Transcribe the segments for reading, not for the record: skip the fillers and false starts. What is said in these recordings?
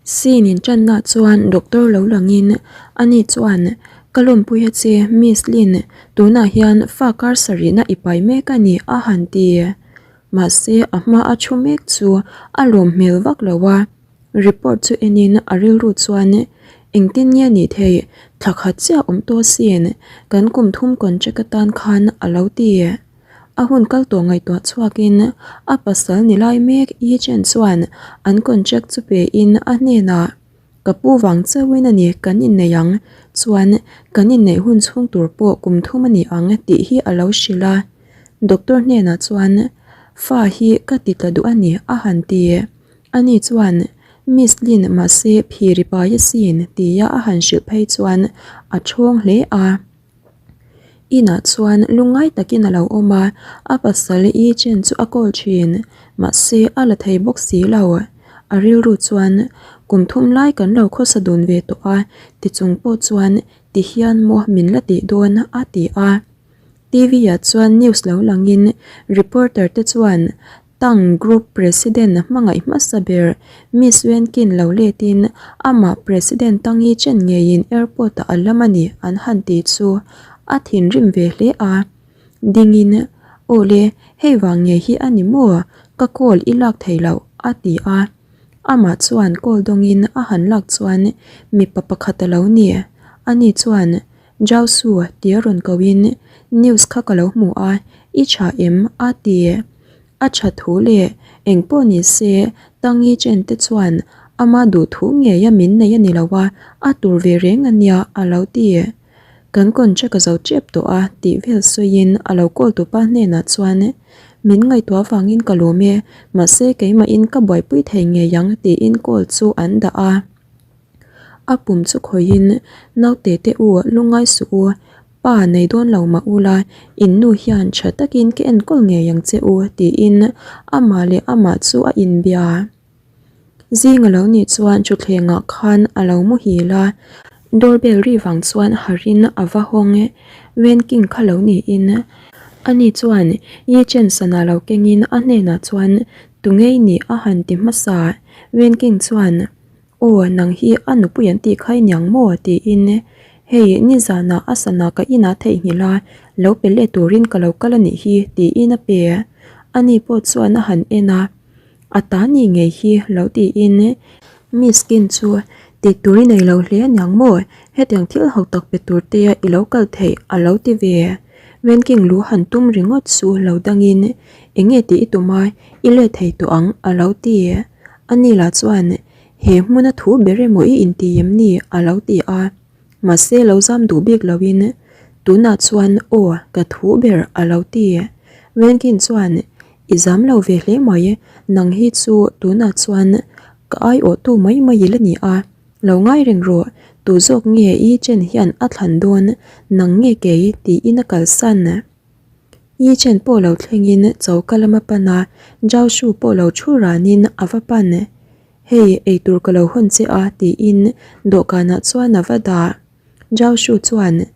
Scene in tanna chuan doctor lo langin ani chuan ka lawmpui a che Miss Lin tunah hian fa kar sarihna i pai mek a ni a han ti. Mahse a hma a thu mek chu a lawm hmel vak lo a, report chu enin a rilru chuan engtin nge nih theih thla khat chiah awm tawh sin kan kum thum contract atan khan a lo ti. A hun kal tawh ngaihtuah chhuakin a pasal ni lai mek Yi Chen chuan an contract chu pein a hnenah, Ka pu vang chauhin a ni kan inneih ang, chuan kan inneih hun chhung tur pawh kum thum a ni ang tih hi a lo hrilh a. Doctor hnenah chuan, Fa hi ka ti tla duh a ni a han ti. Ani chuan, Miss Lin mahse phiri pai asin tia a han hrilh phei chuan a thawng hle a. Inah chuan lungngai takin a lo awm a, a pasal Yi Chen chu a call thin, mahse a la thei bawk si lo. A rilru chuan, Kum thum lai kan lo khawsa dun ve tawh a, tichung pawh chuan ti hian maw min la tih dawn a ti a. T_V ah chuan news lo langin reporter te chuan Tang Group President hmangaih hmasa ber Miss Wenkin lo letin amah President Tang Yi Chen ngeiin airport ah a lam a ni an han ti chu a thinrim ve hle a. Dingin, Awle, hei vang ngei hi a ni maw? Ka call i lak thei loh, a ti a. Amah chuan call dawngin a han lak chuan mipa pakhat a lo ni. Ani chuan, Zhao Su tia rawn koin news kha ka lo hmu a, i tha em? a ti. A tha thu leh eng pawh ni se Tangi Chen te chuan ama duh thu ngei a min nei a ni lo a, a tur ve reng a nia a lo ti. Kan contract a zo tep tawh a tih vel sawiin a lo call tupa hnenah chuan min ngaihtuah avangin ka lawm e, mahse keimahin ka buaipui thei ngei ang tiin call chu an dah a. A pum chu khawihin, Naute te u, lungngai suh u, pa nei dawn lo mah ula, in nu hian tha takin ka enkawl ngei ang che u, tiin amah leh amah chu a inbia. Zing a lo nih chuan thutthlengah khan a lo muhil a, doorbell ri vang chuan harin a va hawng e. Wenking kha lo niin ani chuan Yi Chen sana lo kengin a hnenah chuan Tungei nih a han ti hmasa. Wenking chuan. Aw, nang hi a nupui an tih kha i niang maw? tiin Hei, nizanah a sana ka inah theihnghilh a, lo pe let turin ka lo kal a nih hi, tiin a pe. Ani pawh chuan a han en a, A ta ni ngei hi lo tiin Miss Kin chu tih tur i nei lo hle a niang maw? Hetiang thil ho tak pe tur te i lo kal theih a lo ti ve. Wenking lu han tum ringawt chu lo dangin Eng nge tih i tum a, i let thei tawh ang a lo ti. Ani lah chuan, He hmuna thu ber emaw i inti em ni? a lo ti a. Mahse lo zam duh bik loin, Tunah chuan aw, ka thu ber a lo ti. Wenkin chuan, I zam lo ve hle mai, nang hi chu tunah chuan ka aiawhtu mai mai i la ni a, lo ngai reng rawh, tu zawk nge i chen hian a thlan dawn, nang nge kei tiin a kalsan. Yi Chen pawh lo thlengin choka lama pan a, Zhao Shu pawh lo thu ranin a va pan. Hei, eitur ka lo hawn che a tiin dawhkanah chuan a va dah. Zhao Shu chuan,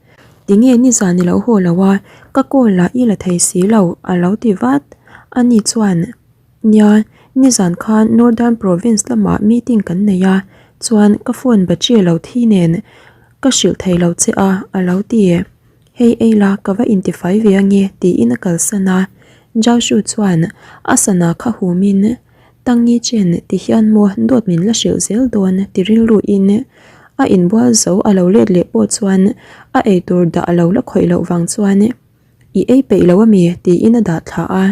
Tinge nizan i lo haw lo a, ka call ah i la thei si lo a lo ti vat. Ani chuan, Nia, nizan khan Northern Province lamah meeting kan nei a, chuan ka phone battery lo thi nen ka hrilh thei lo che a a lo ti. Hei ei la ka va intifai ve ange tiin a kalsan a, Zhao Shu chuan a sana kha humin Tangi Chen ti hian maw dawt min la hrilh zel dawn ti rilruin a inbual zo a lo let leh pawh chuan a eitur dah a lo la khawih loh vang chuan I ei peih lo ami tiin a dah thla a,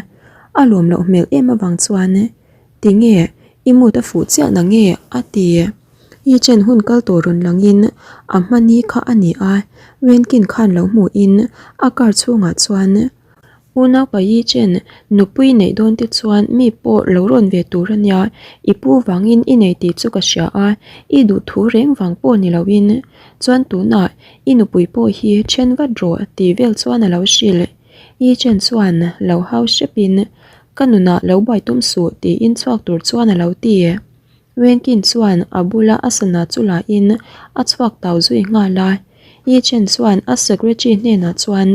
a lawm loh hmel em avang chuan Tinge i mood a fuh chiah na nge a ti. I chen hun kal tur rawn langin a hmani kha a ni a, Wenkin khan lo hmuhin a car chhungah chuan Unau pa Yi Chen nupui neih dawn te chuan mi pawh lo rawn ve tur a nia, i pu vangin i nei tih chu ka hria a, i duh thu reng vang pawh ni loin chuan tunah i nupui pawh hi then vat rawh tih vel chuan a lo hrilh. Yi Chen chuan lo hau hrepin ka nunah lo buai tum suh tiin chhuak tur chuan a lo ti. Wenkin chuan a bula a sana chu la in a chhuak tau zui nghal a. Yi Chen chuan a secretary hnenah chuan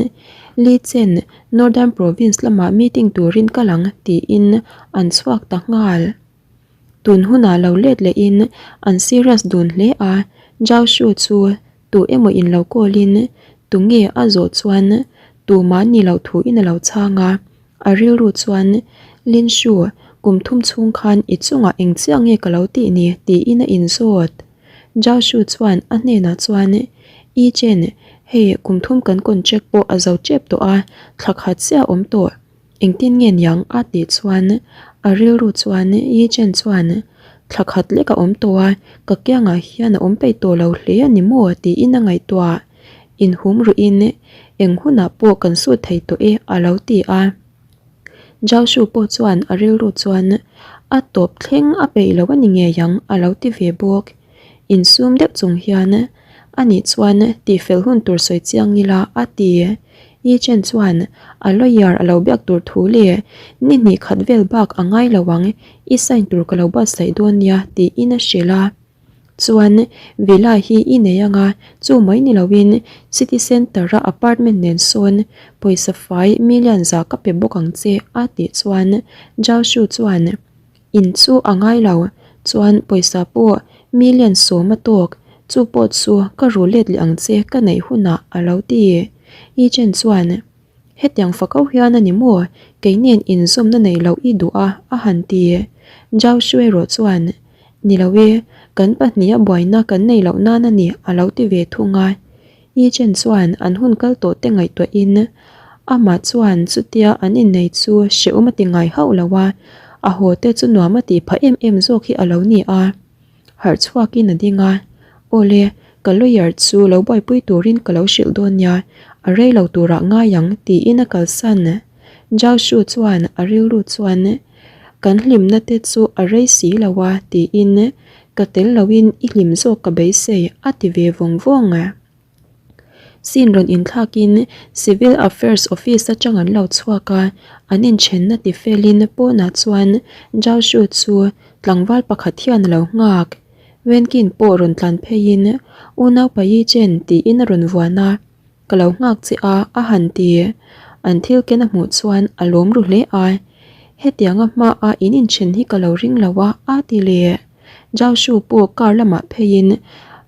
Li Chen, Northern Province lamah meeting turin kal ang tiin an chhuak ta nghal. Tun hunah lo let lehin an serious dun hle a, Zhao Shu chu tu emaw in lo call in tunge a zawh chuan tumah ni loh thu in a lo chhang a, a rilru chuan Lin Shu kum thum chhung khan i chungah eng chiah nge ka lo tih ni tiin a inzawt. Zhao Shu chuan a hnenah chuan I Chen, hei kum thum kan contract pawh a zo tep tawh a, thla khat chiah a awm tawh. Engtin nge niang a tih chuan a rilru chuan Yi Chen chuan thla khat lek a awm tawh a, ka kiangah hian a awm peih tawh lo hle a ni maw tiin a ngaihtuah. Inhum ruhin eng hunah pawh kan sut thei tawh e a lo ti a. Zhao Shu pawh chuan a rilru chuan a tawp thleng a peih lo a ni ngei ang a lo ti ve bawk. Insum deuh chung hian ani chuan tihfel hun tur sawi chiang ila a ti. Yi Chen chuan a lawyer a lo biak tur thu leh ni hnih khat vel bak a ngai lo ang, i sign tur ka lo buatsaih dawn nia tiin a hrilh a. Chuan villa hi i nei anga chu mai ni loin city centre a apartment nen sawn pawisa fai million za ka pe bawk ang che a tih chuan Zhao Shu chuan In chu a ngai lo, chuan pawisa pawh million sawm a tawk, chu pawh chu ka ru let leh ang che ka neih hunah a lo ti. Yi Chen chuan, Hetiang fakau hian a ni maw, kei nen inzawmna nei loh i duh a a han ti. Zhao Shu erawh chuan, Ni lo e, kan pahniha buaina kan nei loh nan a ni a lo ti ve thung a. Yi Chen chuan an hun kal tawh te ngaihtuahin amah chuan chutia an innei chu hrehawm a ti ngai hauh lo a, a haw te chu nuam a tih phah em em zawk hi a lo ni a. Harh chhuakin a ding a, Awle, ka lawyer chu lo buaipui turin ka lo hrilh dawn nia, a rei lo turah ngai ang tiin a kalsan. Zhao Shu chuan a rilru chuan Kan hlimna te chu a rei si lo a tiin Ka tel loin i hlim zawk ka beisei a ti ve vawng vawng a. Scene rawn inthlakin Civil Affairs Office atang an lo chhuak a, an inthenna ti felin pawnah chuan Zhao Shu chu tlangval pakhat hian a lo nghak. Wenkin pawh rawn tlan pheiin Unaupa Yi Chen tiin a rawn vuan a. Ka lo nghak che a, a han ti. An thil ken a hmuh chuan a lawm ru hle a. Hetianga hmaa in inthen hi ka lo ring lo a, a ti leh. Zhao Shu pawh car lamah pheiin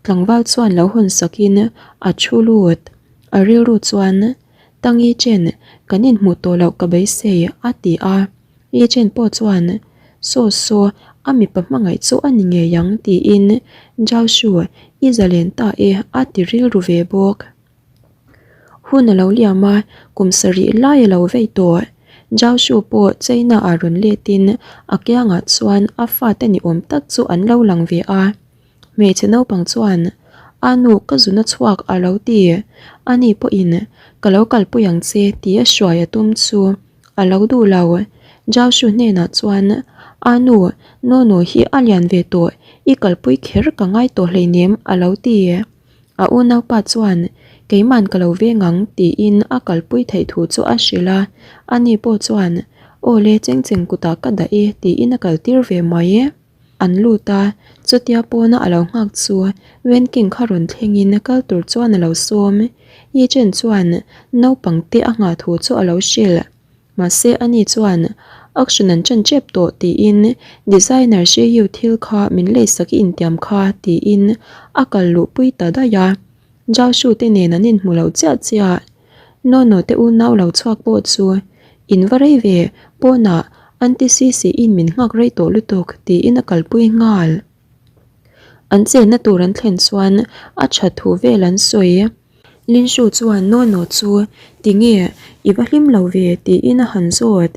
tlangval chuan lo hawn sakin a thu lut. A rilru chuan, Tangi Chen, kan inhmuh tawh loh ka beisei, a ti a. Yi Chen pawh chuan, Saw saw, a mipa hmangaih chu a ni ngei ang, tiin Zhao Shu i zalen ta e, a ti rilru ve bawk. Hun a lo liam a, kum sarih lai a lo vei tawh. Zhao Shu pawh China ah rawn letin a kiangah chuan a fate ni awm tak chu an lo lang ve a. Hmeichhe naupang chuan, A nu, ka zuna chhuak a lo ti. Ani pawhin, Ka lo kalpui ang che ti a hruai a tum chu a lo duh lo. Zhao Shu hnenah chuan, A nu, Nono hi a lian ve tawh, i kalpui kher ka ngai tawh hleinem a lo ti. A unaupa chuan, Keiman ka lo veng ang tiin a kalpui theih thu chu a hrilh a. Ani pawh chuan, Aw le, cheng cheng kutah ka dah e tiin a kaltir ve mai. An lut a, chutia pawna a lo nghak chu Wen King kha rawn thlengin kal tur chuan a lo sawm. Yi Chen chuan naupang te a nghah thu chu a lo hrilh. Mahse ani chuan auction an ṭan ṭep tawh tiin designer Shi Yu thil kha min leisak i intiam kha tiin a kal luhpui ta daih a. Zhao Shu te nen an inhmu lo chiah chiah. Nono te unau lo chhuak pawh chu in va rei ve, pawnah Aunty Sisi in min nghak rei tawh lutuk tiin a kalpui nghal. An chenna tur an thlen chuan a tha thu vel an sawi. Linshu chuan Nono chu tinge i va hlim lo ve tiin a han zawt.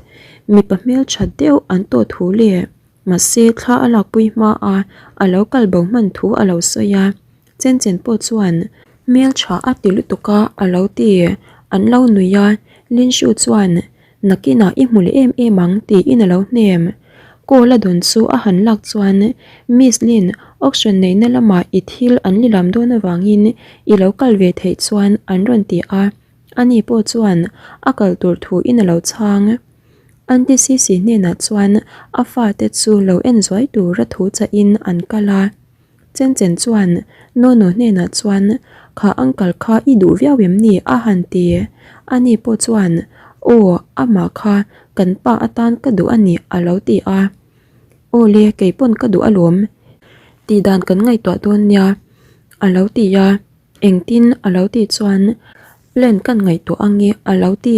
Mipa hmeltha deuh an tawh thu leh mahse thla a lakpui hma a a lo kal bo hman thu a lo sawi a. Chen chen pawh chuan hmeltha a ti lutuk a a lo ti. An lo nui a, Linshu chuan Nakinah i hmu leh em em ang tiin a lo hnem. Call a dawn chu a han lak chuan Miss Lin auction neihna lamah i thil an lilam dawn avangin i lo kal ve theih chuan an rawn ti a, ani pawh chuan a kal tur thu in a lo chhang. Aunty Sisi hnenah chuan a fate chu lo en zuai tura thu chahin an kal a. Chen chen chuan Nono hnenah chuan Kha uncle kha i duh viau em ni? a han ti. Ani pawh chuan Aw, amah kha kan pa atan ka duh a ni a lo ti a. Aw le, kei pawn ka duh alawm. Tih dan kan ngaihtuah dawn nia, a lo ti a. Engtin a lo tih chuan plan kan ngaihtuah ang e, a lo ti.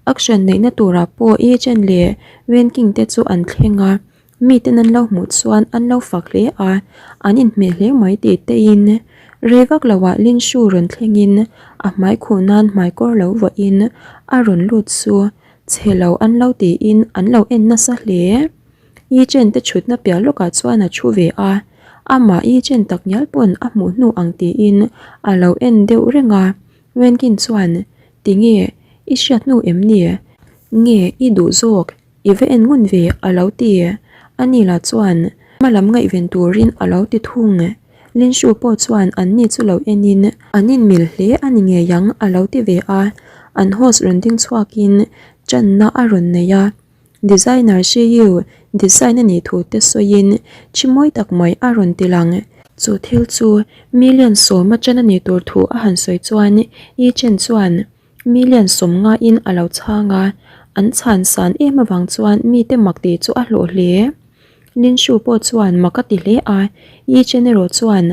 Action neihna turah pawh Yi Chen leh Wen King te chu an thleng a. Miten an lo hmuh chuan an lo fak hle a, an inhmeh hle mai tih teiin rei vak loah Lin Shu rawn thlengin a hmai khuh nan hmaikawr lo vuahin a rawn lut chu chhe lo an lo tiin an lo en nasa hle. Yi Chen te thutna piah lawkah chuan a thu ve a, amah Yi Chen tak ngial pawn a hmuh hnu ang tiin a lo en deuh reng a, Wenkin chuan, Tinge i hriat hnu em ni? Nge i duh zawk? I va en ngun ve a lo ti. Ani lah chuan hma lam ngaihven turin a lo ti thung. Linshu pawh chuan anni chu lo enin an inmil hle a ni ngei ang a lo ti ve a. An host rawn ding chhuakin channa a rawn nei a. Designer Shi Yu design a nih thu te sawiin thi mawi tak mai a rawn ti lang. Chu thil chu million sawma chan a nih tur thu a han sawi chuan Yi Chen chuan Million sawmngain a lo chhang a, an chhan san em avang chuan mite mak tih chu a hlawh hle. Lin Shu pawh chuan mak a ti hle a, Yi Chen erawh chuan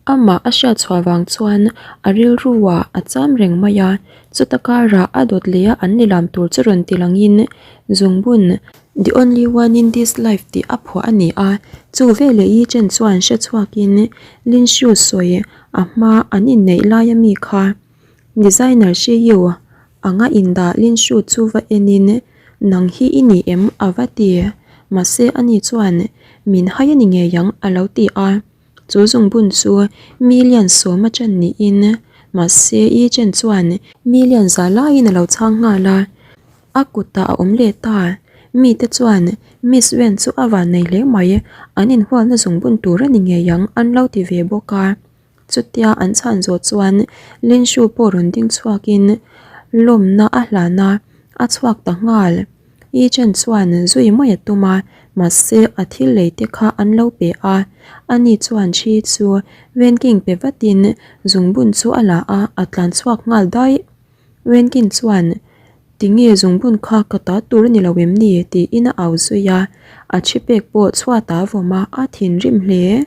amah a hriat chhuah vang chuan a rilruah a cham reng mai a, chuta karah a dawt leh a an lilam tur chu rawn ti langin Zungbun, The only one in this life tih a phuah a ni a, chu veleh Yi Chen chuan hre chhuakin Lin Shu sawi a hma an inneih laia mi kha. Designer Shi Yu anga indah Lin Shu chu va enin, Nang hi i ni em? a va ti. Mahse ani chuan, Min hai a ni ngei ang a lo ti a. Chu zungbun chu million sawma chan niin, mahse Yi Chen chuan million za laiin a lo chhang nghal a. A kutah a awm leh ta. Mite chuan Miss Wen chu a van nei hle mai, an inhualna zungbun tur a ni ngei ang an lo ti ve bawk a. Chutia an chhan zawh chuan Lin Shu pawh rawn ding chhuakin lawmna a hlan a, a chhuak ta nghal. Yi Chen chuan zui mai a tum a, mahse a thil lei te kha an lo pe a. Ani chuan Chi chu Wenking pe vatin zungbun chu a la a, a tlan chhuak nghal daih. Wenking chuan, Tinge zungbun kha ka ta tur a ni lo em ni? tiin a au zui a, a thi pek pawh chhuatah a vawm a, a thinrim hle.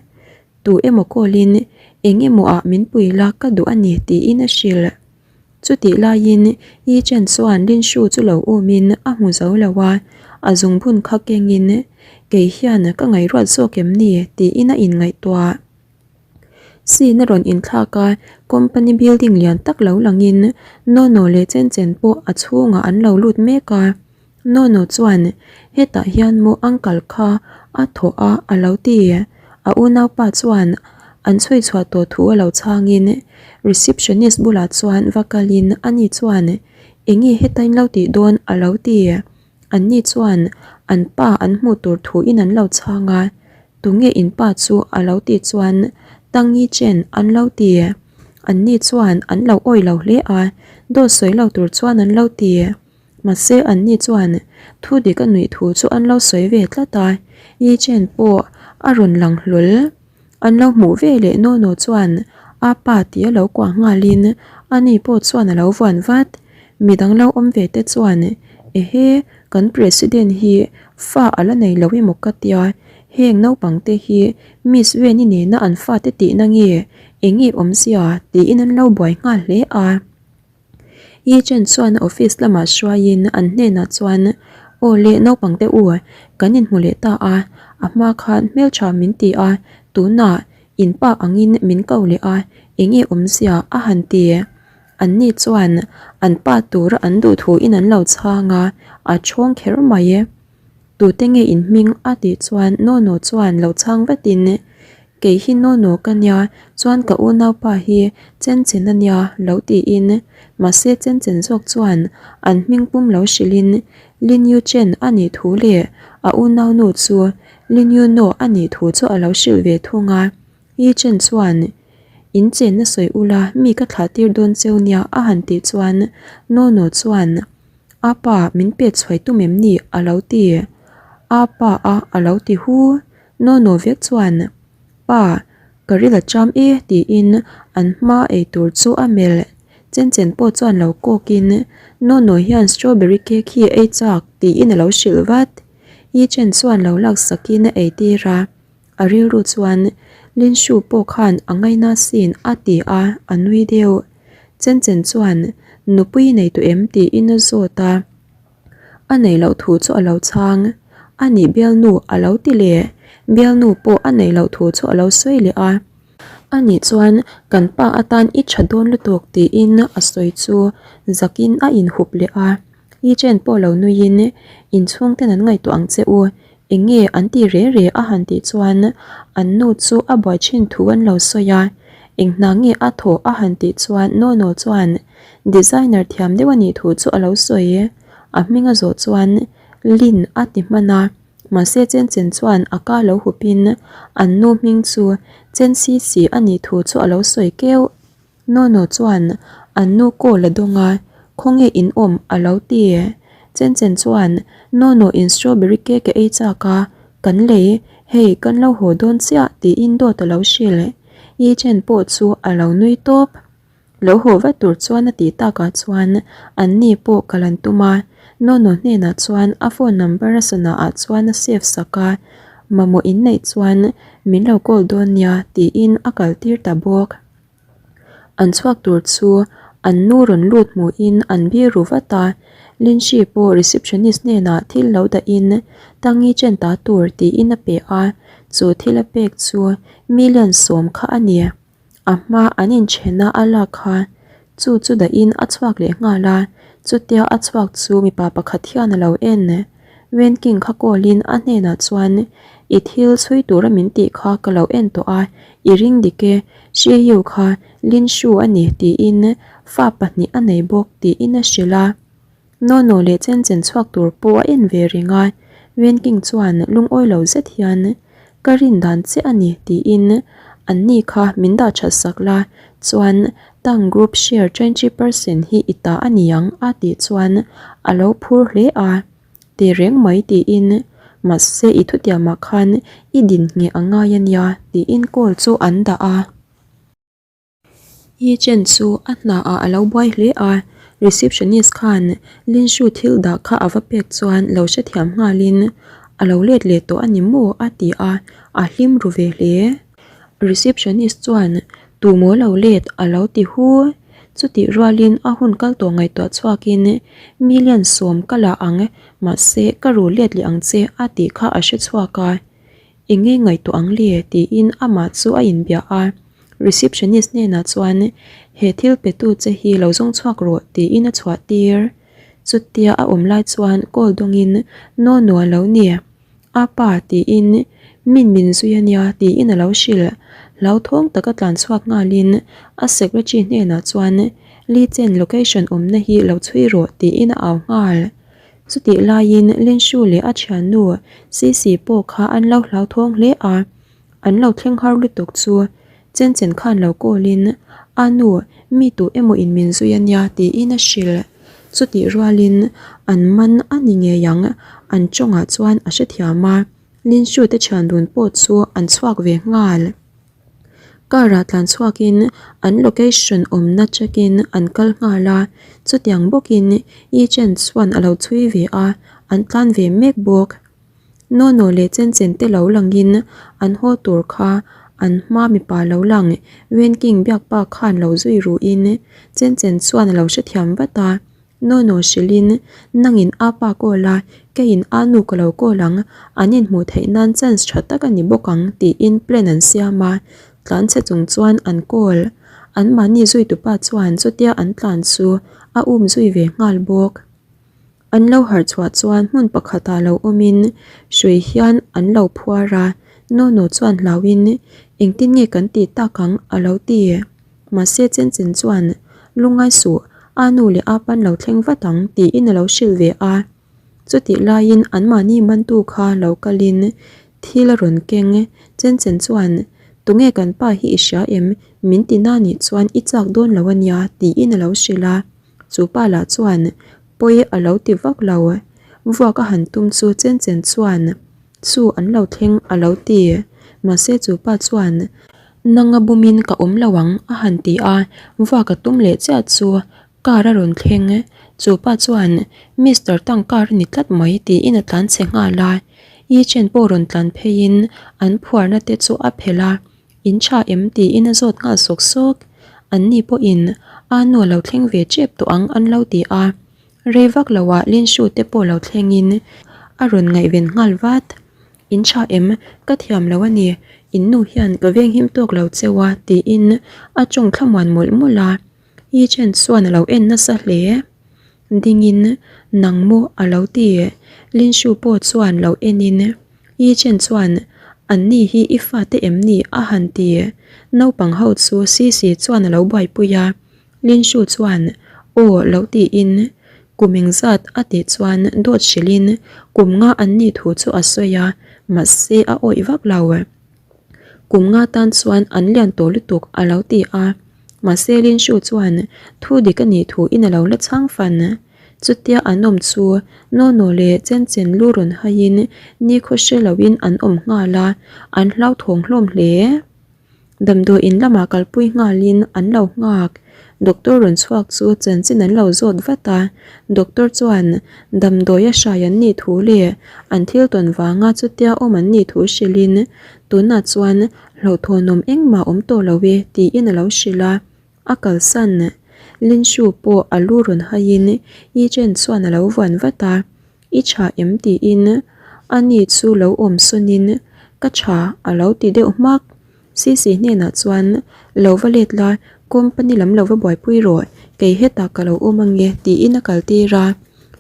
Tu emaw call-in eng emaw ah min pui la ka duh a ni tiin a hrilh. Chutih laiin Yi Chen chuan Lin Shu chu lo umin a hmu zo lo a, a zungbun kha kengin kei hian ka ngaihruat zawk em ni tiin a inngaihtuah. Scene a rawn inthlak a, company building lian tak lo langin Nono leh Chen Chen pawh a chhungah an lo lut mek a. Nono chuan, Hetah hian maw uncle kha a thawh a a lo ti. A unaupa chuan an chhui chhuah tawh thu a lo chhangin receptionist bulah chuan va kalin ani chuan, Enge heta in lo tih dawn? a lo ti. Anni chuan an pa an hmuh tur thuin an lo chhang a, Tunge in pa chu? a lo tih chuan Tang Yi Chen an lo ti. Anni chuan an lo awih lo hle a, dawt sawi lo tur chuan an lo ti. Mahse anni chuan thu dik a nuih thu chu an lo sawi ve tlat a, Yi Chen pawh a rawn lang hlawl. An lo hmuh ve leh Nono chuan a pa tih a lo kuah nghalin ani pawh chuan a lo vuan vat. Midang lo awm ve te chuan Ehe, kan President hi fa a la nei lo emaw ka tia, heng naupang te hi Miss Wen-i nena an fate tihna nge eng nge awmzia tiin an lo buai nghal hle a. Yi Chen chuan a office lamah hruaiin an hnenah chuan, Aw le naupang te u, kan inhmu leh ta a, a hma khan hmeltha min ti a, tunah in pa angin min ko leh a, enge awmzia a han ti. Anni chuan an pa tura an duh thuin an lo chhang a, a chhawng kher mai. Tute nge in hming a tih chuan Nono chuan lo chhang vatin, Kei hi Nono ka nia, chuan ka unaupa hi Chen Chen a nia lo tiin, mahse Chen Chen zawk chuan an hming pum lo hrilhin Lin Yu Chen a nih thu leh a unaunu chu Lin Yu No a nih thu chu a lo hrilh ve thung a. Yi Chen chuan, In chenna sawi ula mi ka thlah tir dawn cheu nia a han tih chuan Nono chuan, A pa min pet chhuai tum em ni? a lo ti. A pa a a lo ti hu. Nono vek chuan, Pa, ka ril a cham e tiin an hma ei tur chu a melh. Chen chen pawh chuan lo kawkin, Nono hian strawberry cake hi a ei chak tiin a lo hrilh vat. Yi Chen chuan lo laksakin a eitir a. A rilru chuan Lin Shu pawh khan a ngaina sin a ti a, a nui deuh. Chen Chen chuan nupui nei tawh em tiin a zawt a. A nei loh thu chu a lo chhang. A nih bialnu a lo ti leh. Bialnu pawh a nei loh thu chu a lo sawi leh a. A nih chuan kan pa atan i tha dawn lutuk tiin a sawi chu zakin a inhup leh a. I chen pawh lo nuiin inchhungten an ngaihtuah ang che u, eng nge an ti re re a han tih chuan an nu chu a buai thin thu an lo sawi a, eng hna nge a thawh a han tih chuan Nono chuan designer thiam deuh a nih thu chu a lo sawi. A hming a zawh chuan Lin a ti hman a, mahse Chen Chen chuan a ka lo hupin an nu hming chu Chen Si Si a nih thu chu a lo sawi keuh. Nono chuan an nu call a dawng a, Khawnge in awm a lo ti. Chen Chen chuan Nono in strawberry cake a ei chak a, kan lei, hei kan lo haw dawn chiah tiin dawt a lo hrilh. Yi Chen pawh chu a lo nui tawp. Lo haw vat tur chuan a tih takah chuan an ni pawh kal an tum a, Nono hnenah chuan a phone number a sana ah chuan a save sak a, mamawh in neih chuan min lo call dawn nia tiin a kal tir ta bawk. An chhuak tur chu an nu rawn lut hmuhin an bir ru vat a, Lindsay pawh receptionist hnenah thil lo dahin Tangi chen ta tur tiin a pe a, chu thil a pek chu million sawm kha a ni. A hma an inchhena a lak kha chu chu dahin a chhuak leh nghal a, chutia a chhuak chu mipa pakhat hian a lo en. Wenking kha call in a hnenah chuan I thil chhui tura min tih kha ka lo en tawh a, i ring dik e, Shi Yu kha Lin Shu a ni tiin fa pahnih a nei bawk tiin a hrilh a. Nono leh Chen Chen chhuak tur pawh a en ve reng a, Wenking chuan lungawi lo zet hian Ka rin dan che a ni tiin an ni kha min dah that sak la chuan Tang Group share 20% hi i ta a ni ang a tih chuan a lo phur hle a, Ti reng mai tiin mahse i thutiamah khan i din ngheh a ngai a nia tiin call chu an dah a. Yi Chen chu a hna ah a lo buai hle a, receptionist khan Lin Shu thil dah kha a va pek chuan lo hrethiam nghalin a lo let leh tawh a ni maw a ti a, a hlim ru ve hle. Receptionist chuan tu maw lo let a lo ti hu, chutih rualin a hun kal tawh ngaihtuah chhuakin million sawm ka la ang mahse ka ru let leh ang che a tih kha a hre chhuak a, eng nge ngaihtuah ang le tiin amah chu a inbiah a. Receptionist hnenah chuan he thil petu che hi lo zawng chhuak rawh tiin a chhuah tir. Chutia a awm lai chuan call dawngin Nono a lo ni. A pa tiin min min zui a nia tiin a lo hrilh. Hlauthawng taka tlan chhuak nghalin a secretary hnenah chuan Li Chen location awmna hi lo chhui rawh tiin a au nghal. Chutih laiin Lin Shu leh a thiannu Sisi pawh kha an lo hlauthawng hle a. An lo thleng har lutuk chu Chen Chen khan lo call in, A nu, mi tu emaw in min zui a nia tiin a hrilh. Chutih rualin an man a ni ngei ang, an tawngah chuan a hrethiam a, Lin Shu te thian dun pawh chu an chhuak ve nghal. Car ah tlan chhuakin an location awmna check in an kal nghal a, chutiang bawkin Yi Chen chuan a lo chhui ve a, an tlan ve mek bawk. Nono leh Chen Chen te lo langin an haw tur kha an hma mipa lo lang Wen King biakpa khan lo zui ruhin Chen Chen chuan a lo hrethiam vat a, Nono hrilhin nangin a pa call a, keiin a nu ka lo call ang, an inhmuh theih nan chance tha tak a ni bawk ang tiin plan an siam a, tlan chhe chung chuan an call. Anmahni zuitupa chuan chutia an tlan chu a um zui ve nghal bawk. An lo harh chhuah chuan hmun pakhatah lo awmin hrui hian an lo phuar a, Nono chuan hlauhin engtin nge kan tih tak ang a lo ti. Mahse Chen Chen chuan lungngai suh, a nu leh a pan lo thleng vat ang tiin a lo hrilh ve a. Chutih laiin anmahni mantu kha lo kalin thil a rawn keng. Chen Chen chuan tunge kan pa hi i hria em? Min ti na nih chuan i chak dawn lo a nia tiin a lo hrilh a. Chu pa lah chuan pawi a lo ti vak lo. Vuak a han tum chu chen chen chuan chu an lo thleng a lo ti. Mahse chu pa chuan nanga bumin ka awm lo ang a han ti a, vuak a tum leh chiah chu car a rawn thleng. Chu pa chuan, Mister Tang car a ni tlat mai tiin a tlan chhe nghal a. Yi Chen pawh rawn tlan pheiin an phuarna te chu a phelh a, In tha em tiin a zawt nghal sawk sawk. An ni pawhin a nu a lo thleng ve tep tawh ang an lo ti a. Rei vak loah Lin Shu te pawh lo thlengin a rawn ngaihven nghal vat. In tha em? Ka thiam lo a ni. In nu hian ka venghim tawk lo cheu a tiin a tawng thlamuan mawlh mawlh a. Yi Chen chuan a lo en nasa hle. Dingin nang maw a lo ti. Lin Shu pawh chuan lo enin Yi Chen chuan an ni hi i fate em ni a han ti. Naupang ho chu Sisi chuan a lo buaipui a. Lin Shu chuan aw lo tiin kum engzat a tih chuan dawt hrilhin kum nga an nih thu chu a sawi a, mahse a awih vak lo. Kum nga tan chuan an lian tawh lutuk a lo ti a, mahse Lin Shu chuan thu dik a nih thu in a lo la chhang fan. Chutia an awm chu Nono leh Chen Chen lu rawn haiin nikhaw hre loin an awm nghal a, an hlauthawng hlawm hle. Damdawi in lamah kalpui nghalin an lo nghak. Doctor rawn chhuak chu chanchin an lo zawt vat a, doctor chuan damdawi a hrai an nih thu leh an thil tawn vanga chutia awm an nih thu hrilhin tunah chuan hlauhthawnawm engmah awm tawh lo e tiin a lo hrilh a, a kalsan. Linshu pawh a lu rawn haiin Yi Chen chuan a lo vuan vat a. I tha em tiin ani chu lo awm sawnin ka tha a lo ti deuh hmak. Sisi hnenah chuan lo va let la, company lam lo va buaipui rawh, kei hetah ka lo awm ange tiin a kal tir a.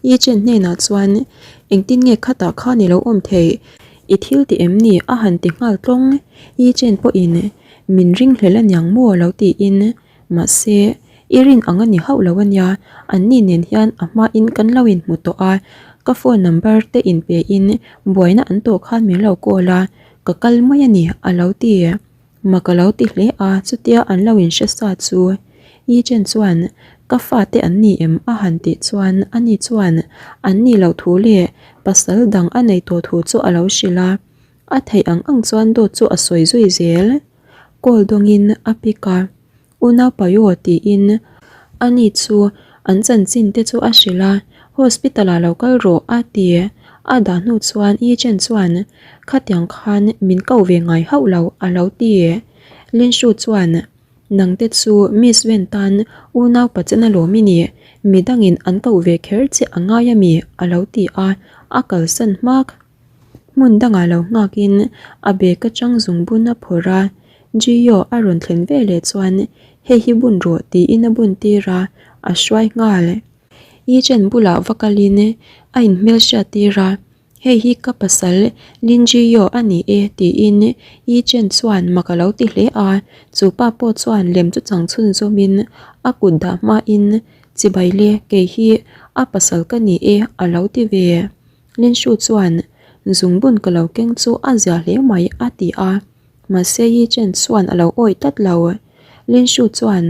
Yi Chen hnenah chuan engtin nge khatah khan i lo awm theih, i thil ti em ni a han ti nghal tlawng. Yi Chen pawhin min ringhlel aniang maw lo tiin Mahse, i rin ang a ni hauh lo a nia, anni nen hian a hmain kan lo inhmu tawh a, ka phone number te inpe in buaina an tawh khan min lo call a, ka kal mai a ni a lo ti. Mak a lo ti hle a, chutia an lo inhre sa chu Yi Chen chuan ka fate an ni em a han tih chuan ani chuan an nih loh thu leh pasal dang a nei tawh thu chu a lo hrilh a, a theih ang ang chuan dawt chu a sawi zui zel. Call dawngin a pick a, Unau Payo tiin ani chu an chanchin te chu a hrilh a, Hospital ah lo kal rawh a ti. A dah hnu chuan Yi Chen chuan khatiang khan min ko ve ngai hauh lo a lo ti. Lin Shu chuan Nangte chu Miss Wen tan unau pachen alawm i nih, midangin an koh ve kher che a ngai ami a lo ti a, a kalsan hmak. Hmun dangah lo nghakin a bag atang zung bun a phawrh a, Gio a rawn thlen ve leh chuan hei hi bun rawh tiin a bun tir a, a hruai nghal. Yi Chen bulah va kalin a inhmelhriat tir a, hei hi ka pasal Lin Gio a ni e tiin Yi Chen chuan mak a lo ti hle a, chu pa pawh chuan lem chu chang chhun zawmin a kut dah hmain chibai le kei hi a pasal ka ni e a lo ti ve. Linshu chuan zungbun ka lo keng chu a zia hle mai a ti a, mahse Yi Chen chuan a lo awih tlat lo. Linshu chuan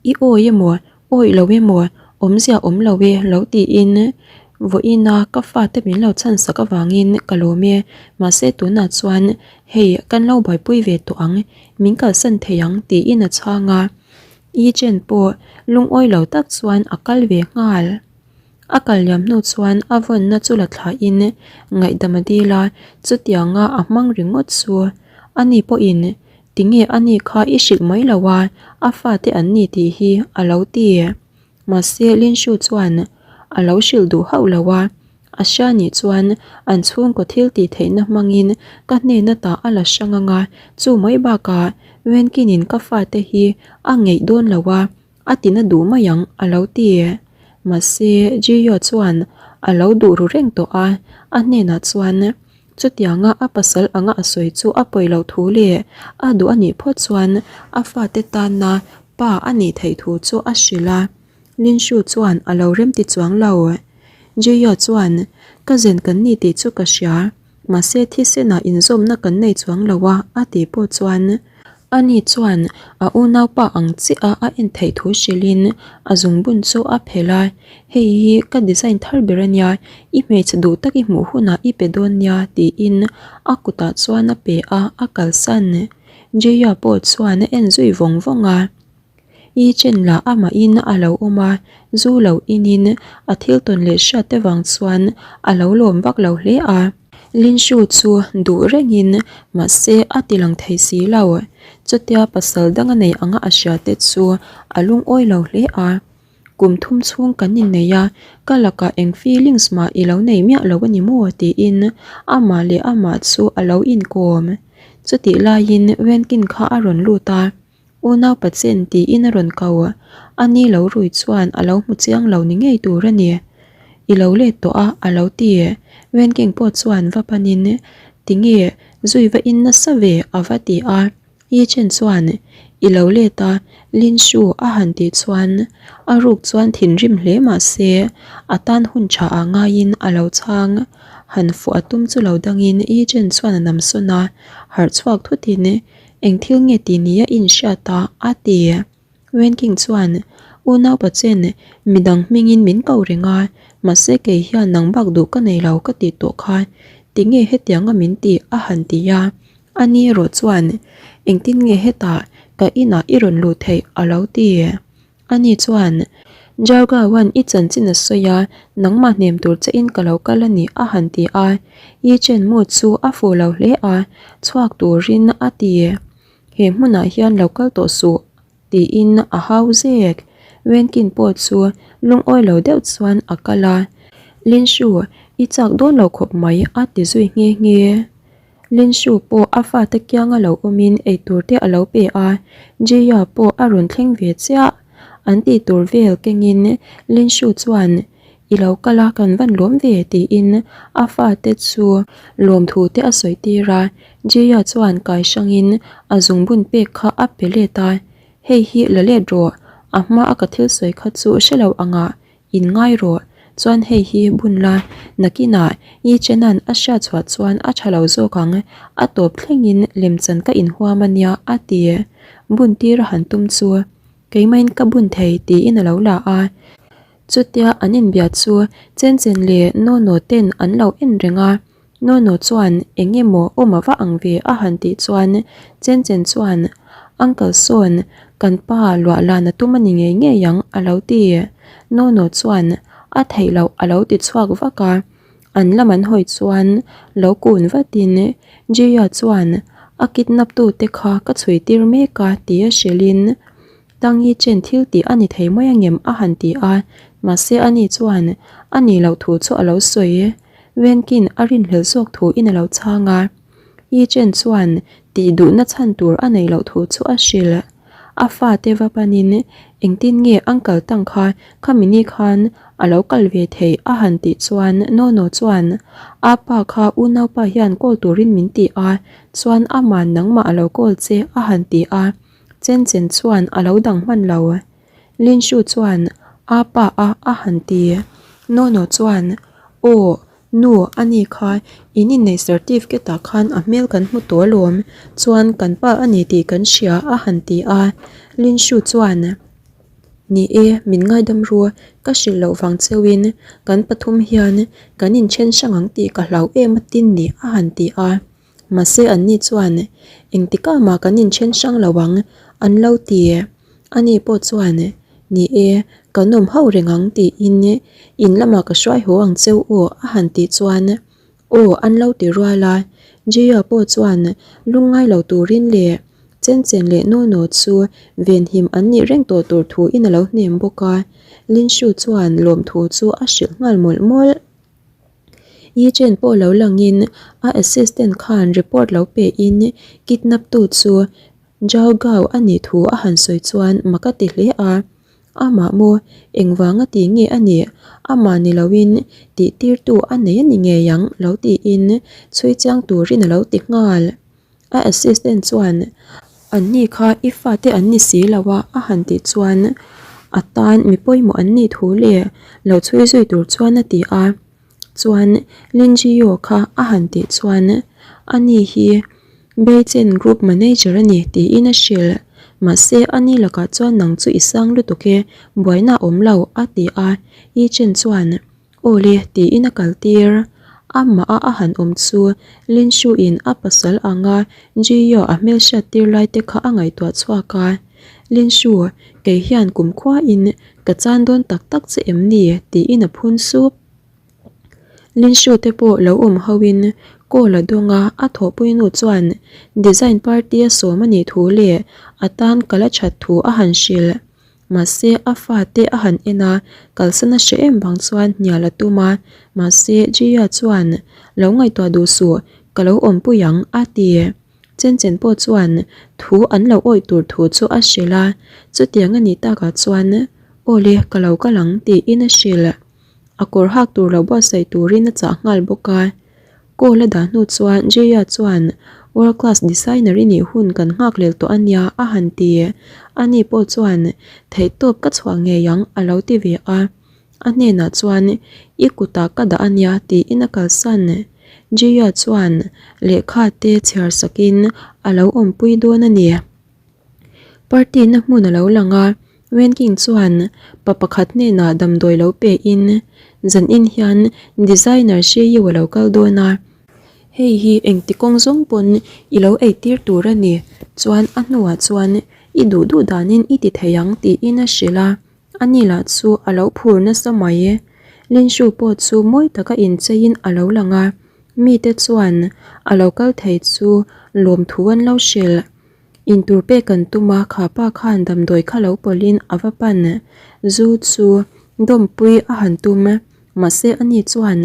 I awi emaw, awih lo emaw, awmzia awm lo e lo tiin vawiina ka fate min lo chhan sak avangin ka lawm e, mahse tunah chuan hei kan lo buaipui ve tawh ang, min kalsan thei ang tiin a chhang a. Yi Chen pawh lungawi lo tak chuan a kal ve nghal. A kal liam hnu chuan a vawnna chu la thlahin ngaihdam a dil a, chutianga a hmang ringawt chu ani pawhin tinge ani kha i hrilh mai lo a, a fate an ni tih hi a lo ti. Mahse Linshu chuan a lo hrilh duh hauh lo a, a hria nih chuan an chhungkaw thil tih theihna hmangin ka hnena tah a la hrang ang a, chu mai bakah Wenkinin ka fate hi a ngeih dawn lo a, A tina duh mai ang a lo ti. Mahse Jiyua chuan a lo duh ru reng tawh a, a hnenah chuan chutianga a pasal anga a sawi chu a pawi loh thu leh a duh a nih phawt chuan a fate tana pa a nih theih thu chu a hrilh a. Linshu chuan a lo remti chuang lo. Jiyua chuan ka zen kan ni tih chu ka hria. Mahse thisenah inzawmna kan nei chuang lo a, a tih pawh chuan ani chuan a unaupa ang chiah a en theih thu hrilhin a zungbun chu a phelh a, Hei hi ka design thar ber a nia, i hmeichhe duh tak i hmuh hunah i pe dawn nia tiin a kutah chuan a pe a, a kalsan. Jaya pawh chuan a en zui vawng vawng a. Yi Chen lah amahin a lo awm a, zu lo inin a thil tawn leh hriat te vang chuan a lo lawm vak lo hle a. Lin Shu chu duh rengin mahse a ti lang thei si lo. Chutia pasal dang a nei anga a hria te chu a lungawi lo hle a. Kum thum chhung kan innei a, ka lakah eng feelings mah i lo nei miah lo a ni maw? tiin amah leh amah chu a lo inkawm. Chutih laiin Wenkin kha a rawn lut a, Unau Pachen tiin a rawn ko. A ni lo rui chuan a lo hmu chiang lo ni ngei tur a ni. I lo let tawh a, a lo ti. Wenking pawh chuan va panin, Tinge, zui va in nasa ve, a va ti a. Yi Chen chuan, I lo let a, Lin Shu a han tih chuan a ruk chuan thinrim hle mah se a tan hun tha ah ngaiin a lo chhang. Han fuh a tum chu lo dangin Yi Chen chuan a nam sawn a, harh chhuak thutin, Eng thil nge tih nia i inhriat a? a ti. Wen King chuan, Unau pa Chen, midang hmingin min ko reng a, mahse kei hian nang bak duh ka nei lo ka tih tawh kha, tinge hetianga min tih a han ti a. Ani erawh chuan, Engtin nge hetah ka inah i rawn luh theih a lo ti. Ani chuan, Jargawan i chanchin a sawi a, nangmah hnem tur che in ka lo kal a ni a han ti a. Yi Chen mu chu a fuh lo hle a, chhuak turin a ti. He hmunah hian lo kal tawh suh, tiin a hau zek. Wenkin pawh chu lungawi lo deuh chuan a kal a. Linshu, i chak dawn lo khawp mai, a ti zui nghe nghe. Linshu pawh a fate kianga lo awmin eitur te a lo pe a, Jia pawh a rawn thleng ve chiah. An tih tur vel kengin Linshu chuan, I lo kal a, kan van lawm ve, tiin a fate chu lawmthu te a sawi tir a. Jia chuan kai hrangin a zungbun pek kha a pe let a, Hei hi la let rawh, a hma a ka thil sawi kha chu hre lo angah in ngai rawh, chuan hei hi bun la, nakinah Yi Chenan a hriat chhuah chuan a tha lo zawk ang, a tawp thlengin lemchan ka inhuam a nia a ti. Bun tir a han tum chu keimahin ka bun thei tiin a lo la a. Chutia an inbia chu Chen Chen leh Nono ten an lo en reng a, Nono chuan eng emaw awm a va ang ve a han tih chuan Chen Chen chuan Uncle sawn kan pa luah lan a tum a ni ngei ngei ang a lo ti. Nono chuan a theih loh a lo ti chhuak vak a, an lam an hawi chuan lo kun vatin Jia chuan a kidnap tute kha ka chhui tir mek a ti a hrilhin Tang hi chen thil tih a ni thei mai angem a han ti a, mahse ani chuan a nih loh thu chu a lo sawi. Wenkin a rinhlelh zawk thu in a lo chhang a. Yi Chen chuan tih duhna chhan tur a neih loh thu chu a hrilh. A fate va panin engtin nge uncle Tang kha khami ni khan a lo kal ve theih a han tih chuan Nono chuan a pa kha unaupa hian call turin min ti a, chuan aman nangmah a lo call che a han ti a. Chen Chen chuan a lo dang hman lo. Lin Shu chuan a pa a a han ti. Nono chuan, Aw, nu, a ni kha, in inneih certificate ah khan a hmel kan hmu tawh alawm, chuan kan pa a ni tih kan hria a han ti a. Lin Shu chuan, Ni e, min ngaidam ru, ka hrilh loh vang cheuhin kan pathum hian kan inthen hrang ang tih ka hlau em atin ni a han ti a. Mahse anni chuan, Engtikah mah kan inthen hrang lo ang, an lo ti. Ani pawh chuan, Ni e, kan awm hauh reng ang tiin in lamah ka hruai haw ang cheu aw a han tih chuan, Aw an lo ti rual a. Jia pawh chuan lungngai lo turin leh Chen Chen leh Nono chu venhim an nih reng tawh tur thuin a lo hnem bawk a. Lin Shu chuan lawmthu chu a hrilh nghal mawlh mawlh. Yi Chen pawh lo langin a assistant khan report lo pe in kidnap tu chu Zhao Gao a nih thu a han sawi chuan mak a ti hle a. Amah maw engvanga ti nge a nih? Amah ni loin tih tirtu a nei a ni ngei ang lo tiin chhui chiang turin a lo ti nghal. A assistant chuan an ni kha i fate an ni si lo a a han tih chuan a tan mi pawimawh an nih thu leh lo chhui zui tur chuan a ti a. Chuan Lin Jio kha a han tih chuan a ni hi Beichen group manager a ni tiin a hrilh. Mahse a ni lakah chuan nang chu i sang lutuk e, buaina a awm lo a ti a. Yi Chen chuan Aw le, tiin a kal tir. Amah a a han awm chu Lin Shu in a pasal anga Ji Yo a hmelhriat tir lai te kha a ngaihtuah chhuak a. Lin Shu, kei hian kumkhua in ka chan dawn tak tak che em ni? tiin a phun sup. Lin Shu te pawh lo awm ho in call a dawng a, a thawhpui nu chuan design party a sawm a nih thu leh a tan ka la that thu a han hrilh. Mahse a fate a han en a, kalsan a hre em vang chuan hnial a tum a, mahse Jia chuan lo ngaihtuah duh suh, ka lo awmpui ang a ti. Chen chen pawh chuan thu an lo awih tur thu chu a hrilh a, chutiang a nih takah chuan aw le ka lo kal ang tiin a hrilh. A kawr hak tur lo buatsaih turin a chah nghal bawk a. Call a dah hnu chuan Jaya chuan World class designer i nih hun kan nghak lel tawh a nia a han ti. Ani pawh chuan Theihtawp ka chhuah ngei ang a lo ti ve a. A hnenah chuan I kutah ka dah a nia tiin a kalsan. Jaya chuan lehkha te chhiar sakin a lo awmpui dawn a ni. Party na hmun a lo lang a, Wenking chuan pa pakhat hnenah damdawi lo pe in zan in hian designer Shi Yu a lo kal dawn a, hei hi engti kawng zawng pawn i lo ei tir tur a ni, chuan a hnuah chuan i duh duh danin i ti thei ang tiin a hrilh a, ani lah chu a lo phur nasa mai. Lin Shu pawh chu mawi taka incheiin a lo lang a, mite chuan a lo kal thei chu lawmthu an lo hrilh. Intur pek an tum a, kha pa khan damdawi kha lo pawlhin a va pan. Zu chu dawmpui a han tum, mahse ani chuan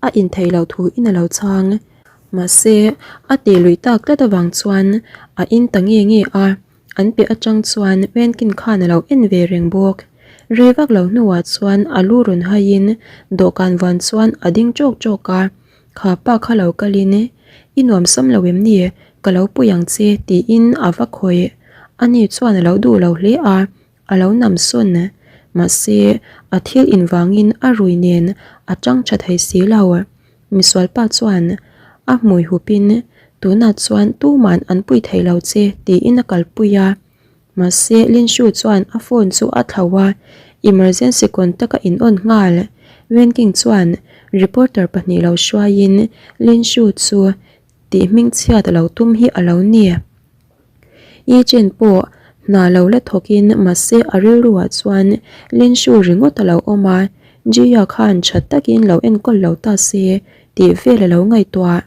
a intheih loh thuin a lo chhang. Mahse, a tih luih tak tlat avang chuan a in ta nge nge a, an piah atang chuan Wenkin khan a lo en ve reng bawk. Rei vak lo hnuah chuan a lu rawn haiin dawhkan van chuan a ding ṭawk ṭawk a. Kha pa kha lo kalin i nuam sam lo em ni? Ka lo pui ang che tiin a va khawih. Ani chuan a lo duh lo hle a, a lo nam sawn. Mahse, a thil invangin a rui nen a tang tha thei si lo. Misualpa chuan a hmui hupin tunah chuan tuman an pui thei lo che tiin a kalpui a. Mahse, Lin Shu chuan a phone chu a thlauh a, emergency contact a in on nghal. Wen King chuan reporter pahnih lo hruaiin Lin Shu chu tih hmingchhiat a lo tum hi a lo ni. Yi Chen pawh hna lo la thawkin mahse a rilruah chuan Lin Shu ringawt a lo awm a, Jia khan tha takin lo enkawl lo ta se tih vel a lo ngaihtuah.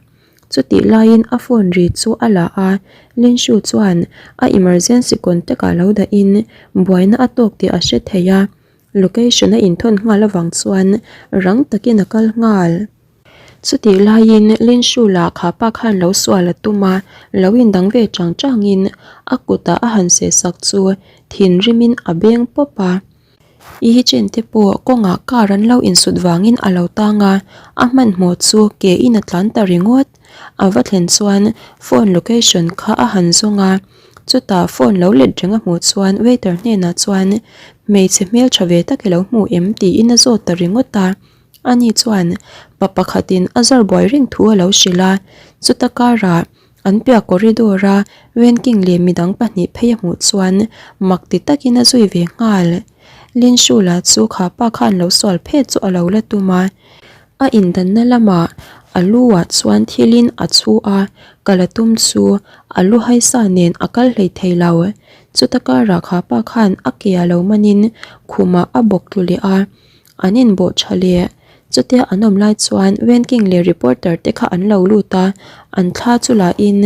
Chutih laiin a phone ri chu a la a, Lin Shu chuan a emergency contact ah lo dahin buaina a tawk tih a hre thei a, location a inthawn nghal avang chuan rang takin a kal nghal. Chutih laiin Lin Shu lah kha pa khan lo sual a tum a, lo indang ve chang changin a kutah a han seh sak chu thinrimin a beng pawp a. I hi chen te pawh kawngah car an lo insut vangin a lo tang a, a hmanhmawh chu ke in a tlan ta ringawt. A va thlen chuan phone location kha a han zawng a, chutah phone lo let reng a hmuh chuan waiter hnenah chuan hmeichhe hmeltha ve tak i lo hmu em tiin a zawt ta ringawt a. Ani chuan pa pakhatin a zawr buai reng thu a lo hrilh a, chuta karah An piah corridor a Wenking leh midang pahnih phei a hmuh chuan mak ti takin a zui ve nghal. Lin Shu lah chu kha pa khan lo sual phet chu a lo la tum a, a indanna lamah a lu ah chuan thilin a chhu a, kal a tum chu a lu haisa nen a kal hlei thei lo. Chuta karah kha pa khan a ke a lo manin khumah a bawk tlu leh a. An inbawh tha leh. Chutia an awm lai chuan Wen King leh reporter te kha an lo lut a, an thla chu la in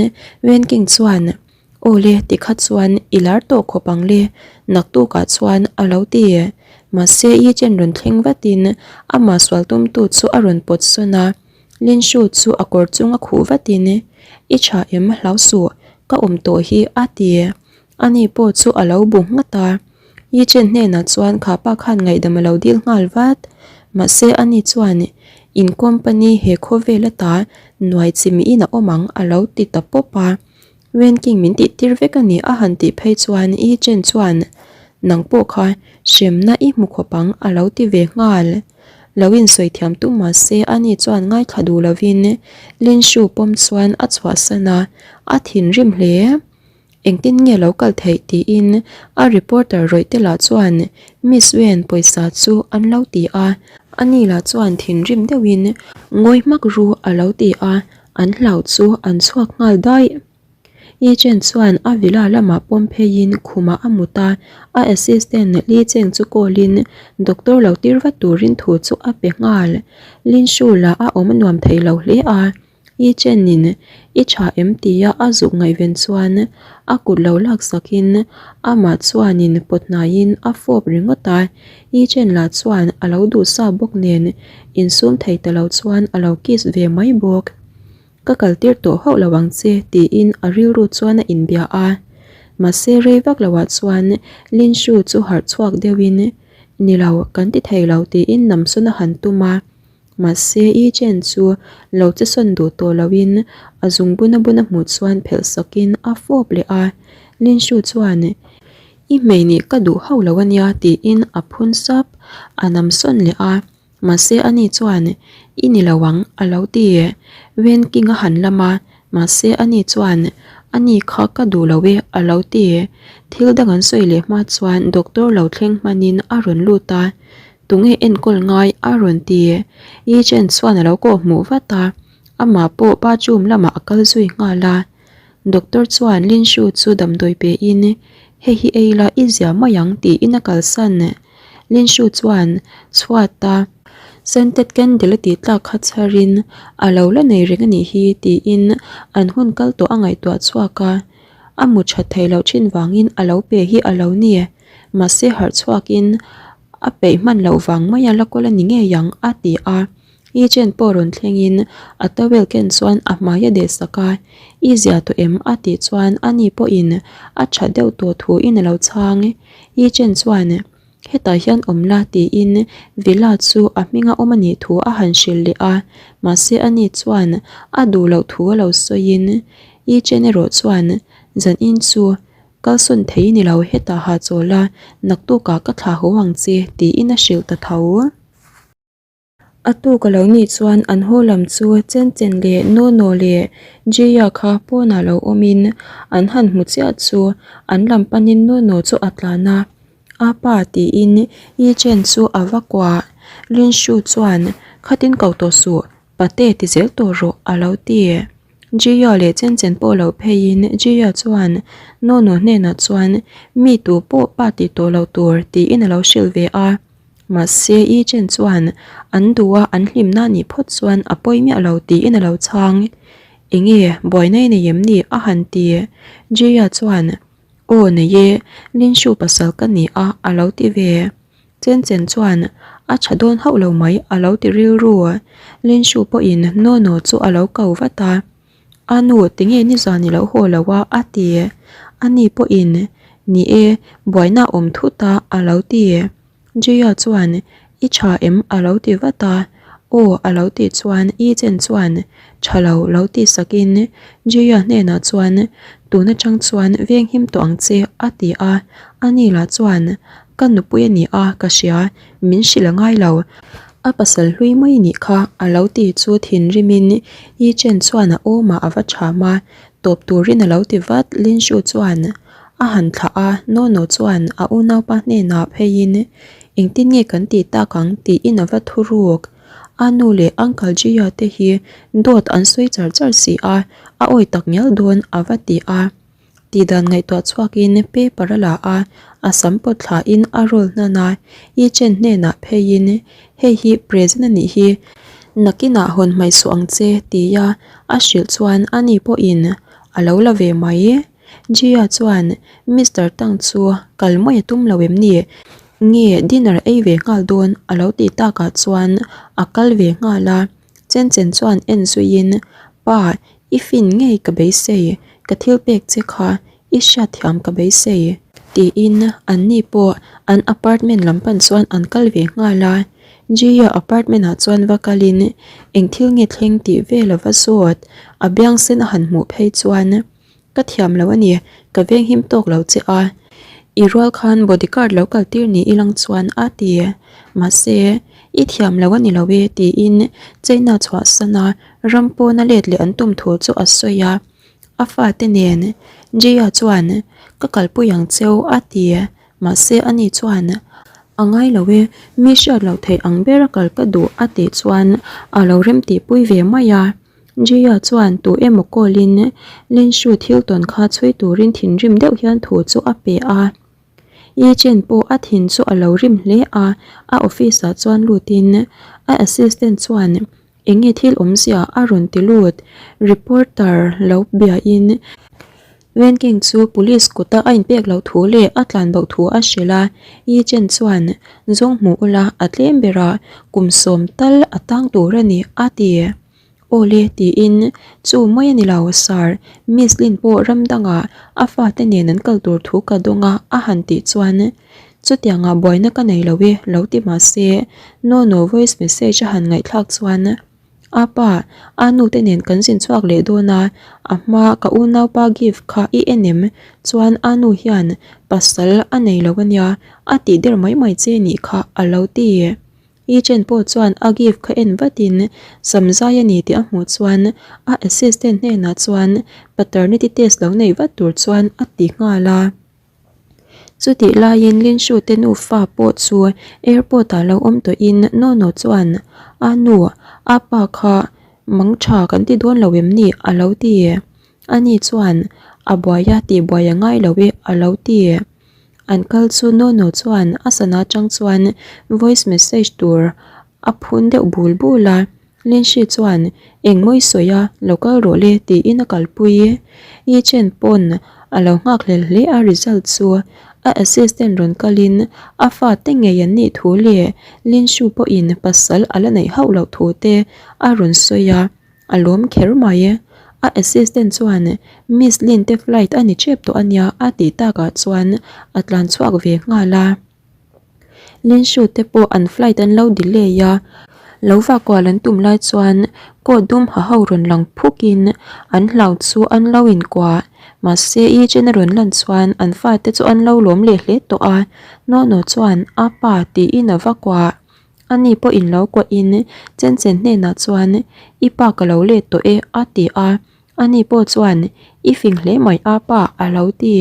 Wen King chuan, Aw le, tikha chuan i lar tawh khawp ang le, naktukah chuan a lo ti. Mahse Yi Chen rawn thleng vatin amah sual tumtu chu a rawn pawt sawn a, Lin Shu chu a kawr chung a khuh vatin, I tha em hlau suh, ka awm tawh hi a ti. Ani pawh chu a lo bu nghat a. Yi Chen hnenah chuan kha pa khan ngaihdam a lo dil nghal vat. Mahse ani chuan in company he khawvel ata nuai chi miin a awm ang a lo ti ta pawp a. Wen King min tih tir vek a ni a han tih phei chuan Yi Chen chuan nang pawh kha hremna i hmu khawp ang a lo ti ve nghal. Lo insawi thiam tum mahse ani chuan ngaithla duh lovin Lin Shu pawm chuan a chhuahsan a, a thinrim hle. Engtin nge lo kal theih tiin a reporter rawih te lah chuan Miss Wen pawisa chu an lo ti a. Ani lah chuan thinrim deuhin ngawi hmak ru a lo ti a, an hlau chu an chhuak nghal daih. Yi Chen chuan a villa lamah pawm pheiin khumah a mut a, a assistant Li Cheng chu call in doctor lo tir vat turin thu chu a pe nghal. Lin Shu lah a awm a nuam thei lo hle a, Yi Chen in i tha em tia a zuk ngaihven chuan a kut lo lak sakin amah chuanin pawt hnaiin a fawp ringawt a, Yi Chen lah chuan a lo duh sa bawk nen insum thei ta lo chuan a lo kiss ve mai bawk. Ka kal tir tawh hauh lo ang che tiin a rilru chuan a inbia a. Mahse rei vak loah chuan Lin Shu chu harh chhuak deuhin, Ni lo, kan ti thei lo tiin namsawn a han tum a. Mahse Yi Chen chu lo che sawn duh tawh loin a zung buna buna hmuh chuan phelh sakin a fawp leh a. Lin Shu chuan, I hmei nih ka duh hauh lo ania tiin a phun sap, a namsawn leh a. Mahse ani chuan, I ni lo ang, a lo ti. Wen King a han lam a, mahse ani chuan, Ani kha ka duh lo e, a lo ti. Thil dang an sawi leh hma chuan doctor lo thleng hmanin a rawn lut a, Tunge enkawl ngai? a rawn ti. Yi Chen chuan a lo kawh hmuh vat a, amah pawh bathroom lamah a kal zui nghal a. Doctor chuan Lin Shu chu damdawi pein, Hei hi ei la i zia mai ang, tiin a kalsan. Lin Shu chuan chhuata scented candle a tih tlak kha chharin a lo la nei reng a nih hi tiin an hun kal tawh a ngaihtuah chhuak a, a mu that theih loh thin vangin a lo pe hi a lo ni. Mahse harh chhuakin a peih hman loh vang maia la kawl a ni ngei ang a ti a. I chen pawh rawn thlengin a towel ken chuan a hmai a deh sak a, I zia tawh em? a tih chuan ani pawhin a that deuh tawh thuin a lo chhang. I chen chuan hetah hian awm la tiin villa chu a hminga awm a nih thu a han hrilh leh a, mahse ani chuan a duh loh thu a lo sawiin I chen erawh chuan zanin chu kalsawn thei ni lo hetah ha chawl a, naktukah ka thlah haw ang che tiin a hrilh ta tho. A tuk a lo nih chuan an haw lam chu Chen Chen leh Nono leh Jia kha pawnah lo awmin an han hmu chiah chu an lam panin Nono chu a tlan a, A pa tiin Yi Chen chu a va kuah. Lin Shu chuan, Khatin ko tawh suh, pate ti zel tawh rawh a lo ti. Jia leh Chen Chen pawh lo pheiin Jia chuan Nono hnenah chuan, Mi tu pawh pa ti tawh lo tur tiin a lo hrilh ve a. Mahse, Yi Chen chuan an duh a an hlimna nih phawt chuan a pawi miah lo tiin a lo chhang. Enge, buaina i nei em ni? a han ti. Jia chuan, Aw nei e, Lin Shu pasal ka ni a, a lo ti ve. Chen Chen chuan, A tha dawn hauh lo mai, a lo ti rilru. Lin Shu pawhin Nono chu a lo ko vat a. A nu, tinge nizan i lo haw lo a? a ti. Ani pawhin, Ni e, buaina a awm thut a, a lo ti. Jia chuan, I tha em? a lo ti vat a. Aw, a lo tih chuan Yi Chen chuan, Tha lo, lo ti sakin Jia hnenah chuan, Tun atang chuan venghim tawh ang che, a ti a. Ani lah chuan, Ka nupui a ni a, ka hria, min hrilh a ngai lo. A pasal hlui mai nih kha a lo ti chu thinrimin Yi Chen chuan a awmah a va cham a, tawp turin a lo ti vat. Lin Shu chuan a han thlah a, Nono chuan a unaupa hnenah pheiin engtin nge kan tih tak ang tiin a va thu ruk. A nu leh Uncle Jia te hi dawt an sawi char char si a, a awi tak ngial dawn a va ti a. Tihdan ngaihtuah chhuakin paper a la a, a sam pawt thlain a roll hnan a, Yi Chen hnenah pheiin, Hei hi present a nih hi, nakinah hawn hmaih suh ang che tia a hrilh chuan ani pawhin a lo la ve mai. Jia chuan Mister Tang chu kal mai a tum lo em ni? Nge dinner ei ve nghal dawn a lo tih takah chuan a kal ve nghal a. Chen Chen chuan en zuiin, Pa, i fin ngei ka beisei, ka thil pek che kha i hriatthiam ka beisei. Tiin anni pawh an apartment lam pan chuan an kal ve nghal a. Jia apartment ah chuan va kalin eng thil nge thleng tih vel a va zawt, a biang sen a han hmuh phei chuan. Ka thiam lo a ni, ka venghim tawk lo che a. I rual khan bodyguard lo kal tir ni ilang chuan a ti. Mahse, i thiam lo a ni lo e tiin China chhuahsan a ram pawna let leh an tum thu chu a sawi a. A fate nen Jia chuan ka kalpui ang cheu a ti mahse ani chuan a ngai lo e mi hriat loh theih ang bera kal ka duh a tih chuan a lo rem tihpui ve mai a. Jia chuan tu emaw call in Linshu thil tawn kha chhui turin thinrim deuh hian thu chu a pe a. Yi Chen pawh a thin chu a lo rim hle a, a office ah chuan lutin a assistant chuan Eng nge thil awmzia a rawn ti lut? Reporter lo biain Wen King chu police kuta a inpek loh thu leh a tlan bo thu a hrilh a, Yi Chen chuan zawng hmuh ula a tlem berah kum sawm tal a tang tur a ni a ti. Aw le tiin chu mai a ni lo sir, Miss Lin pawh ram dangah a fate nen an kal tur thu ka dawng a a han tih chuan Chutiangah buaina ka nei lo e, lo ti mah se, Nono voice message a han ngaihthlak chuan, A pa, a nu te nen kan zin chhuak leh dawn a, a hma ka unaupa gift kha i en em? Chuan a nu hian pasal a nei lo ania, a tih der mai mai che nih kha a lo ti. I chen pawh chuan a gift kha en vatin samzai a ni tih a hmuh chuan a assistant hnenah chuan paternity test lo nei vat tur chuan a ti nghal a. Chutih laiin Linshu te nufa pawh chu airport ah lo awm tawhin Nono chuan a nu a pa kha mang tha kan ti dawn lo em ni a lo ti. Ani chuan a buai a tih buai a ngai lo e a lo ti. An kal chu Nono chuan a sana atang chuan voice message tur a phun deuh bul bul a. Lindsay chuan eng mawi sawi a lo kal rawh le tiin a kalpui. Yi Chen pawn a lo nghak hlel hle a result chu a assistant rawn kalin a fate ngei an nih thu leh Linshu pawhin pasal a la neih hauh loh thu te a rawn sawi a, a lawm kher mai. A assistant chuan Miss Lin te flight a ni tep tawh a nia a tih takah chuan a tlan chhuak ve nghal a. Linshu te pawh an flight an lo delay a, lo vakual an tum lai chuan coat dum ha ho rawn lang phuk in an hlau chu an lo inkuah mahse i chen a rawn lan chuan an fate chu an lo lawm leh hle tawh a Nono chuan a pa tiin a va kuah ani pawh in lo kuah in chen chen hnenah chuan i pa ka lo let tawh e a ti a. Ani pawh chuan, I fing hle mai a pa, a lo ti.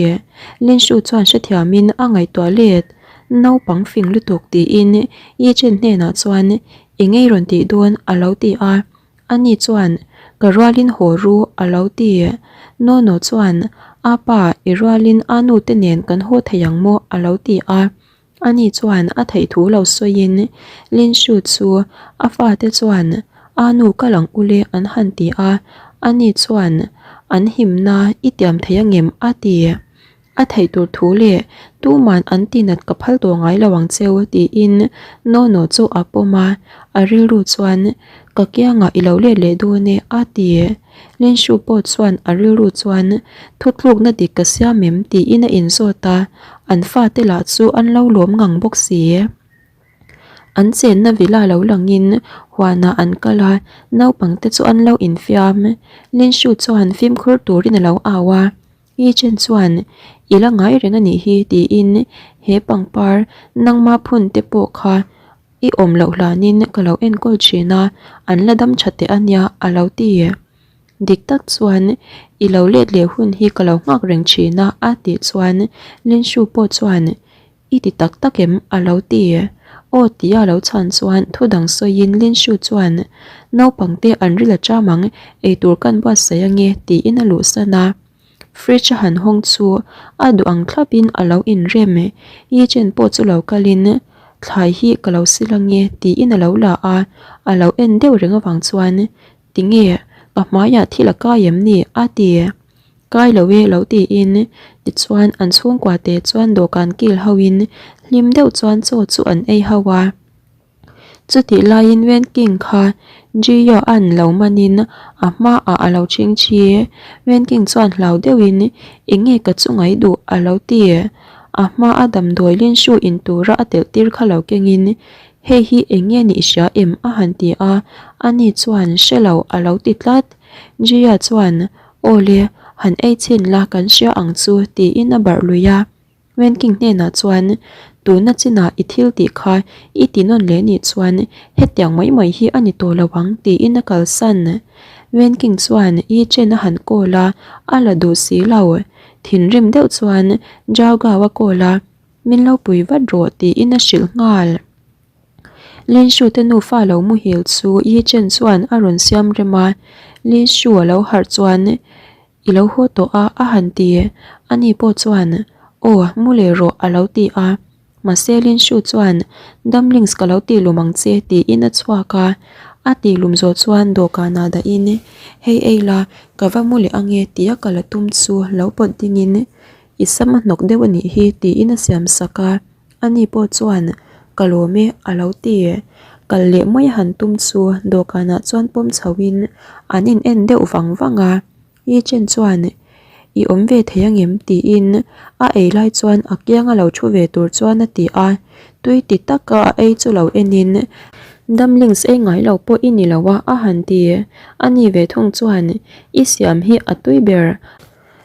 Linshu chuan hrethiamin a ngaihtuah let, Naupang fing lutuk tiin Yi Chen hnenah chuan, I ngei rawn tih dawn, a lo ti a. Ani chuan, Ka rualin haw ru, a lo ti. Nono chuan, A pa, i rualin a nu te nen kan haw thei ang maw, a lo ti a. Ani chuan a theih thu lo sawiin Linshu chu a fate chuan a nu kal ang ule an han ti a, ani chuan an himna i tiam thei angem a ti. A theih tur thu leh tuman an tinat ka phal tawh ngai lo ang cheu tiin Nono chu a pawm a, a rilru chuan ka kiangah i lo let leh dawn e a ti. Linshu pawh chuan a rilru chuan thutlukna dik ka siam em tiin a inzawt a, an fate lah chu an lo lawm ngang bawk si. An chenna villa lo langin huanah an kal a, naupangte chu an lo infiam. Linshu chuan fimkhur turin a lo au a, Yi Chen chuan i la ngai reng a nih hi tiin he pangpar nangma phun te pawh kha I awm loh hlanin ka lo enkawl thin a, an la dam tha teh a nia a lo ti. Dik tak chuan i lo let leh hun hi ka lo nghak reng thin a a tih chuan Linshu pawh chuan I ti tak tak em a lo ti. Aw tia a lo chhan chuan thu dang sawiin Linshu chuan Naupangte an ril a cham ang, eitur kan buatsaih ange tiin a luhsan a. Fridge a han hawng chu a duh ang thlap in a lo inrem e. Yi Chen pawh chu lo kal in thlai hi ka lo sil ange tiin a lo la a, a lo en deuh reng avang chuan tinge ka hmaiah thil a kai em ni a ti. Kai lo e lo tiin tichuan an chhungkua te chuan dawhkan kil ho in hlim deuh chuan chaw chu an ei ho a. Chutih laiin Wen King kha Ji-Yo-a'n lo manin a hmaah a lo ching thi. Wen King chuan hlau deuhin, Eng nge ka chu ngai duh? a lo ti. A hmaa damdawi Linshu in tura a telh tir kha lo kengin, Hei hi eng nge nih hria em? a han ti a, ani chuan hre lo a lo ti tlat. Ji-Ya chuan, Aw le, han ei chhin la kan hria ang chu tiin a barh lui a. Wenking hnenah chuan, Tuna chinah i thil tih kha i ti nawn leh nih chuan hetiang mai mai hi a ni tawh lo ang tiin a kalsan. Wenking chuan Yi Chen a han call a, a la duh si lo. Thinrim deuh chuan Zhao Gao a call a, Min lo pui vat rawh tiin a hrilh nghal. Lin Shu te nufa lo muhil chu Yi Chen chuan a rawn siam rem a, Lin Shu a lo harh chuan I lo haw tawh a a han ti. Ani pawh chuan Aw, mu leh rawh a lo ti a. Mahse Lin Shu chuan Dumplings ka lo tih lum ang che tiin a chhuak a. A tih lum zawh chuan dawhkanah dahin Hei ei la, ka va mu leh ange tia ka la tum chu lo pawt dingin I sam a hnawk deuh a nih hi tiin a siam sak a, ani pawh chuan ka lawm e a lo ti. Kal leh mai a han tum chu dawhkanah chuan pawm chhoin an in en deuh vang vang a, Yi Chen chuan I awm ve thei angem tiin a ei lai chuan a kianga lo thu ve tur chuan a ti a, tui ti taka a ei chu lo enin Dumplings ei ngai lo pawh i ni lo a a han ti. Ani ve thung chuan I siam hi a tui ber.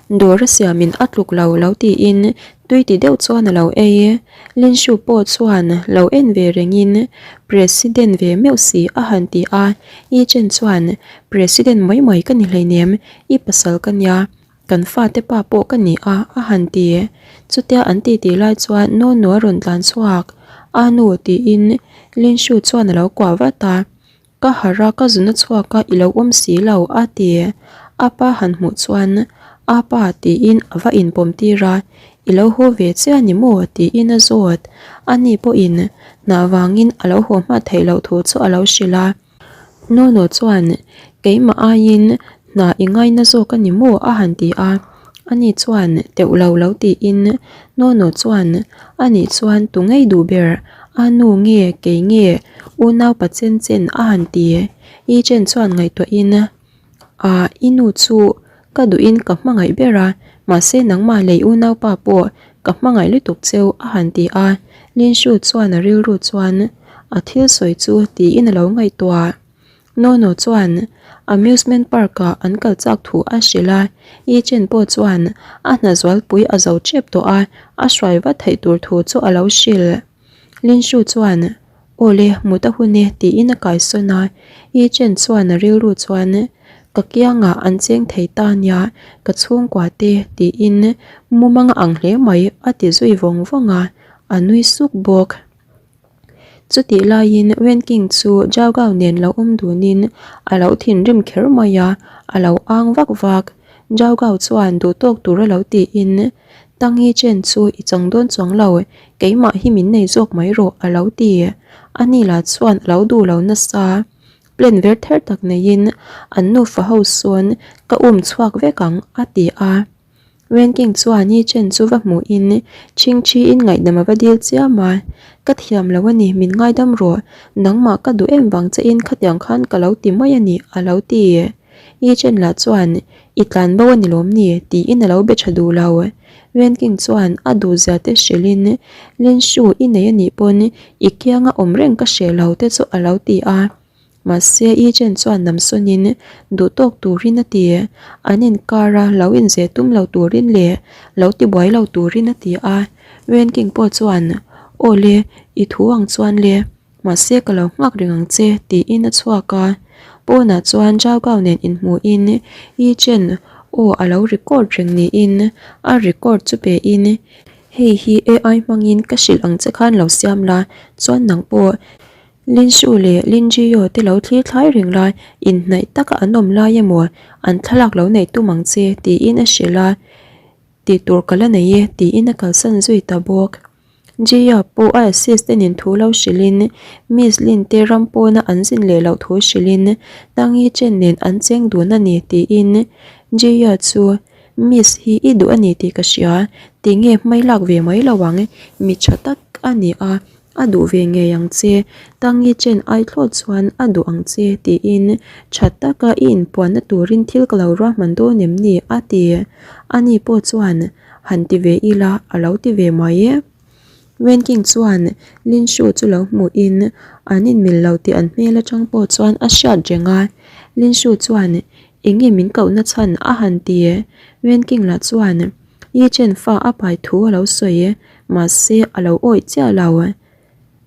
Dawr a siamin a tluk lo lo tiin tui ti deuh chuan a lo ei. Linshu pawh chuan lo en ve rengin President ve meuh si a han ti a, Yi Chen chuan President mai mai ka ni hleinem, i pasal ka nia, kan fate pa pawh ka ni a a han ti. Chutia an titi lai chuan Nono a rawn tlan chhuak, A nu tiin Linshu chuan a lo kuah vat a. Ka harh a, ka zun a chhuak a, i lo awm si lo, a ti. A pa han hmuh chuan, A pa, tiin a va inpawm tir a, I lo haw ve che a ni maw? tiin a zawt. Ani pawhin hna vangin a lo haw hma theih loh thu chu a lo hrilh a. Nono chuan, Keimah aiin hna i ngaina zawk a ni maw? a han ti a. Ani chuan teuh lo lo tiin Nono chuan ani chuan tu ngei duh ber a nu nge kei nge unau pa chen chen a han ti. Yi Chen chuan ngaihtuahin Ah i nu chu ka duhin ka hmangaih ber a mahse nangmah lei unaupa pawh ka hmangaih lutuk cheu a han ti a. Lin Shu chuan a rilru chuan a thil sawi chu tiin a lo ngaihtuah. Nono chuan amusement park ah an kal chak thu a hrilh a, Yi Chen pawh chuan a hna zualpui a zo tep tawh a, a hruai vat theih tur thu chu a lo hrilh. Lin Shu chuan, Aw le, mut a hun e tiin a kaisawn a, Yi Chen chuan a rilru chuan, Ka kiangah an cheng thei ta nia, ka chhungkua te tiin mumang a ang hle mai a ti zui vawng vawng a, a nui suk bawk. Chutih laiin Wen King chu Zhao Gao nen lo awm dunin a lo thinrim kher mai a, a lo ang vak vak. Zhao Gao chuan duh tawk tur a lo tiin, Tang Yi Chen chu i chang dawn chuang lo, keimah hi min nei zawk mai rawh a lo ti. Ani lah chuan a lo duh lo nasa. Plan ver ther tak neiin an nufa ho sawn ka um chhuak vek ang a ti a. Wenking chuan Yi Chen chu va hmuhin Chhingchhiin ngaihdam a va dil chiam a, Ka thiam lo a ni, min ngaidam rawh, nangmah ka duh em vang che in khatiang khan ka lo ti mai a ni, a lo ti. Yi Chen lah chuan, I tlan bo a ni lawm ni? tiin a lo be tha duh lo. Wenking chuan a duhzia te hrilhin, Lin Shu i nei a nih pawn i kianga awm reng ka hreh lo te chu a lo ti a. Mahse, Yi Chen chuan namsawnin duh tawk turin a ti. An inkar a, lo inzeh tum lo turin leh lo tibuai lo turin a ti a. Wen King pawh chuan, Aw le, i thu ang chuan le, mahse ka lo nghak reng ang che, tiin a chhuak a. Pawnah chuan Zhao Gao nen inhmuhin Yi Chen aw a lo record reng niin a record chu pein, Hei hi AI hmangin ka hrilh ang che khan lo siam la, chuan nang pawh Lin Shu leh Lin Jio te lo thlir thlai reng lai, inhnaih taka an awm lai emaw an thlalak lo neih tum ang che tiin a hrilh a, tih tur ka la nei e tiin a kalsan zui ta bawk. Jia pawh a assistant in thu lo hrilhin Miss Lin te ram pawna an zin leh loh thu hrilhin Tang Yi Chen nen an cheng dun a ni tiin Jia chu Miss hi i duh a ni tih ka hria, tinge hmai lak ve mai lo ang, mi tha tak a ni a. A duh ve ngei ang che, Tangi Chen ai thlawt chuan a duh ang che tiin tha taka i inpuanna turin thil ka lo ruahman dawn em ni? a ti. Ani pawh chuan han ti ve ila a lo ti ve mai e. Wen King chuan Lin Shu chu lo hmuhin an inmil lo tih an hmel atang pawh chuan a hriat reng a. Lin Shu chuan eng nge min kohna chhan a han ti. Wen King lah chuan Yi Chen fa a pai thu a lo sawi. Mahse, a lo awih chiah lo.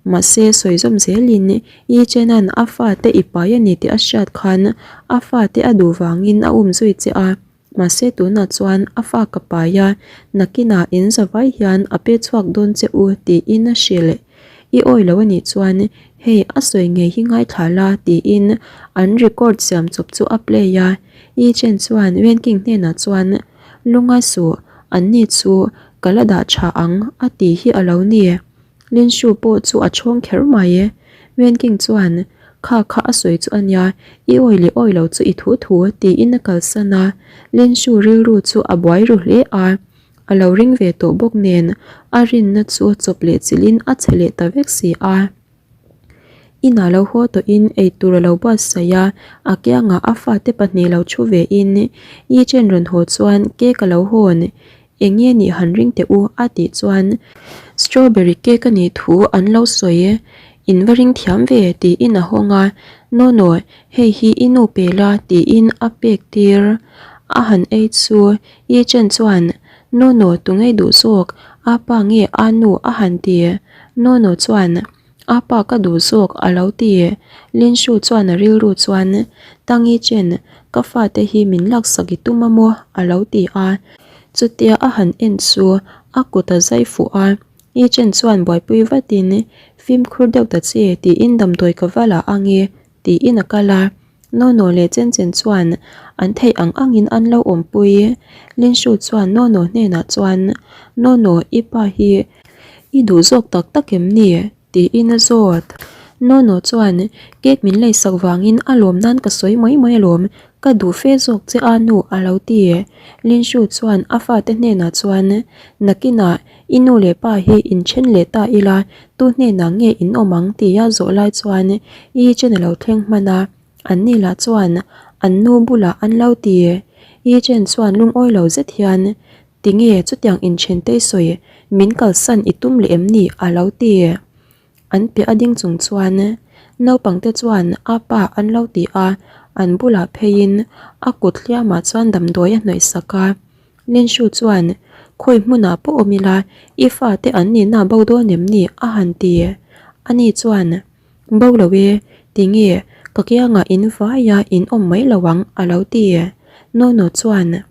Mahse, sawi zawm zelin Yi Chen-a'n a fate i pai a ni tih a hriat khan a fate a duh vangin a um zui che a. Mahse tunah chuan a fa ka pai a, nakinah in zavai hian a pe chhuak dawn che u tiin a hrilh. I awi lo a nih chuan hei a sawi ngei hi ngaithla la tiin an record siam chawp chu a play a. Yi Chen chuan Wen King hnenah chuan Lunga suh, anni chu ka la dah tha ang a ti hi a lo ni. Linshu pawh chu a chhawng kher mai. Wen King chuan, Kha kha a sawi chu a nia, i awi leh awi lo chu i thu thu, tiin a kalsan a. Linshu rilru chu a buai ru hle a, a lo ring ve tawh bawk nen a rinna chu chawp leh chilhin a chhe leh ta vek si a. Inah lo haw tawhin eitur a lo buatsaih a, a kiangah a fate pahnih lo thu vein Yi Chen rawn haw chuan cake a lo hawn. Eng nge nih han ring teh u a tih chuan strawberry cake a nih thu an lo sawi. In va ring thiam ve tiin a hawng a, No no, hei hi i nu pe la tiin a pek tir. A han ei chu Yi Chen chuan No no tu ngei duh zawk, a pa nge a nu a han ti. No no chuan A pa ka duh zawk a lo ti. Lin Shu chuan a rilru chuan Tang Yi Chen ka fate hi min laksak i tum a maw a lo ti a. Chutia a han en chu a kut a zai fuh a. Yi Chen chuan buaipui vatin Fimkhur deuh ta che tiin damdawi ka va la ang e tiin a kal a. Nono leh Chen Chen chuan an theih ang angin an lo awmpui. Lin Shu chuan Nono hnenah chuan, Nono, i pa hi i duh zawk tak tak em ni? tiin a zawt. Nono chuan, Cake min leisak vangin a lawm nan ka sawi mai mai alawm, ka duh fe zawk che a nu a lo ti. Lin Shu chuan a fate hnenah chuan, Nakinah I nu leh pa hi inthen leh ta ila, tu hnenah nge in awm ang tia zawh lai chuan I Chen a lo thleng hman a, an ni lah chuan an nu bulah an lo ti. I Chen chuan lungawi lo zet hian, Tinge chutiang inthen te i sawi, min kalsan i tum leh em ni? a lo ti. An piah a ding chung chuan naupangte chuan a pa an lo ti a, an bulah pheiin a kut hliamah chuan damdawi a hnawih sak a. Linshu chuan, Khawi hmunah pawh awm ila, i fate an nihna bo dawn em ni? a han ti. Ani chuan, Bo lo e, tinge ka kiangah in vaia in awm mai lo ang a lo ti. Nono chuan,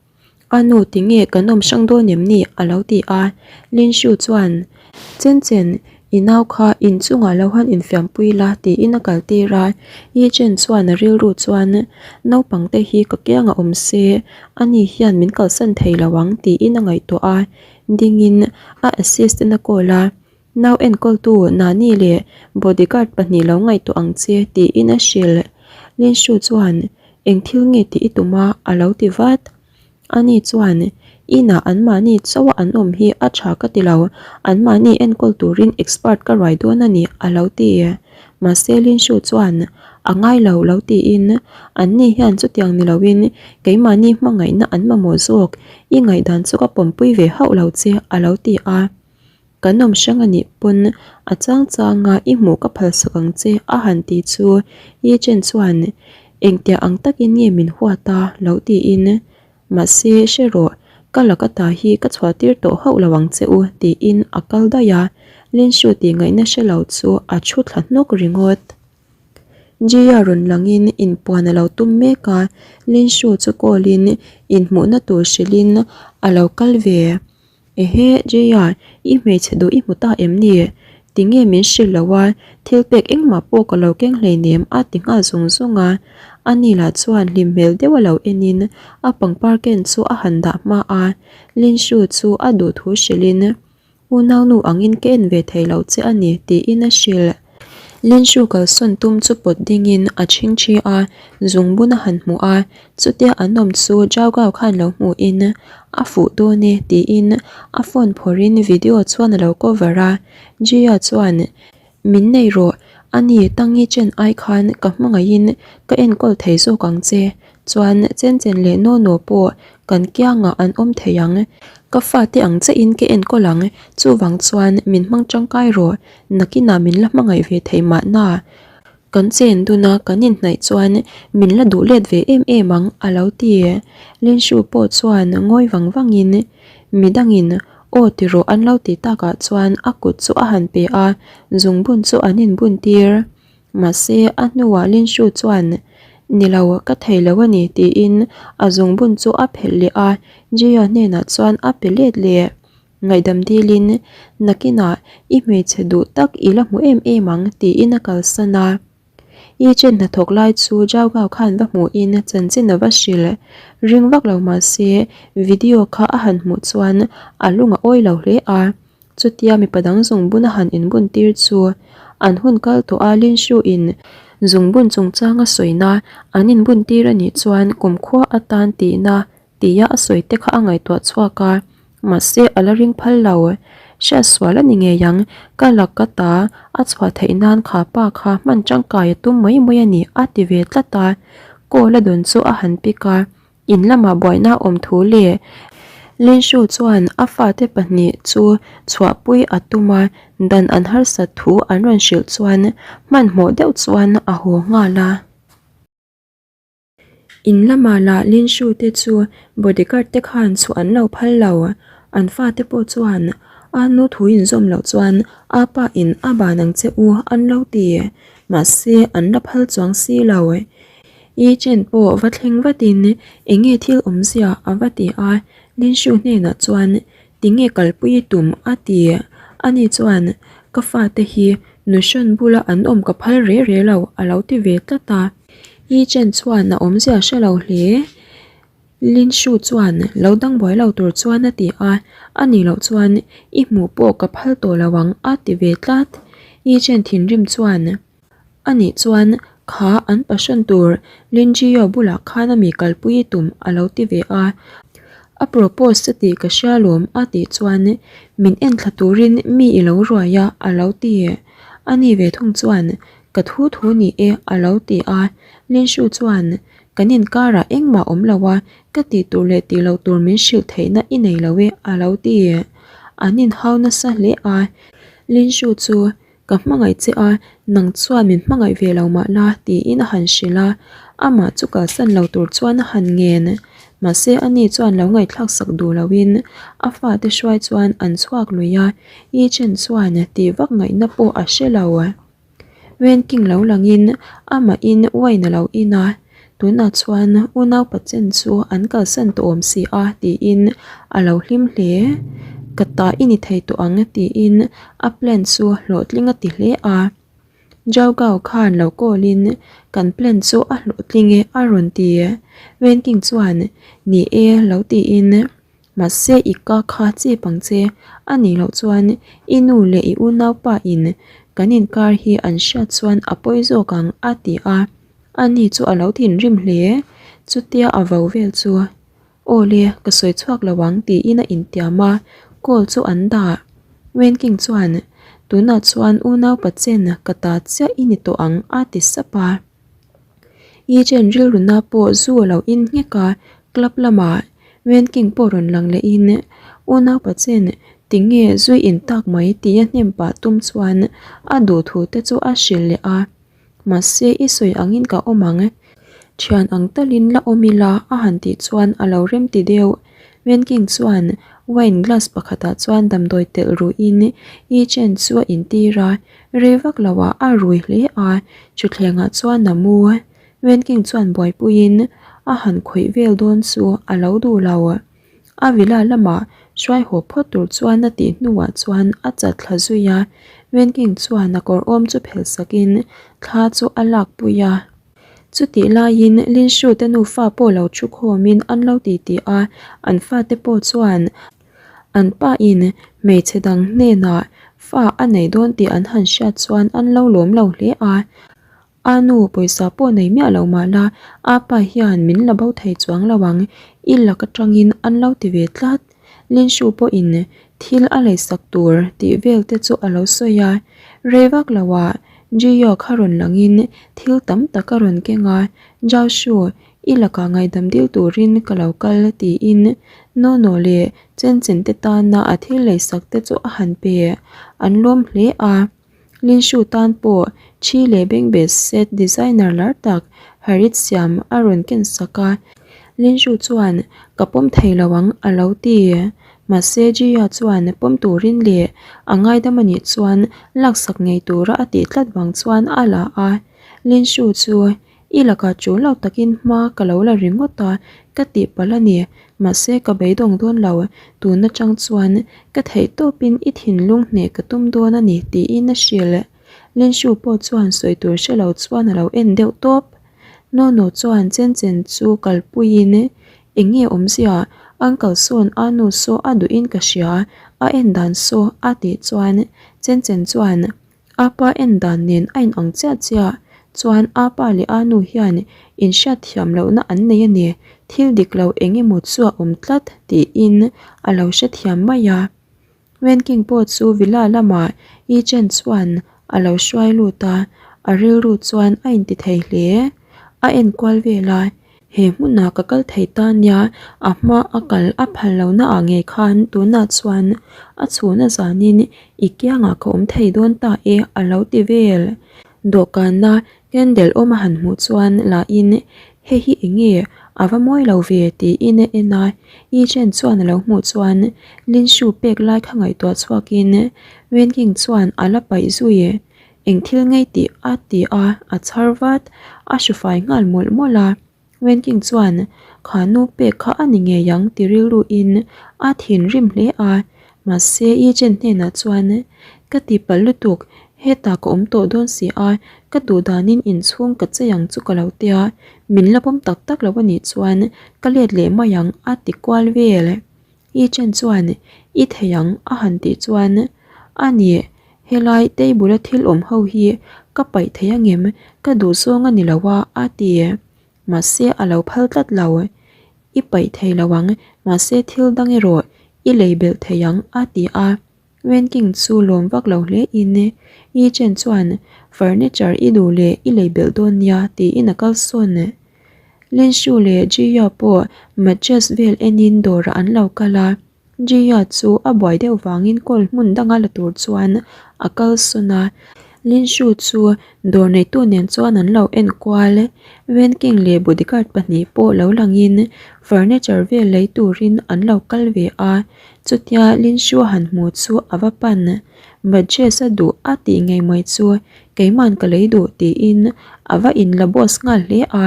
A nu tinge kan awm hrang dawn em ni? a lo ti a. Lin Shu chuan, Chen Chen, i nau kha inchungah lo han infiampui la tiin a kal tir a. Yi Chen chuan a rilru chuan, Naupangte hi ka kiangah awm se, ani hian min kalsan thei lo ang tiin a ngaihtuah a. Dingin a assistant a call a, Nau enkawltu Nani leh bodyguard pahnih lo ngaihtuah ang che tiin a hrilh. Lin Shu chuan, Eng thil nge tih i tum a? a lo ti vat. Ani chuan, Inah anmahni chauha an awm hi a tha ka ti lo, anmahni enkawl turin expert ka ruai dawn a ni a lo ti. Mahse Lin Shu chuan, A ngai lo lo tiin, Anni hian chutiang ni loin keimahni hmangaihna an mamawh zawk, i ngaihdan chu ka pawmpui ve hauh lo che a lo ti a. Kan awm hrang a nih pawn a chang changa i hmuh ka phalsak ang che a han ti chu Yi Chen chuan engtiah ang takin nge min huat a lo tiin mahse hre rawh ka laka ta hi ka chhuah tir tawh hauh lo ang che u tiin a kal daih a Lin Shu tih ngaihna hre lo chu a thu thla hnawk ringawt. Jia rawn langin inpuan a lo tum mek a Lin Shu chu call in inhmuhna tur hrilhin a lo kal ve. Ehe, Jaya, i hmeichhe duh i hmu ta em ni? Tinge min hrilh lo a, thil pek engmah pawh ka lo keng hleinem a ti nghal zung zung a. Ani lah chuan hlim hmel deuh a lo enin a pangpar ken chu a han dah hma a, Lin Shu chu a duh thu hrilhin, Unaunu angin ka en ve thei lo che a ni tiin a hrilh. Lin Shu kalsawn tum chu pawt dingin a chhingchhi a, zungbun a han hmu a, Chutia an awm chu Zhao Gao khan lo hmuhin a fuh dawn e tiin a phone phawrhin video chuan a lo cover a, Jia chuan Min nei rawh, ani Tangi Chen ai khan ka hmangaihin ka enkawl thei zawk ang che, chuan Chen Chen leh No No pawh kan kiangah an awm thei ang, ka fate ang chiahin ka enkawl ang, chuvang chuan min hmang tangkai rawh, nakinah min la hmangaih ve thei mahna. Kan chen dun a, kan inhnaih chuan min la duh let ve em em ang a lo ti. Linshu pawh chuan ngawi vang vangin midangin. Aw ti rawh an lo tih takah chuan a kut chu a han pe a, zungbun chu an inbun tir. Mahse a hnuah Linshu chuan, Ni lo, ka thei lo a ni tiin a zungbun chu a phelh leh a, Jia hnenah chuan a pe let leh. Ngaihdam dilin, Nakinah i hmeichhe duh tak i la hmu em em ang tiin a kalsan a. I chen hnathawk lai chu Zhao Gao khan va hmuhin chanchin a va hrilh. Ring vak lo mah se video kha a han hmuh chuan a lung a awi lo hle a. Chutia mipa dang zungbun a han inbun tir chu an hun kal tawh a Lin Shu in zungbun chungchang a sawina an inbun tir a nih chuan kumkhua atan tihna tia a sawi te kha a ngaihtuah chhuak a, mahse a la ring phal lo. Hriatsual a ni ngei ang, ka lak ka ta a chhuah theih nan kha pa kha hman tangkai a tum mai mai a ni a ti ve tlat a, call a dawn chu a han pick a, in lamah buaina a awm thu leh Linshu chuan a fate pahnih chu chhuahpui a tum a, dan an harsat thu an rawn hrilh chuan hmanhmawh deuh chuan a haw nghal a. In lamah lah Linshu te chu bodyguard te khan chhuah an lo phal lo. An fate pawh chuan a nu thu inzawm loh chuan a pa in a ban ang che u an lo ti. Mahse an la phal chuang si lo. Yi Chen pawh va thleng vatin eng nge thil awmzia a va ti a, Linshu hnenah chuan Tinge kalpui i tum? a ti. Ani chuan, Ka fate hi nuhrawn bula an awm ka phal re re lo, a lo ti ve tlat a. Yi Chen chuan a awmzia hre lo hle. Lin Shu chuan lo dang buai lo tur chuan a ti a, a nih loh chuan i hmuh pawh ka phal tawh lo ang, a ti ve tlat. Yi Chen thinrim chuan. A nih chuan kha an passion tur Linjio bulah khan a mi kalpui i tum a lo ti ve a. A propose che tih ka hria lawm a tih chuan min enthla turin mi i lo ruai a a lo ti. A ni ve thung chuan ka thu thu ni e a lo ti a. Linshu chuan kan inkarah engmah awm lo a, ka tih tur leh tih loh tur min hrilh theihna i nei lo e a lo ti. An inhau nasa hle a. Linshu chu Ka hmangaih che a, nang chuan min hmangaih ve lo mah la, tiin a han hrilh a. Amah chu kalsan lo tur chuan a han ngen. Mahse ani chuan lo ngaihthlak sak duh loin a fate hruai chuan an chhuak lui a, Yi Chen chuan tih vak ngaihna pawh a hre lo. Wen King lo langin amahin wine a lo in a. Tunah chuan unau pachen chu an kalsan tawh awm si a tiin a lo hlim hle. Ka ta i ni thei tawh ang tiin a plan chu hlawhtling a ti hle a. Zhao Gao khan lo call in kan plan chu a hlawhtling e a rawn ti. Wen King chuan ni e lo tiin mahse i ka kha chip ang che a nih loh chuan i nu leh i unaupa in kan inkar hi an hriat chuan a pawi zawk ang a ti a. Ani chu a lo thinrim hle. Chutia a vo vel chu, Aw le, ka sawi chhuak lo ang tiin a intiam a, call chu an dah. Wen King chuan, Tunah chuan unau pachen ka ta chiah i ni tawh ang a ti sap a. Yi Chen rilruna pawh zu a lo in nghek a, club lamah Wen King pawh rawn lang lehin, Unau pachen tinge zui in tak mai tia hnem pah tum chuan a duhthu te chu a hrilh leh a. Mahse i sawi angin ka awm ang. Thian ang talin la awm ila a han tih chuan a lo rem ti deuh. Wenking chuan wine glass pakhatah chuan damdawi telh ruhin Yi Chen chu a intir a, rei vak loah a rui hle a, thutthlengah chuan a mu. Wenking chuan buaipuiin a han khawih vel dawn chu a lo duh lo. A villa lamah hruai haw phawt tur chuan a tih hnuah chuan a chat thla zui a, Wenking chuan a kawr awm chu phelh sakin thla chu a lak pui a. Chutih laiin Linshu te nufa pawh lo thu khawmin an lo titi a, an fate pawh chuan an pa in hmeichhe dang hnenah fa a nei dawn tih an han hriat chuan an lo lawm lo hle a. A nu pawisa pawh nei miah lo mah la, a pa hian min la bo thei chuang lo ang, i lak atangin an lo ti ve tlat. Linshu pawhin thil a leisak tur tih vel te chu a lo sawi a, rei vak loah Jiyao kha rawn langin thil tam tak a rawn keng a, Zhaoshu, i lakah ngaihdam dil turin ka lo kal tiin Nono leh Chen Chen te tana a thil leisak te chu a han pe, an lawm hle a. Linshu tan pawh thi leh bengbeh set designer lar tak Harit Siam a rawn ken sak a, Linshu chuan ka pawm thei lo ang a lo ti. Mahse Jia chuan pawm turin leh a ngaidam a nih chuan laksak ngei tura a tih tlat vang chuan a la a. Lin Shu chu I lakah ṭul lo takin hma ka lo la ringawt a, ka tih palh a ni. Mahse ka beidawng dawn lo, tun aṭang chuan ka theih tawpin i thinlung hneh ka tum dawn a ni tiin a hrilh. Lenshu pawh chuan sawi tur hre lo chuan a lo en deuh tawp. Nono chuan chen chen chu kalpuiin eng nge awmzia, Uncle sawn a nu saw a duhin ka hria, a en dan saw a tih chuan chen chen chuan A pa en dan nen a inang chiah chiah chuan a pa leh a nu hian inhriatthiam lohna an nei a ni, thil dik lo eng emaw chu a awm tlat tiin a lo hrethiam mai a. Wenking pawh chu villa lamah Yi Chen chuan a lo hruai lut a, a rilru chuan a inti thei hle. A enkual vel a, He hmunah ka kal thei ta nia, a hma a kal a phal lohna ah ngei khan tunah chuan a chhun a zanin i kiangah ka awm thei dawn ta e a lo ti vel. Dawhkana candle awm a han hmuh chuan lahin hei hi eng nge a va mawi lo ve tiin a en a, Yi Chen chuan a lo hmuh chuan Lin Shu pek lai kha ngaihtuah chhuakin Wen King chuan a la paih zui. Eng thil ngei tih a ti a, a chhar vat, a hru fai nghal mawlh mawlh a. Wenking chuan, Kha nu pek kha a ni ngei ang ti rilruin a thinrim hle a. Mahse, Yi Chen hnenah chuan, Ka ti palh lutuk, hetah ka awm tawh dawn si a, ka duh danin inchhung ka chei ang chu ka lo tia, min la pawm tak tak lo a nih chuan ka let leh mai ang a ti kual vel. I chen chuan i thei ang a han tih chuan a ni helai table a thil awm ho hi ka paih thei angem ka duh zawng a ni lo a a ti mahse a lo phal tlat lo i paih thei lo ang mahse thil dang erawh i lei belh thei ang a ti a. Wenking chu lawm vak lo hle in Yi Chen chuan furniture i duh leh i lei belh dawn nia tiin a kal sawn. Lin Shu leh Ji Ya pawh mattress vel enin dawrah an lo kal a, Ji Ya chu a buai deuh vangin call hmun danga la tur chuan a kal sawn a, Lin Shu chu dawr neitu nen chuan an lo en kual. Wenking leh bodyguard pahnih pawh lo langin furniture vel lei turin an lo kal ve a. Chutia Linshu a han hmu chu a va pan, Budges a duh a tih ngei mai chu keiman ka lei duh tiin a va inla boss nghal hle a,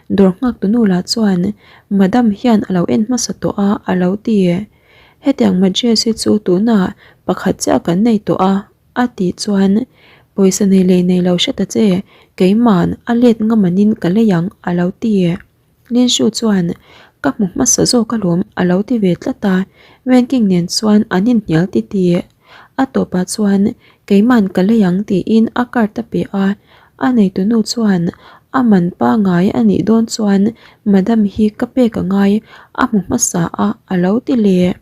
dawr nghak tu nu lah chuan Madam hian a lo en hmasa tawh a a lo ti. Hetiang Budges hi chu tunah pakhat chiah kan nei tawh a a tih chuan pawisa nei leh nei lo hre ta che, keiman a let ngamanin ka lei ang a lo ti. Linshu chuan, Ka hmu hmasa zawk alawm a lo ti ve tlat a, Wenking nen chuan an inhnial titi. A tawpah chuan, Keiman ka lei ang tiin a card a pe a, a neitunu chuan, A man pangai a nih dawn chuan madam hi ka pek a ngai, a hmu hmasa a a lo ti leh.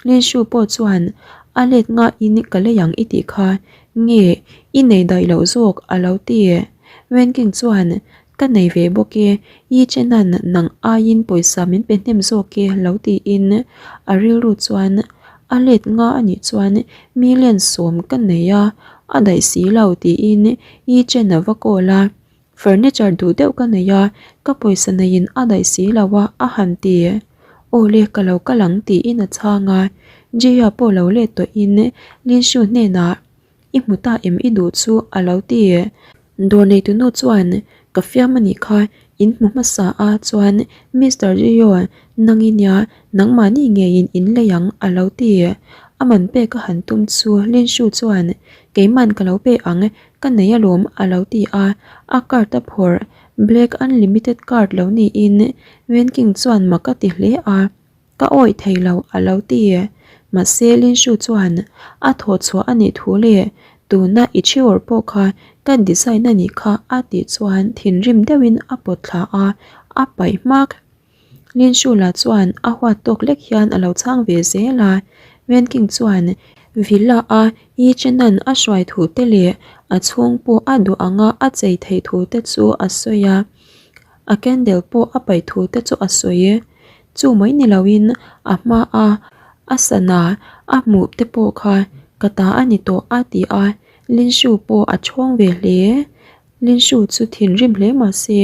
Linshu pawh chuan, A let ngaiin ka lei ang i tih kha, nge i nei daih loh zawk a lo ti. Wenking chuan, Ka nei ve bawk e, Yi Chenan nang aiin pawisa min pe hnem zawk e lo tiin a rilru chuan a let nga a nih chuan million sawm ka nei a, a daih si lo tiin Yi Chen a va call a. Furniture duh deuh ka nei a, ka pawisa neiin a daih si lo a, a han ti. Aw le, ka lo kal ang tiin a chhang a. Jia pawh lo let tawhin Lin Shu hnenah, I hmu ta em i duh chu a lo ti. Dawr neitunu chuan, Ka fiam a nih kha, in hmu hmasa a chuan Mister Jio nang i nia, nangmahni ngeiin in lei ang a lo ti. A man pek a han tum chu Lin Shu chuan, Keiman ka lo pe ang, Ka nei alawm a lo ti a, a card a phawrh, Black Unlimited card lo niin Wenking chuan mak a ti hle a, Ka awih thei lo a lo ti. Mahse Linshu chuan a thawh chhuah a nih thu leh tuna i thiawr pawh kha ka design a nih kha a tih chuan thinrim deuhin a pawt thla a, a paih hmak. Linshula chuan a huat tawk lek hian a lo chhang ve zel a, Wenking chuan villa a Yi Chenan a hruai thu te leh a chhung pawh a duh anga a chei theih thu te chu a sawi a, a candle pawh a paih thu te chu a sawi. Chu mai ni loin a hma a a sana a hmuh te pawh kha ka ta a ni tawh a ti a, Linshu pawh a chhawng ve hle. Linshu chu thinrim hle mah se,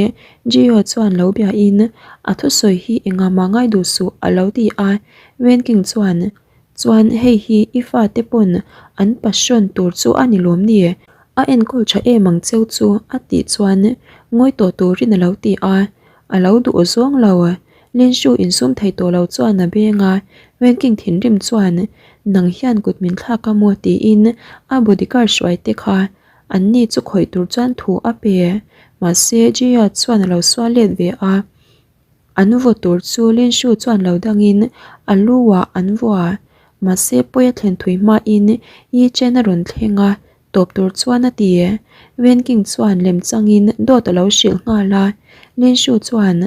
Jio chuan lo biain a thusawi hi engah mah ngai duh suh a lo ti a, Wenking chuan. Chuan hei hi i fate pawn an passion tur chu a ni lawm ni? A enkawl tha em ang cheu chu a tih chuan ngawi tawh turin a lo ti a, a lo duh zawng lo. Linshu insum thei tawh lo chuan a beng a, Wenking thinrim chuan nang hian kut min thlak a maw tiin a bodyguard hruai te kha an ni chu khawih tur chuan thu a pe. Mahse Jia chuan a lo sual let ve a. An vaw tur chu Linshu chuan lo dangin a lu ah an vua. Mahse pawi a thlen thui hmain Yi Chen a rawn thleng a, tawp tur chuan a ti. Wen King chuan lem changin dawt a lo hrilh nghal a. Linshu chuan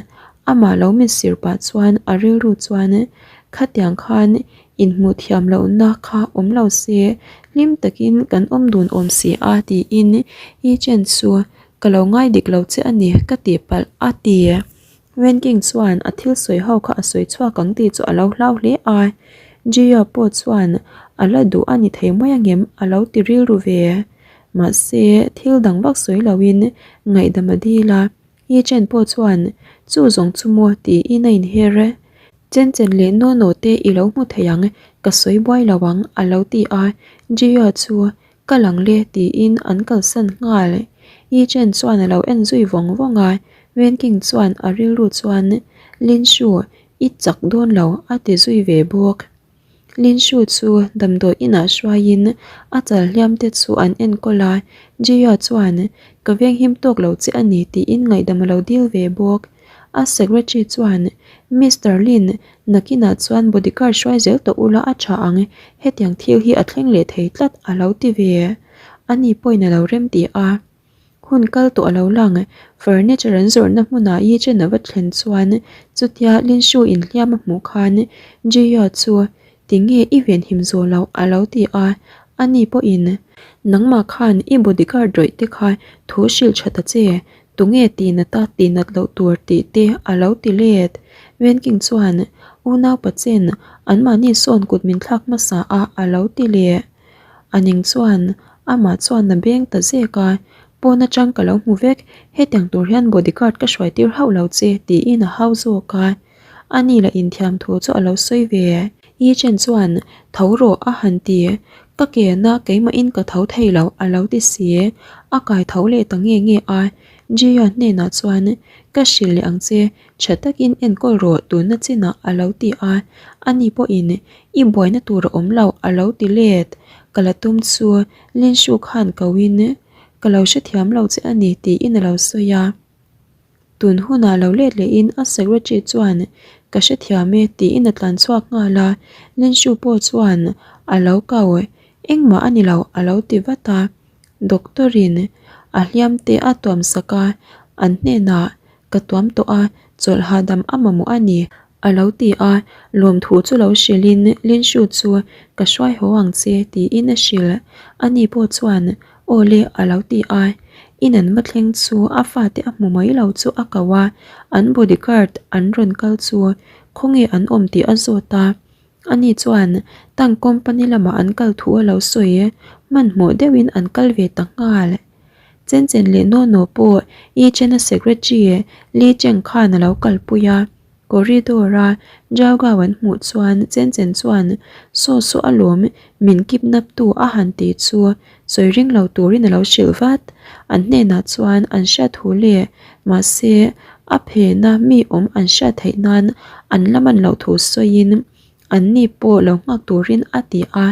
amah lo min sir pah chuan a rilru chuan khatiang khan inhmuh thiam lohna kha awm lo se hlim takin kan awm dun awm si a tiin Yi Chen chu Ka lo ngai dik lo che a ni, ka tih palh a ti. Wenking chuan a thil sawi ho kha a sawi chhuak ang tih chu a lo hlau hle a. Jia pawh chuan a la duh a ni thei mai angem a lo ti rilru ve. Mahse, thil dang vak sawi loin ngaihdam a dil a. Yi Chen pawh chuan chu zawng chu maw tiin a inher. Chen chen leh naw naw te i lo hmu thei ang, ka sawi buai lo ang a lo ti a. Jia chu Ka lang le tiin an kalsan nghal. Yi Chen chuan a lo en zui vawng vawng a, Wen King chuan a rilru chuan Lin Shu i chak dawn lo a ti zui ve bawk. Lin Shu chu damdawi inah hruaiin a chal hliam te chu an enkawl a, Jia chuan ka venghim tawk lo che a ni tiin ngaihdam a lo dil ve bawk. A secretary chuan Mister Lin Nakinah chuan bodyguard hruai zel tawh ula a tha ang, hetiang thil hi a thleng leh thei tlat a lo ti ve. Ani pawhin a lo rem ti a. Hun kal tawh a lo lang, furniture an zawrhna hmunah Yi Chen a va thlen chuan chutia Lin Shu inhliam a hmuh khan Ji Ya chu tinge i venhim zawh loh a lo ti a, ani pawhin nangmah khan i bodyguard rawih te kha thu hrilh tha ta che, Tunge tihnat a tihnat loh tur tih te a lo ti let. Wenking chuan unau pachen anmahni sawn kut min thlak hmasa a a lo ti leh. A ning chuan amah chuan a beng ta zek a, pawn atang ka lo hmu vek, hetiang tur hian bodyguard ka hruai tir hauh lo che tiin a hau zawk a. Ani lah inthiam thu chu a lo sawi ve. Yi Chen chuan tho rawh a han ti. Ka kena keimahin ka tho thei lo a lo ti si. A kai tho leh ta nge nge a. Jia hnenah chuan ka hrilh leh ang che, tha takin enkawl rawh tunna chinah a lo ti a. Ani pawhin i buaina tur a awm lo a lo ti let. Ka la tum chu Lin Shu khan koin ka lo hrethiam lo che a ni tiin a lo sawi a. Tun hunah lo let lehin a secretary chuan ka hrethiam e tiin a tlan chhuak nghal a, Linshu pawh chuan a lo kau engmah a ni lo a lo ti vat a, doctor in a hliam te a tuam sak a, an hnenah ka tuam tawh a chawlh hahdam a mamawh a ni a lo ti a, lawmthu chu lo hrilhin Linshu chu ka hruai haw ang che tiin a hrilh, ani pawh chuan Aw le a lo ti a, in an va thleng chu a fate a hmu mai lo chu a ko a, an bodyguard an rawn kal chu khawnge an awm tih a zawt a, ani chuan tank company lamah an kal thu a lo sawi, hmanhmawh deuhin an kal ve ta nghal. Chen Chen leh Naw Naw pawh Yi Chen-a secretary Li Cheng khan a lo kalpui a. Corridor a Zhao Gao an hmuh chuan Chen Chen chuan Saw saw a lawm min kidnap tu a han tih chu sawi ring lo turin a lo hrilh vat. An hnenah chuan an hriat thu le mahse a phena mi awm an hriat theih nan an la man loh thu sawiin an ni pawh lo nghak turin a ti a.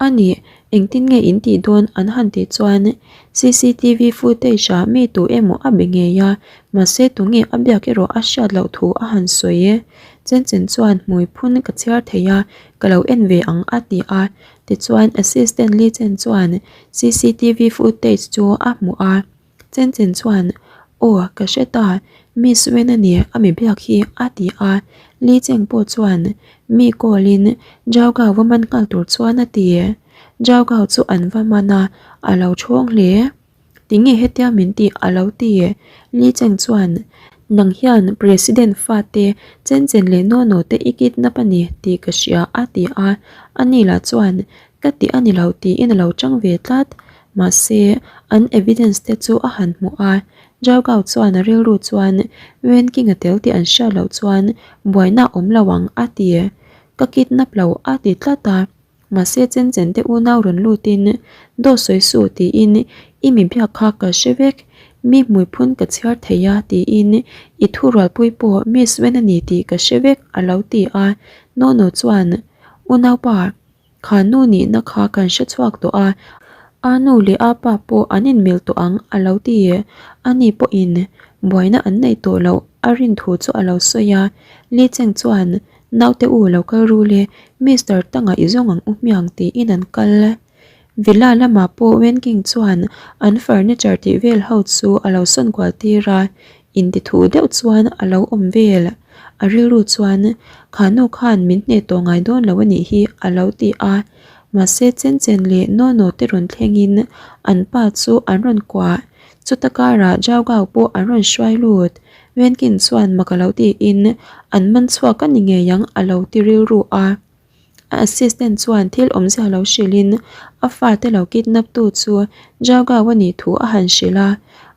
A nih, engtin nge in tih dawn an han tih chuan cctv footage ah mi tu emaw a be ngei a, mahse tunge a biak erawh a hriat loh thu a han sawi e. Chen chen chuan hmui phun ka chhiar thei a, ka lo en ve ang a ti a, tichuan assistant Li Chen chuan cctv footage chu a hmuh a. Chen Chen chuan, Aw, ka hre ta, Miss Wen a ni a mi biak hi, a ti a. Li Cheng pawh chuan mi call in Zhao Gao va man nghal tur chuan a ti. Zhao Gao chu an va man a, a lo thawng hle. Tinge hetia min tih a lo ti. Li Cheng chuan, Nang hian President fate Chen Chen leh Naw Naw te i kidnap a ni tih ka hria, a ti a. Ani lah chuan, Ka tih a ni lo tiin a lo chang ve tlat. Mahse, an evidence te chu a han hmuh a, Zhao Gao chuan a rilru chuan Wen King a tel tih an hriat loh chuan buaina a awm lo ang a ti. Ka kidnap lo a ti tlat a. Mahse chen chen te unau rawn lutin Dawt sawi suh tiin i mi biak kha ka hre vek, mi hmuiphun ka chhiar thei a tiin i thurualpui pawh Miss Wen a ni tih ka hre vek a lo ti a. Nono chuan Unaupa, kha nu nihna kha kan hre chhuak tawh a, a nu leh a pa pawh an inmil tawh ang a lo ti. Ani pawhin buaina an nei tawh loh a rin thu chu a lo sawi a. Li Cheng chuan Naute u lo kal ru le, Mister Tanga i zawng ang u hmiang tiin an kal. Villa lamah pawh Wen King chuan an furniture tih vel ho chu a lo sawn kual tir a, intithu deuh chuan a lo awm vel. A rilru chuan, Kha nu khan min hneh tawh ngai dawn lo a nih hi a lo ti a. Mahse Chen Chen leh Nono te rawn thlengin an pa chu an rawn kuah. Chuta karah Zhao Gao pawh an rawn hruai lut. Wenkin chuan mak a lo tiin an man chhuak a ni ngei ang a lo ti rilru a. A assistant chuan thil awmzia lo hrilhin a fate lo kidnap tu chu Zhao Gao a nih thu a han hrilh a,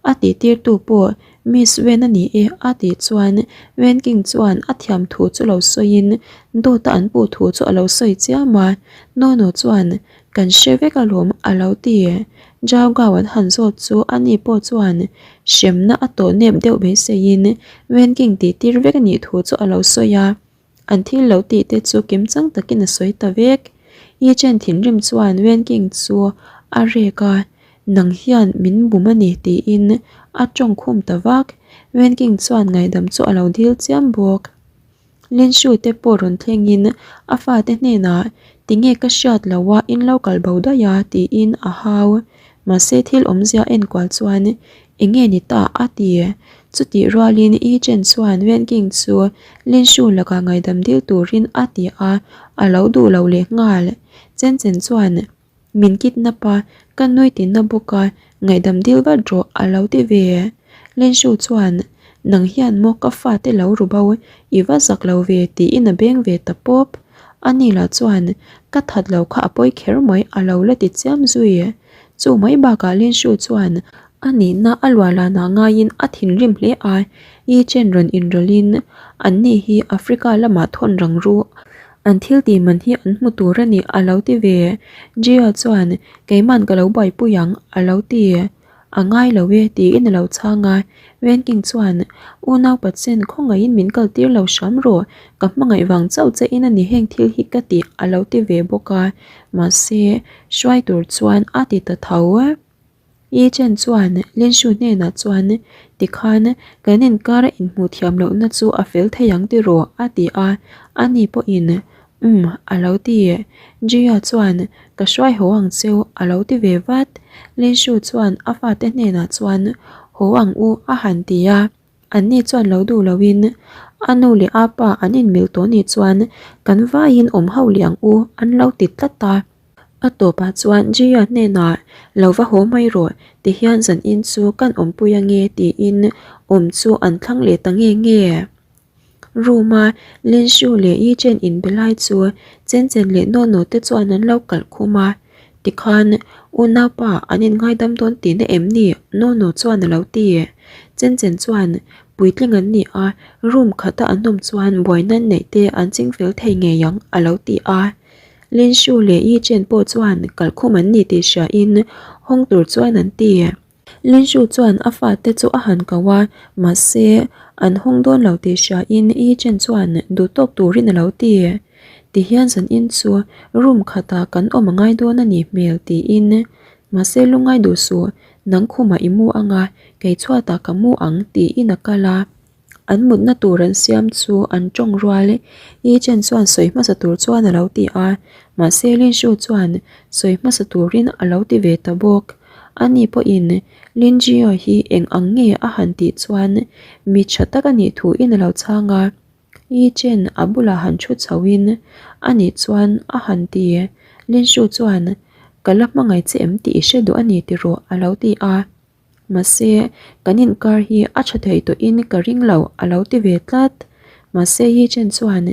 a tihtirtu pawh Miss Wen a ni e a tih chuan Wenking chuan a thiam thu chu lo sawiin dawta an puh thu chu a lo sawi chiam a, Nono chuan Kan hre vek alawm a lo ti. Zhao Gao an han zawt chu ani pawh chuan hremna a tawh nep deuh beiseiin Wen King tih tir vek a nih thu chu a lo sawi a. An thil lo tih te chu kim chang takin a sawi ta vek. Yi Chen thinrim chuan Wen King chu a rek a, Nang hian min bum a ni tiin a tawng khum ta vak. Wen King chuan ngaihdam chu a lo dil chiam bawk. Linshu te pawh rawn thlengin a fate hnenah tinge ka hriat lo a in lo kal bo daih a tiin a hau. Mahse thil awmzia enkual chuan enge ni ta a ti. Chutih rualin Yi Chen chuan Wen King chu Linshu lakah ngaihdam dil turin a ti a, a lo duh lo leh nghal. Chen Chen chuan. Min kidnap a, ka nui tinna bawk a, ngaihdam dil vat rawh a lo ti ve. Lenshu chuan, Nang hian maw ka fate lo ru bo, i va zak lo ve tiin a beng ve ta pawp. Ani lah chuan, Ka that lo kha a pawi kher mai a lo la ti chiam zui. Chu mai bakah Lenshu chuan a nihna a luahlanah ngaiin a thinrim hle a, Yi Chen rawn inrawlhin, Anni hi Africa lamah thawn rang ru An thil tih man hi an hmu tur a ni a lo ti ve. Jia chuan, Keiman ka lo buaipui ang a lo ti. A ngai lo e tiin a lo chhang a. Wenking chuan, Unau Patsen khawngaihin min kal tir lo hram rawh, ka hmangaih vang chauh che in a ni heng thil hi ka tih a lo ti ve bawk a. Mahse, hruai tur chuan a ti ta tho. Yi Chen chuan Lin Shu hnenah chuan, Tikhan, kan inkara inhmuh thiam lohna chu a fel thei ang tiraw? a ti a, ani pawhin, Umm, a lo ti. Jia chuan, Ka hruai haw ang cheu, a lo ti ve vat. Lin Shu chuan a fate hnenah chuan, Haw ang u, a han ti a. Anni chuan lo duh loin, A nu leh a pa an inmil tawh nih chuan kan vaiin awm ho leh ang u, an lo ti tlat a. A tawpah chuan Jia hnenah, Lo va haw mai rawh, tihian zanin chu kan awmpui ange tiin awm chu an thlang leh ta nge nge. Room a Lin Shu leh Yi Chen inbe lai chu Chen Chen leh Naw Naw te chuan an lo kalh khum a. Tikhan, unaupa an inngaidam dawn tihna em ni? Naw Naw chuan a lo ti. Chen Chen chuan, Puitling an ni a, room khata an awm chuan buaina neih te an chingfel thei ngei ang a lo ti a. Lin Shu leh Yi Chen pawh chuan kalkhum an ni tih hriain hawng tur chuan an ti. Lin Shu chuan a fate chu a han ko a, mahse an hawng dawn lo tih hriain Yi Chen chuan duh tawk turin a lo ti. Tihian zanin chu room khatah kan awm a ngai dawn a nih hmel tiin mahse lungngai duh suh, nang khumah i mu anga kei chhuatah ka mu ang tiin a kal a. An mutna tur an siam chu an tawng rual Yi Chen chuan sawi hmasa tur chuan a lo ti a, mahse Lin Shu chuan sawi hmasa turin a lo ti ve ta bawk. Ani pawhin Lin Jio hi eng ang nge a han tih chuan mi tha tak a nih thuin a lo chhang a, Yi Chen a bulah han thu chhoin a nih chuan a han ti. Lin Shu chuan Ka la hmangaih che em tih i hre duh a ni tiraw a lo ti a. Mahse, kan inkar hi a tha thei tawhin ka ring lo a lo ti ve tlat. Mahse Yi Chen chuan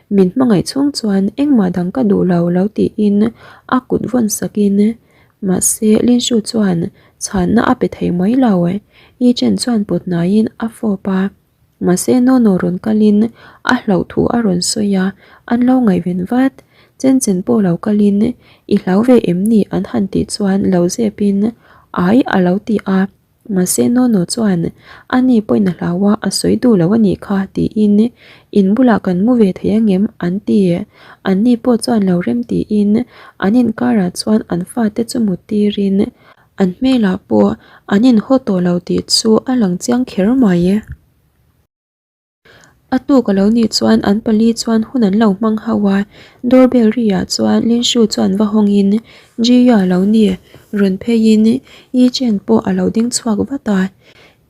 min hmangaih chhung chuan engmah dang ka duh lo lo tiin a kut vawn sakin mahse Lin Shu chuan chhanna a pe thei mai lo. Yi Chen chuan pawt hnaiin a fawp a. Mahse Nono rawn kalin a hlauh thu a rawn sawi a, an lo ngaihven vat. Chen chen pawh lo kalin i hlau ve em ni an han tih chuan lo zepin ai a lo ti a. Mahse Nono chuan a ni pawhin a hlau a, a sawi duh lo a nih kha tiin in bulah kan mu ve thei angem an ti. An ni pawh chuan lo rem tiin an inkarah chuan an fate chu mut tirin An hmelah pawh an inhaw tawh lo tih chu a lang chiang kher mai. A tuk a lo nih chuan an pali chuan hun an lo hmang ho a, doorbell ri ah chuan Linshu chuan va hawngin Jiya a lo ni, rawn pheiin Yi Chen pawh a lo ding chhuak vat a,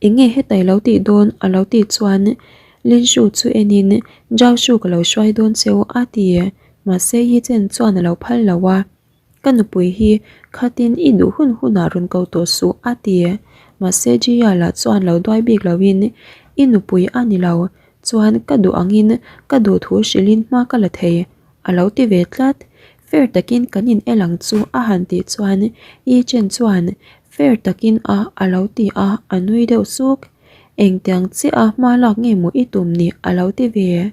Enge heta i lo tih dawn? a lo tih chuan Linshu chu enin Zhao Shu ka lo hruai dawn cheu a ti, mahse Yi Chen chuan a lo phal lo a. Ka nupui hi khatin i duh hun hunah rawn ko tawh suh a ti. Mahse Jia lah chuan lo duai bik loin i nupui a ni lo, chuan ka duh angin ka duh thu hrilhin hma ka la thei a lo ti ve tlat. Fair takin kan in el ang chu a han tih chuan Yi Chen chuan fair takin a a lo ti a, a nui deuh suk. Engtiang chiah a hma lak nge maw i tum ni a lo ti ve.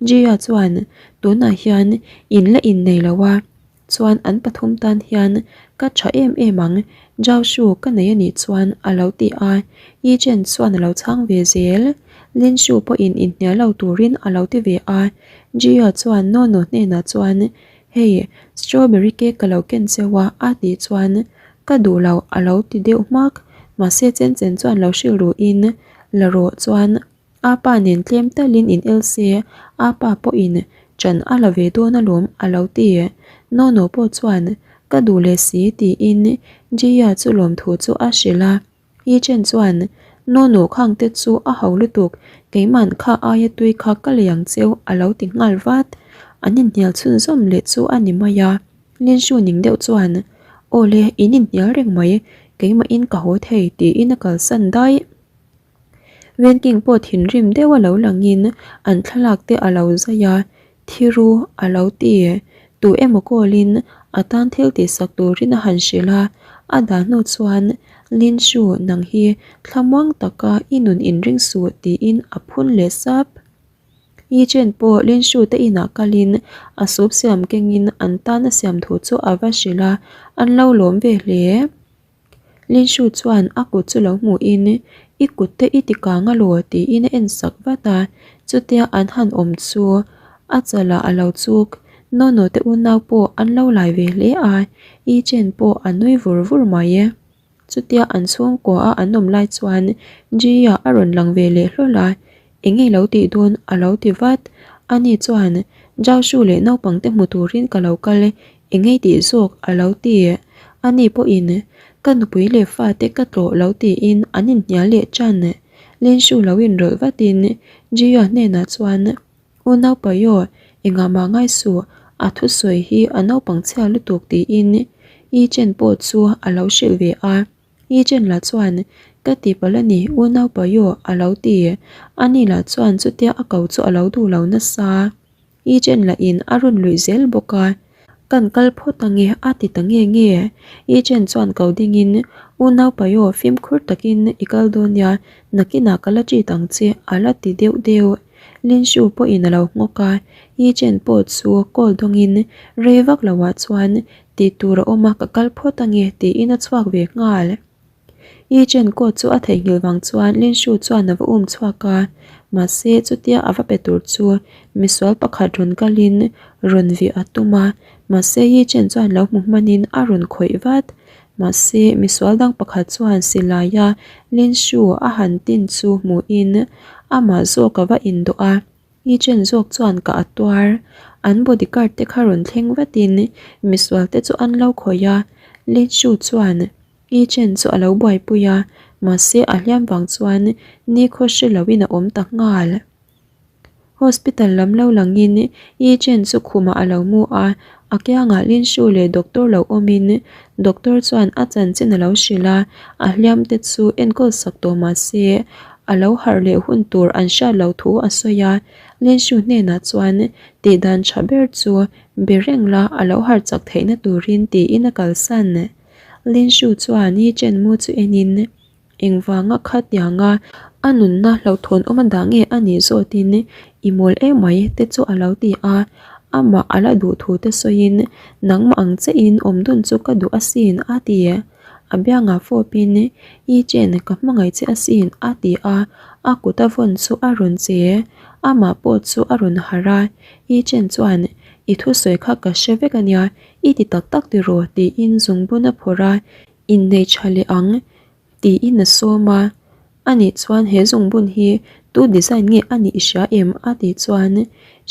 Jia chuan tunah hian in la innei lo a. Chuan an pathum tan hian ka tha em em ang, Zhao Shu ka nei a nih chuan a lo ti a, Yi Chen chuan a lo chhang ve zel. Lin Shu pawhin inhnial lo turin a lo ti ve a, Jia chuan Nono hnenah chuan Hei, strawberry cake ka lo ken cheu a a tih chuan Ka duh lo a lo ti deuh hmak, mahse Chen Chen chuan lo hrilh ruhin la rawh chuan A pa nen tlem talin in el se, a pa pawhin ṭan a la ve dawn alawm a lo ti. Nono pawh chuan ka duh leh si tiin Jia chu lawmthu chu a hrilh a. Yi Chen chuan Nono khang te chu a ho lutuk, keiman kha aia tui kha ka lei ang cheu a lo ti nghal vat. An inhnial chhunzawm leh chu a ni mai a. Lin Shu ning deuh chuan Aw le, in inhnial reng mai, keimahin ka haw thei tiin a kalsan daih. Venking pawh thinrim deuh a lo langin an thlalak te a lo zai a, thi ru a lo ti. Tu emaw call-in a tan thil tihsak turin a han hrilh a, a dah hnu chuan Lin Shu nang hi thlamuang taka i nun inring suh tiin a phun leh sap. Yi Chen pawh Lin Shu te inah kalin a sup siam kengin an tan a siam thu chu a va hrilh a, an lo lawm ve hle. Lin Shu chuan a kut chu lo hmuhin, I kut te i ti kang alaw? tiin a en sak vat a, chutia an han awm chu a chalah a lo chuk. Nono te unau pawh an lo lai ve hle a, Yi Chen pawh a nui vur vur mai e. Chutia an chhungkua a an awm lai chuan Jia a rawn lang ve leh hlawl a, Eng nge lo tih dawn? a lo ti vat. Ani chuan, Zhao Shu leh naupangte hmu turin ka lo kal e, eng nge tih zawk? a lo ti. Ani pawhin, Ka nupui leh fate ka tlawh lo tiin an inhnial leh tan. Lin Shu lo inrawlh vatin Jia hnenah chuan, U naupaio, engah mah ngai suh, a thusawi hi a naupang chhia lutuk tiin Yi Chen pawh chu a lo hrilh ve a. Yi Chen lah chuan, Ka tihpalh a ni, u naupaio, a lo ti. Ani lah chuan chutia a ko chu a lo duh lo nasa. Yi Chen lahin a rawn luih zel bawk a. Kan kal phawt ange, a ti ta nge nge. Yi Chen chuan ko dingin, U naupaio, fimkhur takin i kal dawn nia, nakinah ka la treat ang che, a la ti deuh deuh. Lin Shu pawhin a lo nghawk a, Yi Chen pawh chu call dawngin rei vak loah chuan tih tur a awm a ka kal phawt ange tiin a chhuak ve nghal. Yi Chen coat chu a theihnghilh vang chuan Lin Shu chuan a va um chhuak a, mahse chutia a va pe tur chu misual pakhat rawn kalin rawn vih a tum a, mahse Yi Chen chuan lo hmu hmanin a rawn khawih vat. Mahse misual dang pakhat chuan silaia Lin Shu a han tin chu hmuhin amah zawk a va indawh a. Ni chen zawk chuan ka a tuar. An bodyguard te kha rawn thleng vatin misual te chu an lo khawih a, Lin Shu chuan Ni Chen chu a lo buaipui a, mahse a hliam vang chuan nikhaw hre loin a awm ta nghal. Hospital lam lo langin Yi Chen chu khumah a lo mu a, a kiangah Lin Shu leh doctor lo awmin doctor chuan a chanchin a lo hrilh a, a hliam te chu enkawl sak tawh mah se a lo harh leh hun tur an hriat loh thu a sawi a, Lin Shu hnenah chuan tih dan tha ber chu be reng la a lo harh chak theihna turin tiin a kalsan. Lin Shu chuan Yi Chen mu chu enin. Engvanga khatianga a nunna hlauhthawn awm a dah nge a nih zawtin i mawl emai te chu a lo ti a, amah a la duh thu te sawiin nangmah ang chiahin awm dun chu ka duh asin a ti. A biangah fawpin i chen ka hmangaih che asin a ti a, a kut a vawn chu a rawn che. Amah pawh chu a rawn harh a, i chen chuan i thusawi kha ka hre vek ania, i ti tak tak tiraw tiin zungbun a phawrh a, Innei tha leh ang tiin a sawm a, ani chuan he zungbun hi tu design nge a nih i hria em? a tih chuan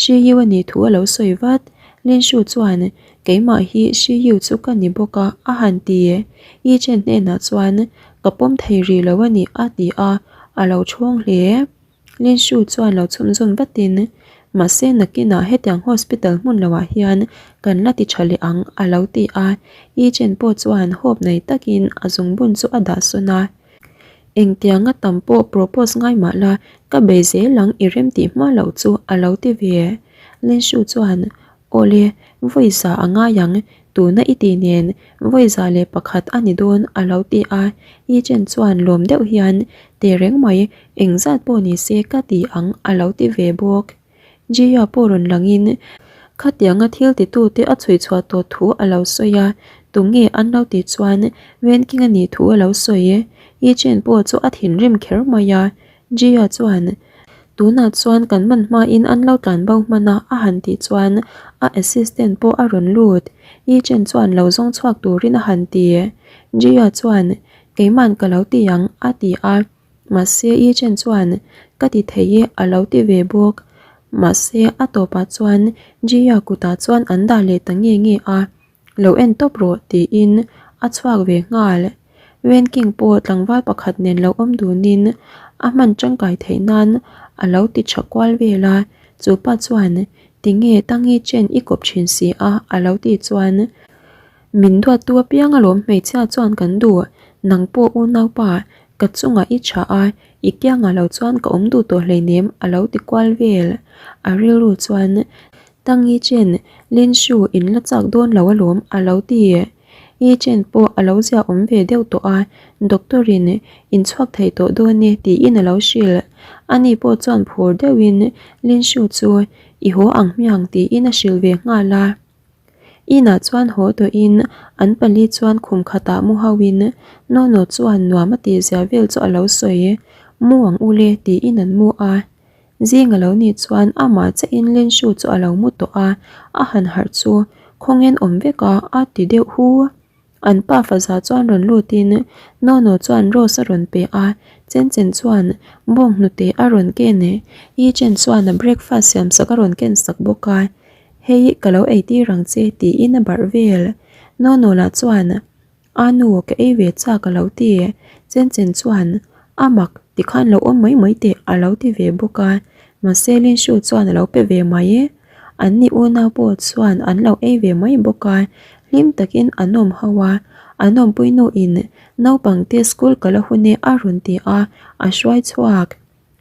Shi Yu a nih thu a lo sawi vat. Lin Shu chuan keimah hi Shi Yu chu ka ni bawk a a han ti. Yi Chen hnenah chuan ka pawm thei rih lo a ni a ti a, a lo chhawng hle. Lin Shu chuan lo chhunzawm vatin, Mahse nakinah hetiang hospital hmun loah hian kan la ti tha leh ang a lo ti a, Yi Chen pawh chuan hope nei takin a zungbun chu a dah sawn a. Engtianga tam pawh propose ngai mah la, ka bei zel ang i rem tih hma loh chu a lo ti ve. Lin Shu chuan Awle, vawi za a ngai ang, tuna i tih nen vawi 101 a ni dawn a lo ti a, Yi Chen chuan lawm deuh hian Tehreng mai, engzat pawh ni se ka ti ang a lo ti ve bawk. Jia pawh rawn langin khatianga thil titute a chhui chhuah tawh thu a lo sawi a, tunge an lo tih chuan Wenking a nih thu a lo sawi. Yi Chen pawh chu a thinrim kher mai a, Jia chuan, Tunah chuan kan man hmain an lo tlan bo hman a a han tih chuan a assistant pawh a rawn lut. Yi Chen chuan lo zawng chhuak turin a han ti. Jia chuan, Keiman ka lo ti ang a ti a. Mahse Yi Chen chuan, Ka ti thei e a lo ti ve bawk. Mahse a tawpah chuan Jia kutah chuan an dah leh ta nge nge a. Lo en tawp rawh tiin a chhuak ve nghal. Wen King pawh tlangval pakhat nen lo awm dunin a hman tangkai theih nan a lo ti tha kual vel a, chu pa chuan tinge Tangi Chen i kawp thin si a a lo tih chuan min duattu apiang alawm hmeichhia chuan kan duh, nang pawh unaupa ka chungah i tha a, i kiangah lo chuan ka awm duh tawh hleinem a lo ti kual vel. A rilru chuan Tangi Chen, Lin Shu in la chak dawn lo alawm a lo ti. Yi Chen pawh a lo zia awm ve deuh tawh a, Doctor in in chhuak thei tawh dawn e tiin a lo hrilh. Ani pawh chuan phur deuhin Lin Shu chu i haw ang hmiang tiin a hrilh ve nghal a. Inah chuan haw tawhin an pali chuan khum khatah mu hauhin Nono chuan nuam a tihzia vel chu a lo sawi. Mu ang ule tiin an mu a. Zing a lo nih chuan amah chiahin Lenshu chu a lo mu tawh a, a han harh chu khawngen awm vek a, a ti deuh hu. An pa faza chuan rawn lutin Nono chuan rose a rawn pe a, Chen Chen chuan bawng hnute a rawn ken e, Yi Chen chuan a breakfast siam sak a rawn ken sak bawk a, Hei ka lo eitir ang che tiin a barh vel. Nono lah chuan A nu ka ei ve chak a lo ti. Chen Chen chuan a mak tikhan lo awm mai mai teh a lo ti ve bawk a, mahse Lin Shu chuan a lo pe ve mai. An ni unau pawh chuan an lo ei ve mai bawk a, hlim takin an awm ho a, an awmpui nuin naupangte school ka la hun e a rawn ti a, a hruai chhuak.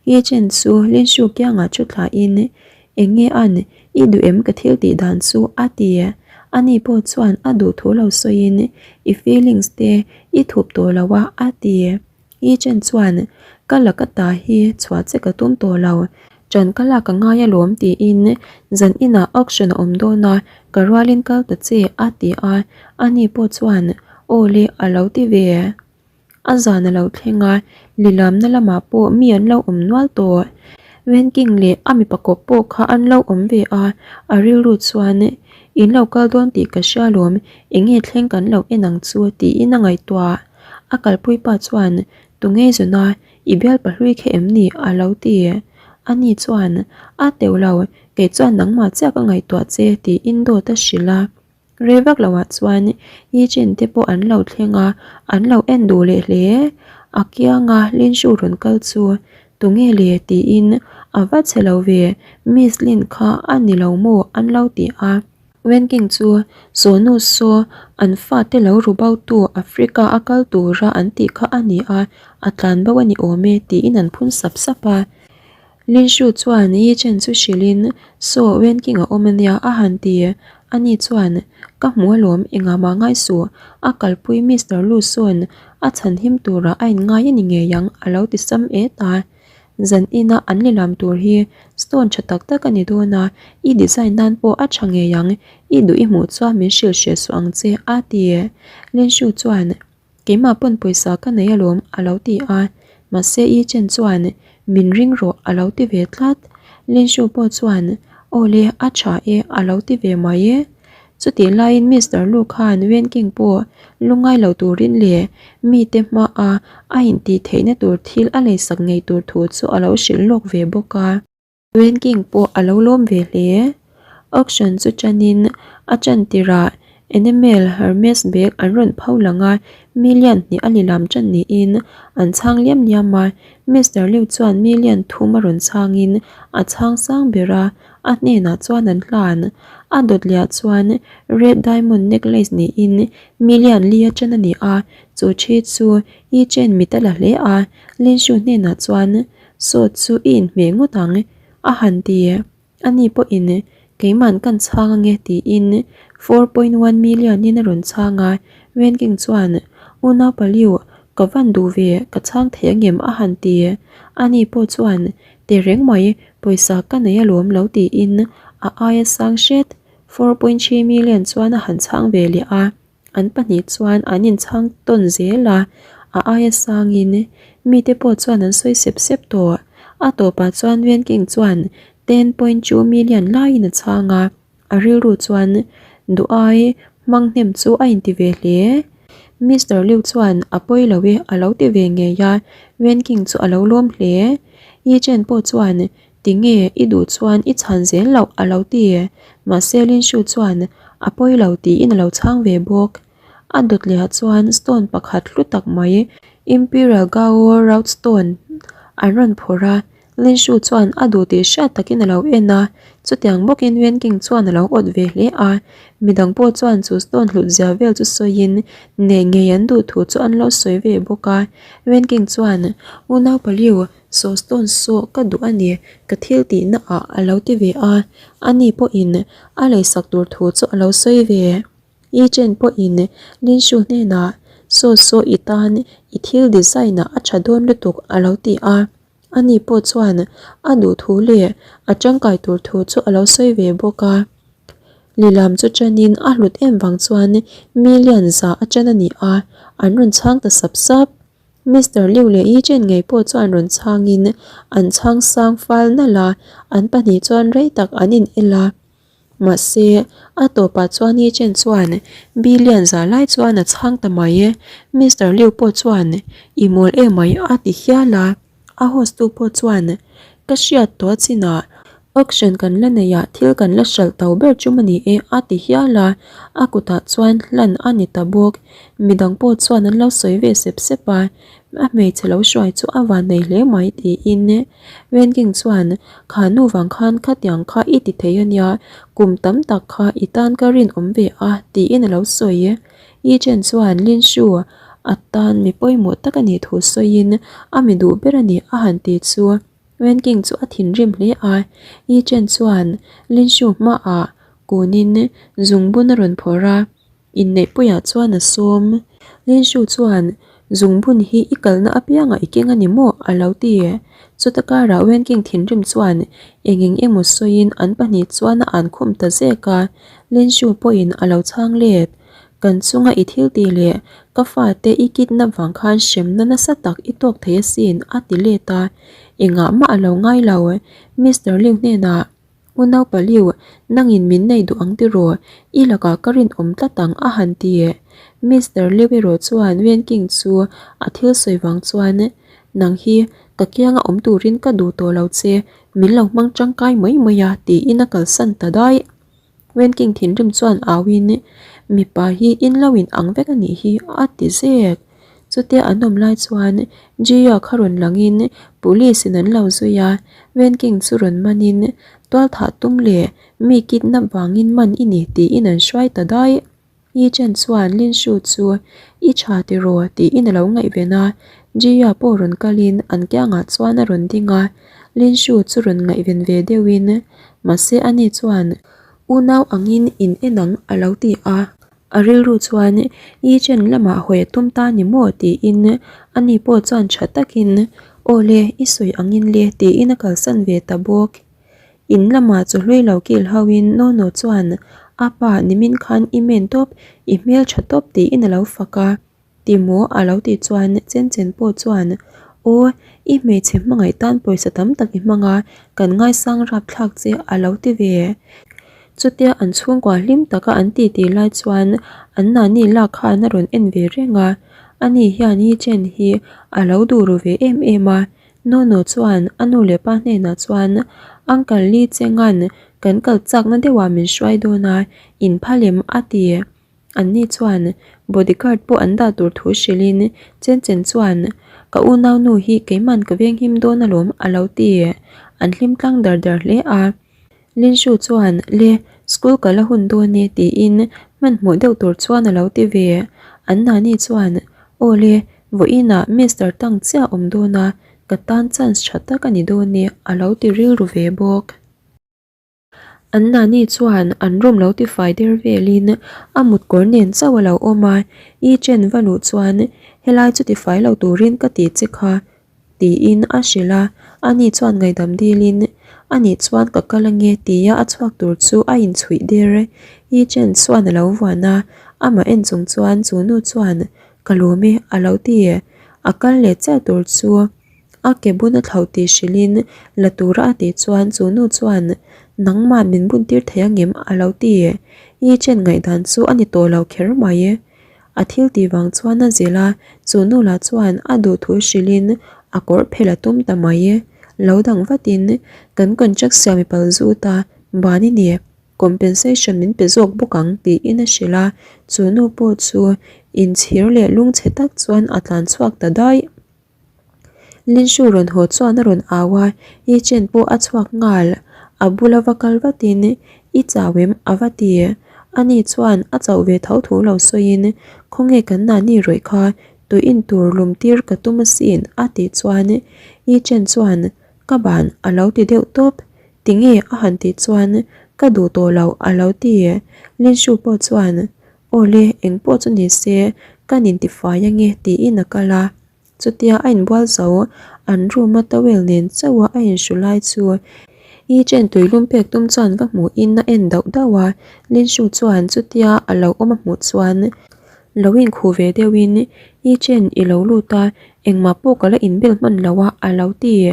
Ye Chen chu Lin Shu kiangah thu thlain, Eng nge an, i duh em ka thil tih dan chu? a ti. Ani pawh chuan a duh thu lo sawiin, I feelings te i thup tawh lo a, a ti. Ye Chen chuan, Ka laka ta hi chhuah che ka tum tawh lo, ṭan ka lak a ngai alawm tiin zan inah auction a awm dawn a, ka rualin kal ta che, a ti a. Ani pawh chuan, Aw le, a lo ti ve. A zan a lo thleng a, lilamna lamah pawh mi an lo awm nual tawh. Wenking leh a mipa kawp pawh kha an lo awm ve a, a rilru chuan In lo kal dawn tih ka hria lawm, eng nge thleng kan lo en ang chu tiin a ngaihtuah. A kalpui pa chuan Tunge zuna i bial pahlui kha em ni? a lo ti. Ani chuan A teuh lo, kei chuan nangmah chiah ka ngaihtuah che tiin dawt a hrilh a. Rei vak loah chuan Yi Chen te pawh an lo thleng a, an lo en duh leh hle. A kianga Lin Shu rawn kal chu tunge le tiin a va che lo ve, Miss Lin kha a ni lo maw an lo ti a. Wen King chu Sawnu saw an fate lo ru bo tu Africa a kal tura an tih kha a ni a, a tlan bo a ni awm e tiin an phun sap sap a. Lin Shu chuan Yi Chen chu hrilhin, Saw, Wen King a awm ania, a han ti. Ani chuan, Ka hmu alawm, engah mah ngai suh, a kalpui Mister Lu sawn a chhan him turah a inngai a ni ngei ang, a lo ti sam et a. Zan ina an lilam tur hi stone tha tak tak a ni dawn a, i design nan pawh a tha ngei ang, i duh i hmuh chuan min hrilh hreh suh ang che, a ti. Linshu chuan, Keimah pawn pawisa ka nei alawm, a lo ti a. Mahse i chen chuan, Min ring rawh, a lo ti ve tlat. Linshu pawh chuan, Aw le, a tha e, a lo ti ve mai e. Chutih laiin Mister Lu khan Wenking pawh lungngai lo turin leh mite hmaa a intih theihna tur thil a leisak ngei tur thu chu a lo hrilh lawk ve bawk a. Wenking pawh a lo lawm ve hle. Auction chu tanin a tan tirah Enamel Hermes bag an rawn pho lang a, million hnih a lilam tan niin an chhang liam liam a. Mister Liu chuan million thum a rawn chhangin a chhang sang ber a, a hnenah chuan an hlan. A dawt leh ah chuan Red Diamond necklace niin million li a tan a ni a, chu thi chu Yi Chen mit a la hle a, Lin Shu hnenah chuan Saw chu i inhmeh ngawt ang a han ti. Ani pawhin keiman kan chhang ange tiin 4.1 million in a rawn chhang a, Wen King chuan Unau Paliu ka van duh ve ka chhang thei angem a han ti. Ani pawh chuan Tehreng mai pawisa ka nei alawm lo tiin a aia sang hret 4.3 million chuan a han chhang ve leh a. An pahnih chuan an inchhang tawn zel a, a aia sangin mite pawh chuan an sawi sep sep tawh. A tawpah chuan Wenking chuan 10.2 million laiin a chhang a, a rilru chuan duh ai hmang hnem chu a inti ve hle. Mister Liu chuan a pawi lo e a lo ti ve ngei a, Wenking chu a lo lawm hle. Yi Chen pawh chuan Tinge i duh chuan i chhan zel loh a lo ti. Mahse Lin Shu chuan a pawi lo tiin a lo chhang ve bawk. A dawt leh ah chuan stone pakhat hlu tak mai Imperial Gao Route Stone an rawn phawrh a, Lin Shu chuan a duh tih hriat takin a lo en a, chutiang bawkin Wen King chuan a lo awt ve hle a. Midang pawh chuan chu stone hlut zia vel chu sawiin nei ngei an duh thu chu an lo sawi ve bawk a. Wen King chuan, Unau Paliu, Saw stone saw ka duh a ni, ka thil tihna ah a lo ti ve a, ani pawhin a leisak tur thu chu a lo sawi ve. Yi Chen pawhin Lin Shu hnenah Saw saw i tan i thil design ah a tha dawn lutuk a lo ti a, ani pawh chuan a duh thu leh a tangkai tur thu chu a lo sawi ve bawk a. Lilam chu tanin a hlut em vang chuan million za a tan a ni a, an rawn chhang ta sap sap. Mister Liu leh Yi Chen ngei pawh chuan rawn chhangin an chhang sang fal nalh a, an pahnih chuan rei tak an in el a. Mahse, a tawpah chuan Yi Chen chuan billion za lai chuan a chhang ta mai. Mister Liu pawh chuan I mawl emai a ti hial a. A host tu pawh chuan Ka hriat tawh chinah auction kan la neih ah thil kan la hralh to ber chum a ni e a ti hial a, a kutah chuan hlan a ni ta bawk. Midang pawh chuan an lo sawi ve sep sep a, a hmeichhe lo hruai chu a van nei hle mai tiin Wenking chuan kha nu vang khan khatiang kha i ti thei a nia, kum tam tak kha i tan ka rinawm ve a tiin a lo sawi. Yi Chen chuan Lin Shu a tan mi pawimawh tak a nih thu sawiin a mi duh ber a ni a han ti chu Wen King chu a thinrim hle a, Yi Chen chuan Lin Shu hmaah kunin zungbun a rawn phawrh a, inneihpuiah chuan a sawm. Lin Shu chuan Zungbun hi i kalna apiangah i keng a ni maw? a lo ti. Chuta karah Wen King thinrim chuan eng eng emaw sawiin an pahnih chuan a an khum ta zek a, Lin Shu pawhin a lo chhang let. Kan chunga i thil tih leh ka fate i kidnap vang khan hremna nasa tak i tawk thei asin a ti let a, engah mah a lo ngai lo. Mister Liu hnenah Unau Paliu, nangin min nei duh ang tiraw? I lakah ka rinawm tlat ang a han ti. Mister Liu erawh chuan Wen King chu a thil sawi vang chuan, Nang hi ka kianga awm turin ka duh tawh lo che, min lo hmang tangkai mai mai a tiin a kalsan ta daih. Wenking thinrim chuan auin, Mipa hi in lo in ang vek a nih hi a ti zek. Chutia an awm lai chuan Jia kha rawn langin police in an lo zui a, Wenking chu rawn manin tualthah tum leh mi kidnap vangin man i ni tiin an hruai ta daih. Yi Chen chuan Lin Shu chu i tha tiraw tiin a lo ngaihven a, Jia pawh rawn kalin an kiangah chuan a rawn ding a, Lin Shu chu rawn ngaihven ve deuhin mahse ani chuan. Unau angin in en ang a lo ti a. A rilru chuan Yi Chen lamah hawi a tum ta ni maw tiin ani pawh chuan tha takin Aw le, i sawi angin le tiin a kalsan ve ta bawk. In lamah chu hlui lo kil hoin Nono chuan a pa nimin khan i men tawp, i hmel tha tawp tiin a lo fak a. Ti maw? a lo tih chuan Chen Chen pawh chuan, Aw, i hmeichhe hmangaih tan pawisa tam tak i hmang a, kan ngaisang rapthlak che a lo ti ve. Chutia an chhungkua hlim taka an titi lai chuan an nani lak khan a rawn en ve reng a, ani hian Yi Chen hi a lo duh ru ve em em a. Nono chuan a nu leh pa hnenah chuan, Uncle Li Chenga'n kan kal chakna deuhah min hruai dawn a, in phal em? a ti. Anni chuan bodyguard pawh an dah tur thu hrilhin Chen Chen chuan, Ka unaunu hi keiman ka venghim dawn alawm a lo ti. An hlim tlang dar dar hle a. Lin Shu chuan, Le, school ka la hun dawn e tiin hmanhmawh deuh tur chuan a lo ti ve. An nani chuan, Aw le, vawiinah Mister Tang chiah a awm dawn a, ka tan chance tha tak a ni dawn e a lo ti rilru ve bawk. An nani chuan an room lo tifai der velin a mut kawr nen chauh a lo awm a, I chen va luh chuan helai chu tifai lo turin ka ti che kha tiin a hrilh a, ani chuan ngaihdam dilin ani chuan ka kal ange tia a chhuak tur chu a inchhuih der. I chen chuan a lo vuan a, amah en chung chuan chu nu chuan ka lawm e a lo ti, a kal leh chiah tur chu. A ke bun a thlauh tih hrilhin la tura a tih chuan chu nu chuan nangmah min bun tir thei angem a lo ti. I chen ngaihdan chu a ni tawh lo kher mai. A thil tih vang chuan a zilh a, chu nu lah chuan a duh thu hrilhin a kawrh phelh a tum ta mai. Lo dang vatin kan contract siam i pal zut a, ban i ni. Compensation min pe zawk bawk ang tiin a hrilh a, chu nu pawh chu inchhir leh lungchhe tak chuan a tlan chhuak ta daih. Linshu rawn haw chuan a rawn au a, Yi Chen pawh a chhuak nghal. A bula va kal vatin, I chau em? a va ti. Ani chuan a chauh ve tho thu lo sawiin, Khawnge kan nani rawih kha, tui in tur lum tir ka tum asin a tih chuan Yi Chen chuan, Ka ban a lo ti deuh tawp. Tinge a han tih chuan, Ka duh tawh lo a lo ti. Linshu pawh chuan, Awle, engpawh chu ni se, kan intifai ange tiin a kal a. Chutia a inbual zo, an room a towel nen chauh a a inhru lai chu Yi Chen tuilum pek tum chuan va hmuhin a en dauh dauh a. Lin Shu chuan chutia a lo awm a hmuh chuan lo inkhuh ve deuhin Yi Chen i lo lut a, engmah pawh ka la inbel hman lo a a lo ti.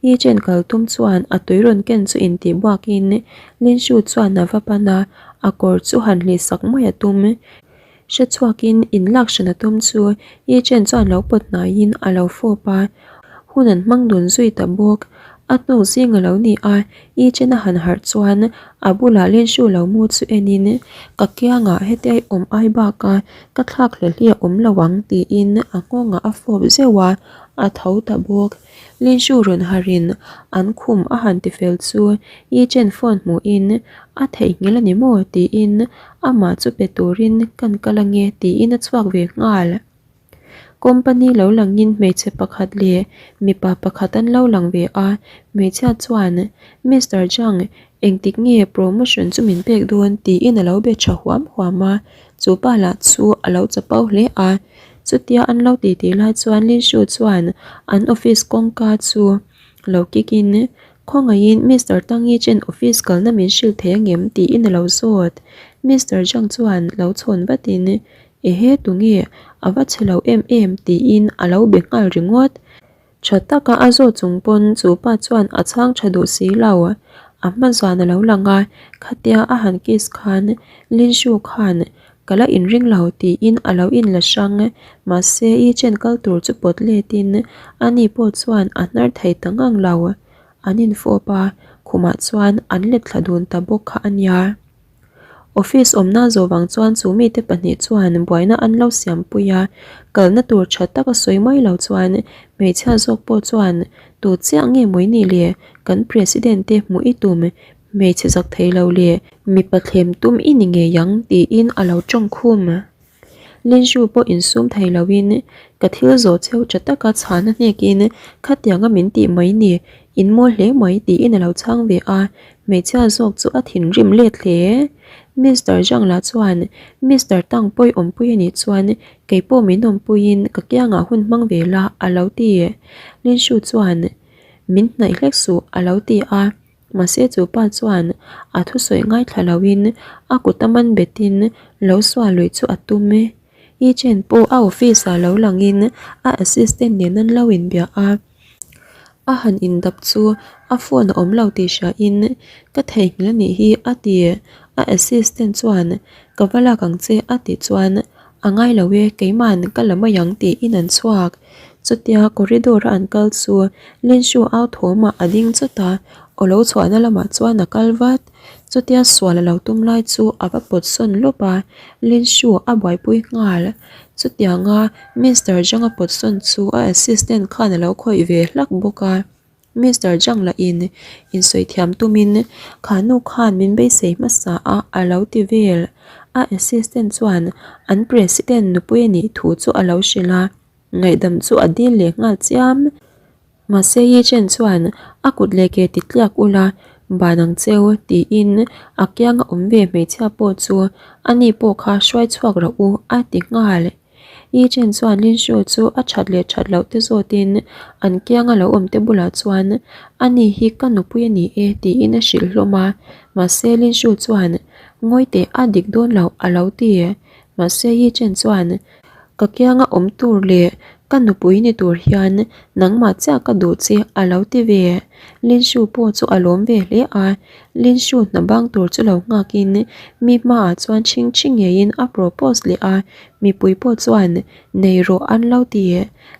Yi Chen kal tum chuan a tui rawn ken chu intih buakin Lin Shu chuan a va pan a, a kawr chu han hlih sak mai a tum. Hre chhuakin in lak hran a tum chu Yi Chen chuan lo pawt hnaiin a lo fawp a, hun an hmang dun zui ta bawk. A hnuk zing a lo ni a, Yi Chen a han harh chuan a bulah Lin Shu lo mu chu enin, Ka kiangah hetia i awm ai baka ka thlak hle hle a awm lo ang tiin a nghawngah a fawp zeuh a, a tho ta bawk. Lin Shu rawn harhin an khum a han ti fel chu Yi Chen phone hmuhin a theihnghilh a ni maw tiin amah chu pe turin kan kal ange tiin a chhuak ve nghal. Company lo langin hmeichhe pakhat leh mipa pakhat an lo lang ve a, hmeichhia chuan Mister Zhang engtik nge promotion chu min pek dawn tiin a lo be tha huam huam a, chu pa lah chu a lo chapo hle a. Chutia an lo titi lai chuan Lin Shu chuan an office kawngka chu lo kick in, Khawngaihin Mister Tang Yi Chen office kalna min hrilh thei angem? tiin a lo zawt. Mister Zhang chuan lo chhawn vatin, Ehe tunge a va chhe lo em em tiin a lo be nghal ringawt. Tha taka a zawt chung pawn chu pa chuan a chhang tha duh si lo. A hma zan a lo lang a, khatia a han kiss khan Lin Shu khan ka la inring lo tiin a lo inla hrang. Mahse i chen kal tur chu pawt letin ani pawh chuan a hnar thei ta ngang lo. An infawp a, khumah chuan an let thla dun ta bawk kha a nia. Office awmna zawh vang chuan chu mite pahnih chuan buaina an lo siampui a, kalna tur tha taka sawi mai lo chuan hmeichhia zawk pawh chuan tu chiah nge mawi ni le kan president te hmuh i tum hmeichhe zak thei lo leh mipa thlem tum i ni ngei ang tiin a lo tawng khum. Linju pawh insum thei loin ka thil zawh cheu tha taka chhana hnekin khatianga min tih mai ni, in mawl hle mai tiin a lo chhang ve a. Hmeichhia zawk chu a thinrim let hle. Mister Zhang lah chuan Mister Tang pawi awmpui a nih chuan kei pawh min awmpuiin ka kiangah hun hmang ve la a lo ti. Lin Shu chuan min hnaih hlek suh a lo ti a. Mahse chu pa chuan a thusawi ngaithla loin a kut a man betin lo suah luih chu a tum. Yi Chen pawh a office ah lo langin a assistant nen an lo inbia a. A han indap chu a phone a awm lo tih hriain ka theihnghilh a nih hi a ti. A assistant chuan ka va lak ang che a tih chuan a ngai lo e keima'n ka la mai ang tiin an chhuak. Chutia corridor a an kal chu Lenshu au thawmah a ding chawt a, aw lo chhuahna lamah chuan a kal vat. Chutia sual a lo tum lai chu a va pawt sawn lawp a, Lenshu a buaipui nghal. Chutianga Mister Zhang a pawt sawn chu a assistant khan a lo khawih ve hlak bawk a. Mister Zhang lahin insawi thiam tumin kha nu khan min beisei hmasa a a lo ti vel. A assistant chuan an president nupui a nih thu chu a lo hrilh a, ngaihdam chu a dil leh nghal chiam. Mahse Yi Chen chuan a kut leh ke ti tliak ula ban ang cheu tiin a kianga awm ve hmeichhia pawh chu ani pawh kha hruai chhuak rawh u a ti nghal. Yi Chen chuan Lin Shu chu a that leh that loh te zawtin an kianga lo awm te bulah chuan ani hi ka nupui a ni e tiin a hrilh hlawm a, mahse Lin Shu chuan ngawi teh a dik dawn loh a lo ti. Mahse Yi Chen chuan Ka kianga awm tur leh ka nupui ni tur hian nangmah chiah ka duh che a lo ti ve. Lin Shu pawh chu a lawm ve hle a, Lin Shu hna bang tur chu lo nghakin mi hmaah chuan chhing chhing ngeiin a propose leh a, mipui pawh chuan nei rawh an lo ti.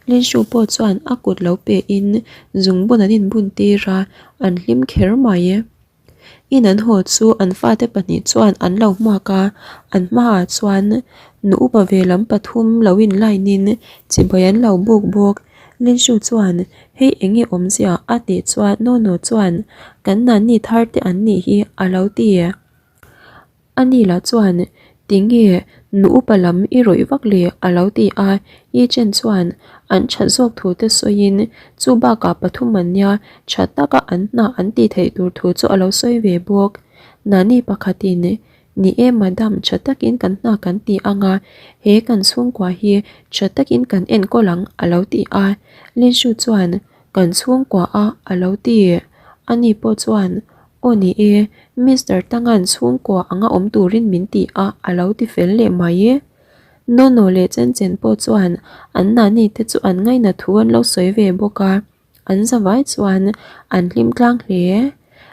Lin Shu pawh chuan a kut lo pehin zungbun an inbun tir a, an hlim kher mai. In an haw chu an fate pahnih chuan an lo hmuak a, an hmaah chuan nu upa ve lam pathum lo in line in chibai an lo buk bawk. Linshu chuan hei eng nge awmzia a tih chuan Nono chuan kan nanni thar te an nih hi a lo ti. A ni lah chuan, Tinge nu upa lam i rawih vak le? a lo ti a. Yi Chen chuan an that zawk thu te sawiin chu bakah pathum an nia tha taka an hna an tih theih tur thu chu a lo sawi ve bawk. Nani pakhatin, Ni e madam, tha takin kan hna kan ti ang a, he kan chhungkua hi tha takin kan enkawl ang a lo ti a. Lin Shu chuan, Kan chhungkua a a lo ti. Ani pawh chuan, Aw ni e, Mister Tangan chhungkua anga awm turin min ti a a lo ti fel leh mai. Nono leh Chen Chen pawh chuan an nani te chu an ngaina thu an lo sawi ve bawk a, an zavai chuan an hlim tlang hle.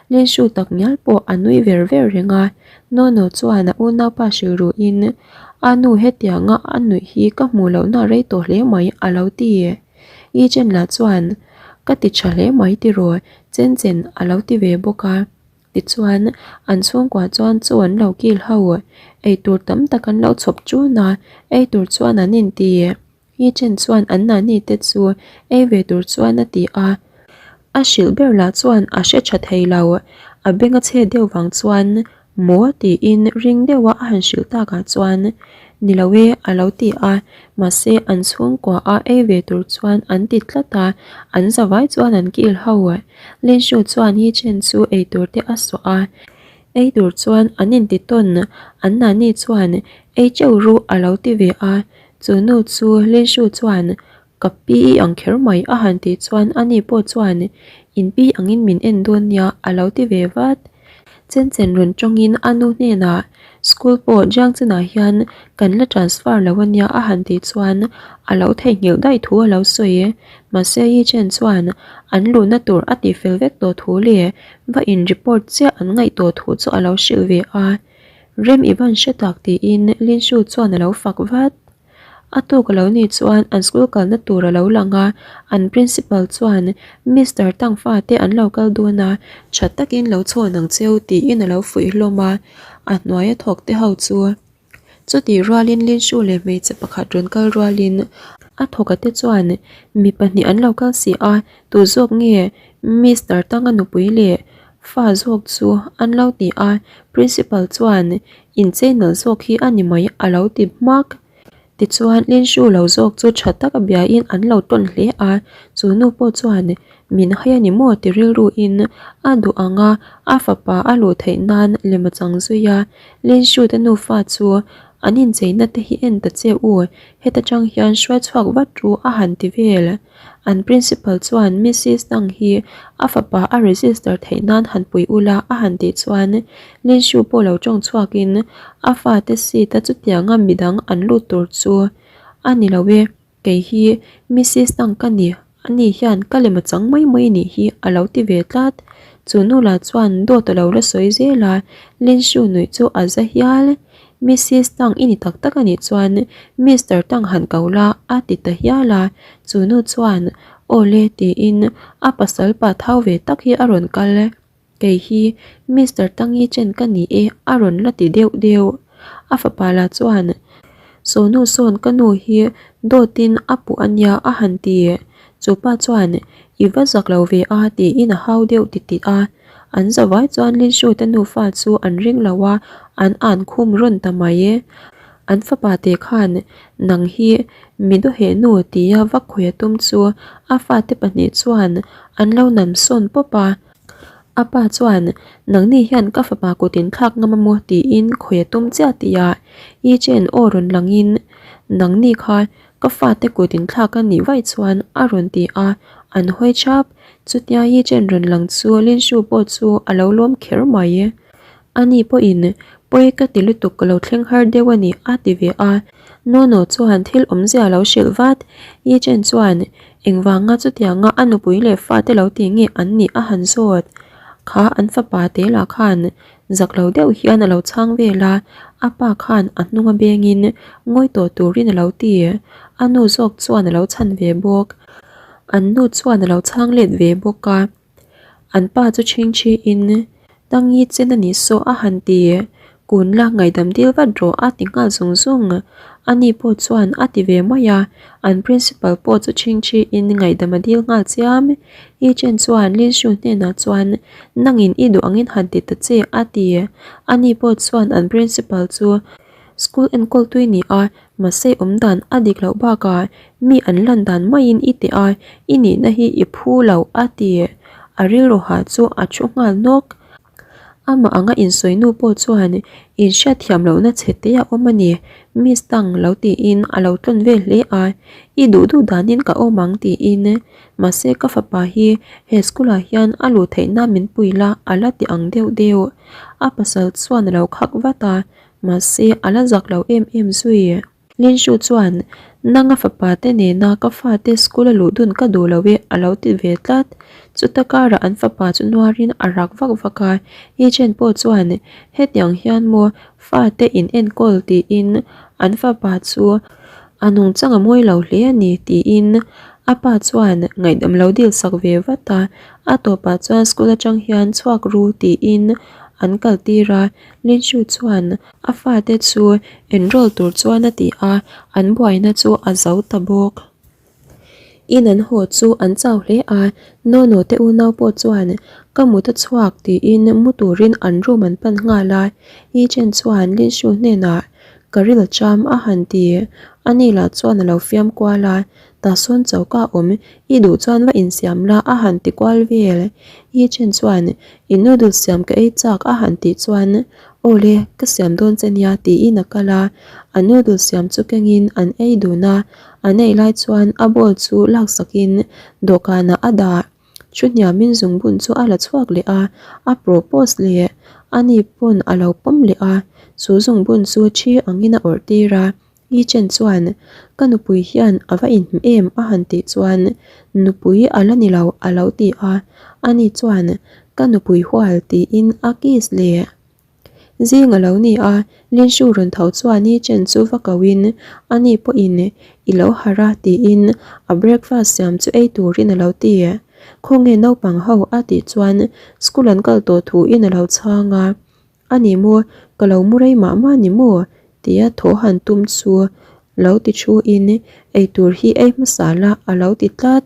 Lenshu tak ngial pawh a nui ver ver reng a, Nono chuan a unaupa hrilh ruhin, A nu hetianga a nuih hi ka hmuh lohna rei tawh hle mai a lo ti. I Chen lah chuan, Ka ti tha hle mai tiraw, Chen Chen a lo ti ve bawk a. Tichuan, an chhungkua chuan chaw an lo kil ho. Eitur tam tak an lo chhawp ṭun a, eitur chuan an inti. I Chen chuan an nani te chu ei ve tur chuan a ti a. A hrilh ber lah chuan a hre tha thei lo. A beng a chhe deuh vang chuan Maw? tiin ring deuha a han hrilh takah chuan Ni lo e a lo ti a, mahse an chhungkua a ei ve tur chuan an ti tlat a, an zavai chuan an kil ho. Linshu chuan Yi Chen chu ei tur te a suah a, ei tur chuan an inti tawn, an nani chuan ei teuh ru a lo ti ve a, chu nu chu Linshu chuan Ka pi i ang kher mai a han tih chuan ani pawh chuan in pi angin min en dawn nia a lo ti ve vat. Chen chen rawn tawngin a nu hnenah school pawh Jiangchenah hian kan la transfer lo ania a han tih chuan a lo theihnghilh daih thu a lo sawi. Mahse Yi Chen chuan an luhna tur a tihfel vek tawh thu leh va in report chiah an ngaih tawh thu chu a lo hrilh ve a. Rem i van hre tak tiin Lin Shu chuan a lo fak vat. A tuk a lo nih chuan an school kalna tur a lo lang a, an principal chuan Mister Tang fate an lo kal dawn a, tha takin lo chhawn ang cheu tiin a lo fuih hlawm a, a hnuaia thawk te ho chu chutih rualin Linshu leh hmeichhe pakhat rawn kal rualin a thawk a te chuan mi pahnih an lo kal si a, tu zawk nge Mister Tanga nupui leh fa zawk chu an lo ti a, principal chuan Inchei nalh zawk hi a ni mai a lo ti hmak. Tichuan, Linshu lo zawk chu tha taka biain an lo tawn hle a, chu nu pawh chuan min hai a ni maw ti rilruin a duh ang a, a fapa a luh theih nan lem a chang zui a. Linshu te nufa chu an incheina te hi en ta che u, heta tang hian hruai chhuak vat ru a han ti vel. An principal chuan Mrs Tang hi a fapa a register theih nan han pui ula a han tih chuan Linshu pawh lo tawng chhuakin a fate seat a chutianga midang an lut tur chu a ni lo e, kei hi Mrs Tang ka ni, ani hian ka lem a chang mai mai nih hi a lo ti ve tlat. Chu nu lah chuan dawt a lo la sawi zel a, Linshu nuih chu a za hial. Mrs Tang i ni tak tak a nih chuan Mister Tang han ko la a ti ta hial a, chu nu chuan Aw le tiin a pasal pa thau ve tak hi a rawn kal. Kei hi Mister Tangi chen ka ni e a rawn la ti deuh deuh. A fapa lah chuan Saw nu sawn ka nu hi dawtin a puh a nia a han ti. Chu pa chuan I va zak lo ve a tiin a hau deuh titih a. An zavai chuan Linshu te nufa chu an ring lo a, an an khum rawn ta mai e. An fapa te khan nang hi mi dawheh nu tia va khawi a tum chu a fate pahnih chuan an lo nam sawn pawp a. A pa chuan nangni hian ka fapa kut in thlak ngam a maw tiin khawi a tum chiah tihah Yi Chen aw rawn langin nangni kha Ka fate kut in thlak a nih vaih chuan a rawn ti a, an hawi chap. Chutia Yi Chen rawn lang chu Lin Shu pawh chu a lo lawm kher mai. Ani pawhin, Pawi ka ti lutuk ka lo thleng har deuh a ni a ti ve a. Nono chuan thil awmzia a lo hrilh vat. Yi Chen chuan, Engvanga chutianga a nupui leh fate lo ti nge an nih a han zawt. Kha an fapa te lah khan Zak lo deuh hian a lo chhang vel a, a pa khan a hnung a bengin ngawi tawh turin a lo ti. A nu zawk chuan a lo chhan ve bawk. An nu chuan a lo chhang let ve bawk a. An pa chu chhingchhiin, Tangi chen a nih saw a han ti. Kun la ngaihdam dil vat rawh a ti nghal zung zung. Ani pawh chuan a ti ve mai a, an principal pawh chu chhingchhiin ngaihdam a dil nghal chiam. I chen chuan Lin Shu hnenah chuan Nangin i duh angin han ti ta che a ti. Ani pawh chuan an principal chu school enkawl tui ni a, mahse awm dan a dik loh bakah mi an lan dan maiin i teh a, i nihna hi i phu lo a ti. A rilru hah chu a thu nghal nawk. Amah anga insawi nu pawh chuan inhriatthiam lohna chhe te a awm a ni, Miss Tang lo tiin a lo tlawn vel hle a, I duh duh danin ka awm ang tiin. Mahse ka fapa hi he school ah hian a luh theih nan min pui la a la ti ang deuh deuh. A pasal chuan a lo khak vat a, mahse a la zak lo em em zui. Linshu chuan, Nanga fapa te nena ka fate school a luh dun ka duh lo e a lo ti ve tlat. Chuta karah an fapa chu nuarin a rak vak vak a, Yi Chen pawh chuan, Hetiang hian maw fate in enkawl tiin an fapa chu a nungchang a mawi lo hle a ni tiin a pa chuan ngaihdam lo dil sak ve vat a, a tawpah chuan school atang hian chhuak ru tiin an kal tir a, Linshu chuan a fate chu enroll tur chuan a ti a, an buaina chu a zo ta bawk. In an haw chu an chau hle a, Nono te unau pawh chuan ka mut a chhuak tiin mu turin an room an pan nghal a, Yi Chen chuan Lin Shu hnenah ka ril a cham a han ti, ani lah chuan a lo fiam kual a, tah sawn choka awm i duh chuan va insiam la a han ti kual vel, Yi Chen chuan i noodle siam ka ei chak a han tih chuan Aw le, ka siam dawn che nia tiin a kal a, a noodle siam chu kengin an ei dun a, an ei lai chuan a bowl chu laksakin dawhkanah a dah. Thu hniamin zungbun chu a la chhuak leh a, a propose leh ani pawn a lo pawm leh a, chu zungbun chu thi angin a awrh tir a. Yi Chen chuan, Ka nupui hian a va inhmu em? a han tih chuan, Nupui a la ni lo a lo ti a. Ani chuan, Ka nupui hual tiin a kiss leh. Zing a lo ni a, Lin Shu rawn tho chuan Yi Chen chu va kohin, Ani pawhin i lo harh a tiin a breakfast siam chu ei turin a lo ti. Khawnge naupang ho a tih chuan school an kal tawh thuin a lo chhang a. A ni maw, ka lo mu rei mah mah ni maw? tia thaw han tum chu lo ti thu in eitur hi ei hmasa la a lo ti tlat.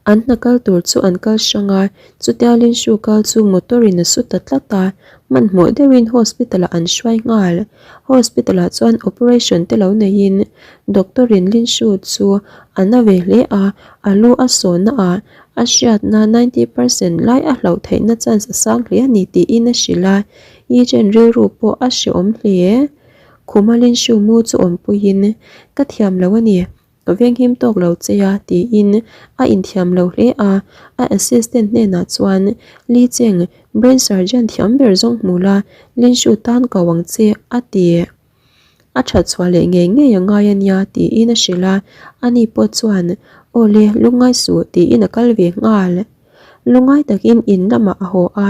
An hna kal tur chu an kal hrang a, chutia Linshu kal chu motor in a su ta tlat a, hmanhmawh deuhin hospital ah an hruai nghal. Hospital ah chuan operation te lo neiin doctor in Linshu chu a na ve hle a, a lu a sawhna ah a hriatna 90 percent lai a hlauh theihna chance a sang hle a ni tiin a hrilh a, Yi-Chen rilru pawh a hrehawm hle. Khuma Linshu mu chu awmpuiin, Ka thiam lo a ni. Ka venghim tawk lo che a tiin a inthiam lo hle a, a assistant hnenah chuan Li Cheng, brain surgeon thiam ber zawng hmu la, Lin Shu tan ko ang che a ti. A that chhuah leh ngei ngei a ngai a nia tiin a hrilh a, ani pawh chuan Aw le, lungngai suh tiin a kal ve nghal. Lungngai takin in lamah a haw a,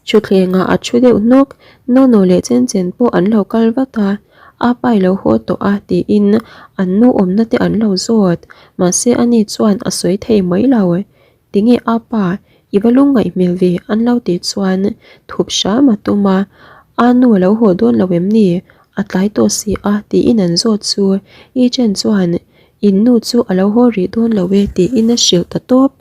thutthlengah a thu deuh hnawk, Nono leh Chen Chen pawh an lo kal vat a, a pa i lo haw tawh a tiin an nu awmna te an lo zawt, mahse ani chuan a sawi thei mai lo. Tinge a pa, i va lungngaih hmel ve an lo tih chuan thup hram a tum a, a nu a lo haw dawn lo em ni? A tlai tawh si a tiin an zawt chu Yi Chen chuan in nu chu a lo haw rih dawn lo e tiin a hrilh ta tawp.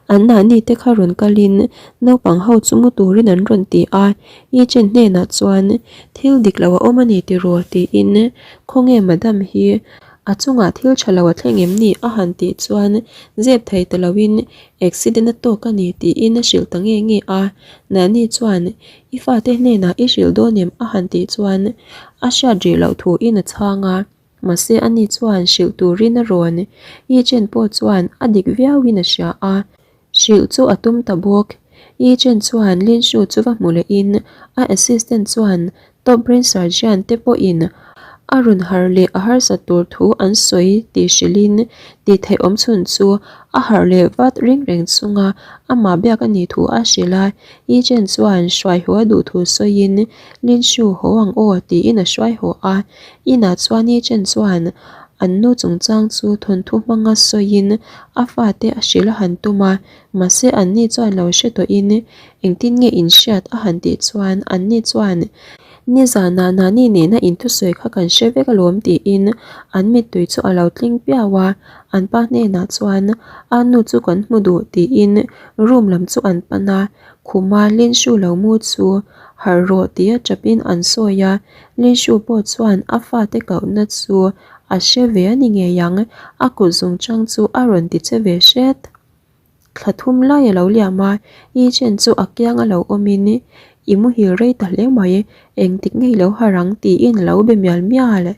An mahni te kha rawn kalin naupang ho chu mu turin an rawn ti a, Yi Chen hnenah chuan thil dik lo a awm a ni tiraw tiin khawnge madam hi a chungah thil tha lo a thleng em ni a han tih chuan zep thei ta loin accident a tawk a ni tiin a hrilh ta nge nge a, Nani chuan i fate hnenah i hrilh dawn em a han tih chuan a hriat rih loh thuin a chhang a. Mahse ani chuan hrilh turin a rawn. Yi Chen pawh chuan a dik viauin a hria a, hrilh chu a tum ta bawk. Yi Chen chuan Lin Shu chu va hmu lehin a assistant chuan top brain surgeon te pawhin a rawn harh leh a harsat tur thu an sawi tih hrilhin tih theih awm chhun chu a harh leh vat ring reng chunga amah biak a nih thu a hrilh a. Yi Chen chuan hruai haw a duh thu sawiin Lin Shu haw ang aw tiin a hruai haw a. Inah chuan Yi Chen chuan an nu chungchang chu thawnthu hmanga sawiin a fate a hrilh a han tum a, mahse anni chuan lo hre tawhin engtin nge inhriat a han tih chuan anni chuan nizanah Nani nena inthusawi kha kan hre vek alawm tiin an mittui chu a lo tling piau a, an pa hnenah chuan a nu chu kan hmu duh tiin room lam chu an pan a, khuma Lin Shu lo mu chu harh rawh tia chapin an sawi a. Linshu pawh chuan a fate kohna chu a hre ve a ni ngei ang, a kut zungchang chu a rawn ti che ve hret. Thla thum lai a lo liam a, Yi Chen chu a kiang a lo awmin, I muhil rei ta hle mai, engtik ngei lo harh ang tiin a lo be mial mial.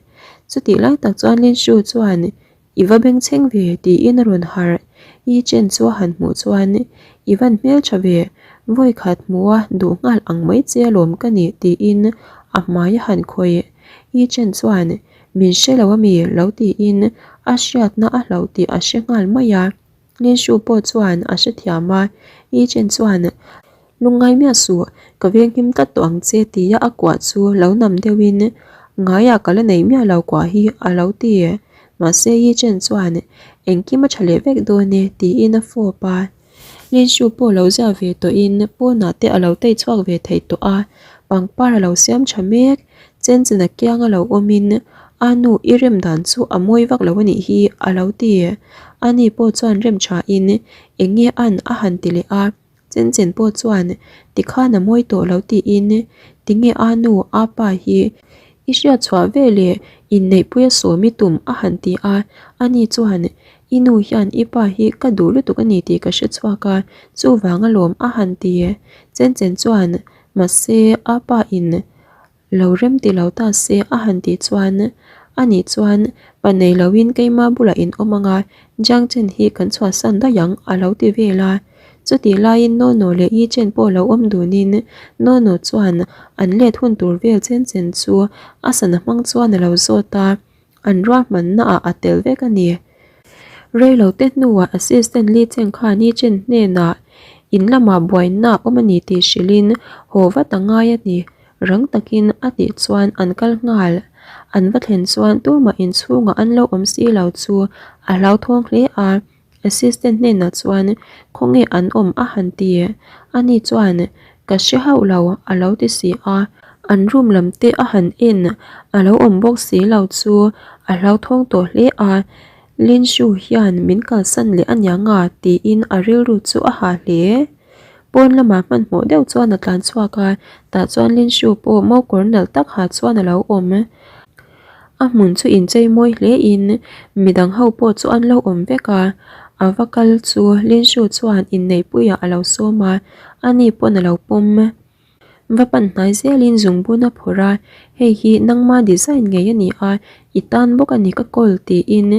Chutih lai tak chuan Linshu chuan I va bengchheng ve tiin a rawn harh. I chen chu a han hmuh chuan I van hmeltha ve, vawi khat hmuh a duh nghal ang mai che alawm ka ni tiin a hmai a han khawih. I chen chuan min hre lo ami lo tiin a hriatna a hlauh tih a hre nghal mai a. Linshu pawh chuan a hrethiam a, I Chen chuan, Lungngai miah suh, ka venghim tlat tawh ang che tia a kuah chu lo nam deuhin, Ngaiah ka la nei miah lo kuah hi a lo ti. Mahse Yi Chen chuan, Engkim a tha leh vek dawn e tiin a fawp a. Linshu pawh lo ziah ve tawhin pawnah te a lo tei chhuak ve thei tawh a, pangpar a lo siam tha mek. Chen chen a kiang a lo awmin a nu i rem dan chu a mawi vak lo a nih hi a lo ti. Ani pawh chuan rem thain eng nge an a han ti leh a, Chen chen pawh chuan tikhan a mawi tawh lo tiin tinge a nu a pa hi i hriat chhuah ve leh inneihpuia sawm i tum a han ti a, ani chuan i nu hian i pa hi ka duh lutuk a ni tih ka hre chhuak a, chuvang alawm a han ti. Chen chen chuan Mahse, a pa in lo rem ti lo ta se a han tih chuan ani chuan pa nei loin keima bulah in awm ang a, Jiang Chen hi kan chhuahsan daih ang a lo ti vel a. Chutih laiin Nono leh Yi Chen pawh lo awm dunin Nono chuan an let hun tur vel chen chen chu a sana hmang chuan a lo zawt a. An ruahmanna ah a tel vek a ni. Reilote hnuah Assistant Li Cheng khan Yi Chen hnenah in lamah buaina a awm a ni tih hrilhin haw vat a ngai a ni. Rang takin a tih chuan an kal nghal. An va thlen chuan tumah inchhungah an lo awm si lo chu a hlauthawng hle a. Assistant hnenah chuan khawnge an awm a han ti. Ani chuan ka hre hauh lo a lo ti si a, an room lam te a han en a lo awm bawk si lo chu a hlauthawng tawh hle a. Lin Shu hian min kalsan leh a niang a tiin a rilru chu a hah hle. Pawn lamah hmanhmawh deuh chuan a tlan chhuak a, tah chuan Lin Shu pawh mokawr nalh tak ha chuan a lo awm. A hmun chu inchei mawi hle in midang ho pawh chu an lo awm vek a, a va kal chu Lin Shu chuan inneihpuiah a lo sawm a, ani pawn a lo pawm. Va pan hnai zelin zungbun a phawrh a, hei hi nangma design ngei a ni a, i tan bawk a ni ka kawl tiin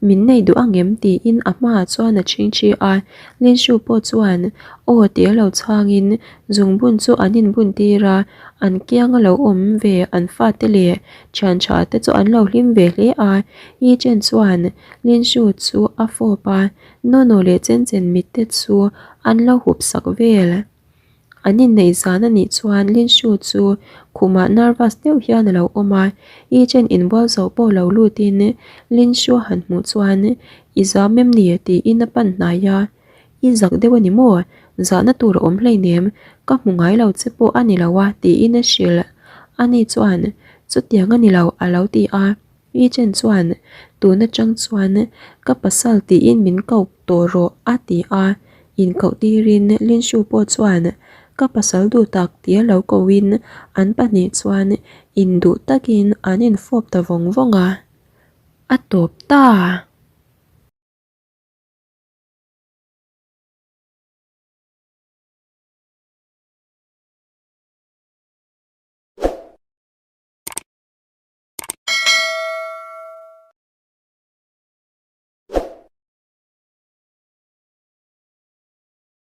min nei duh angem tiin a hmaah chuan a chhingchhi a, Linshu pawh chuan aw tia lo chhangin zungbun chu an inbun tir a, an kiang a lo awm ve an fate leh thian tha te chu an lo hlim ve hle a, Yi Chen chuan Linshu chu a fawp a, Nono leh Chen Chen mit te chu an lo hup sak vel. An inneih zan a nih chuan Lin Shu chu khumah nervous deuh hian a lo awm a, Yi Chen inbual zo pawh lo lutin Lin Shu a han hmuh chuan I zam em ni? tiin a pan hnai a, I zak deuh a ni maw? Zahna tur a awm hleinem, ka hmu ngai lo che pawh a ni lo a tiin a hrilh. Ani chuan Chutiang a ni lo a lo ti a. Yi Chen chuan, Tun atang chuan ka pasal tiin min ko tawh rawh a ti a, inkoh tirin Lin Shu pawh chuan ka pasal duh tak tia lo koin an pahnih chuan induh takin an infawp ta vawng vawng a, a tawp ta.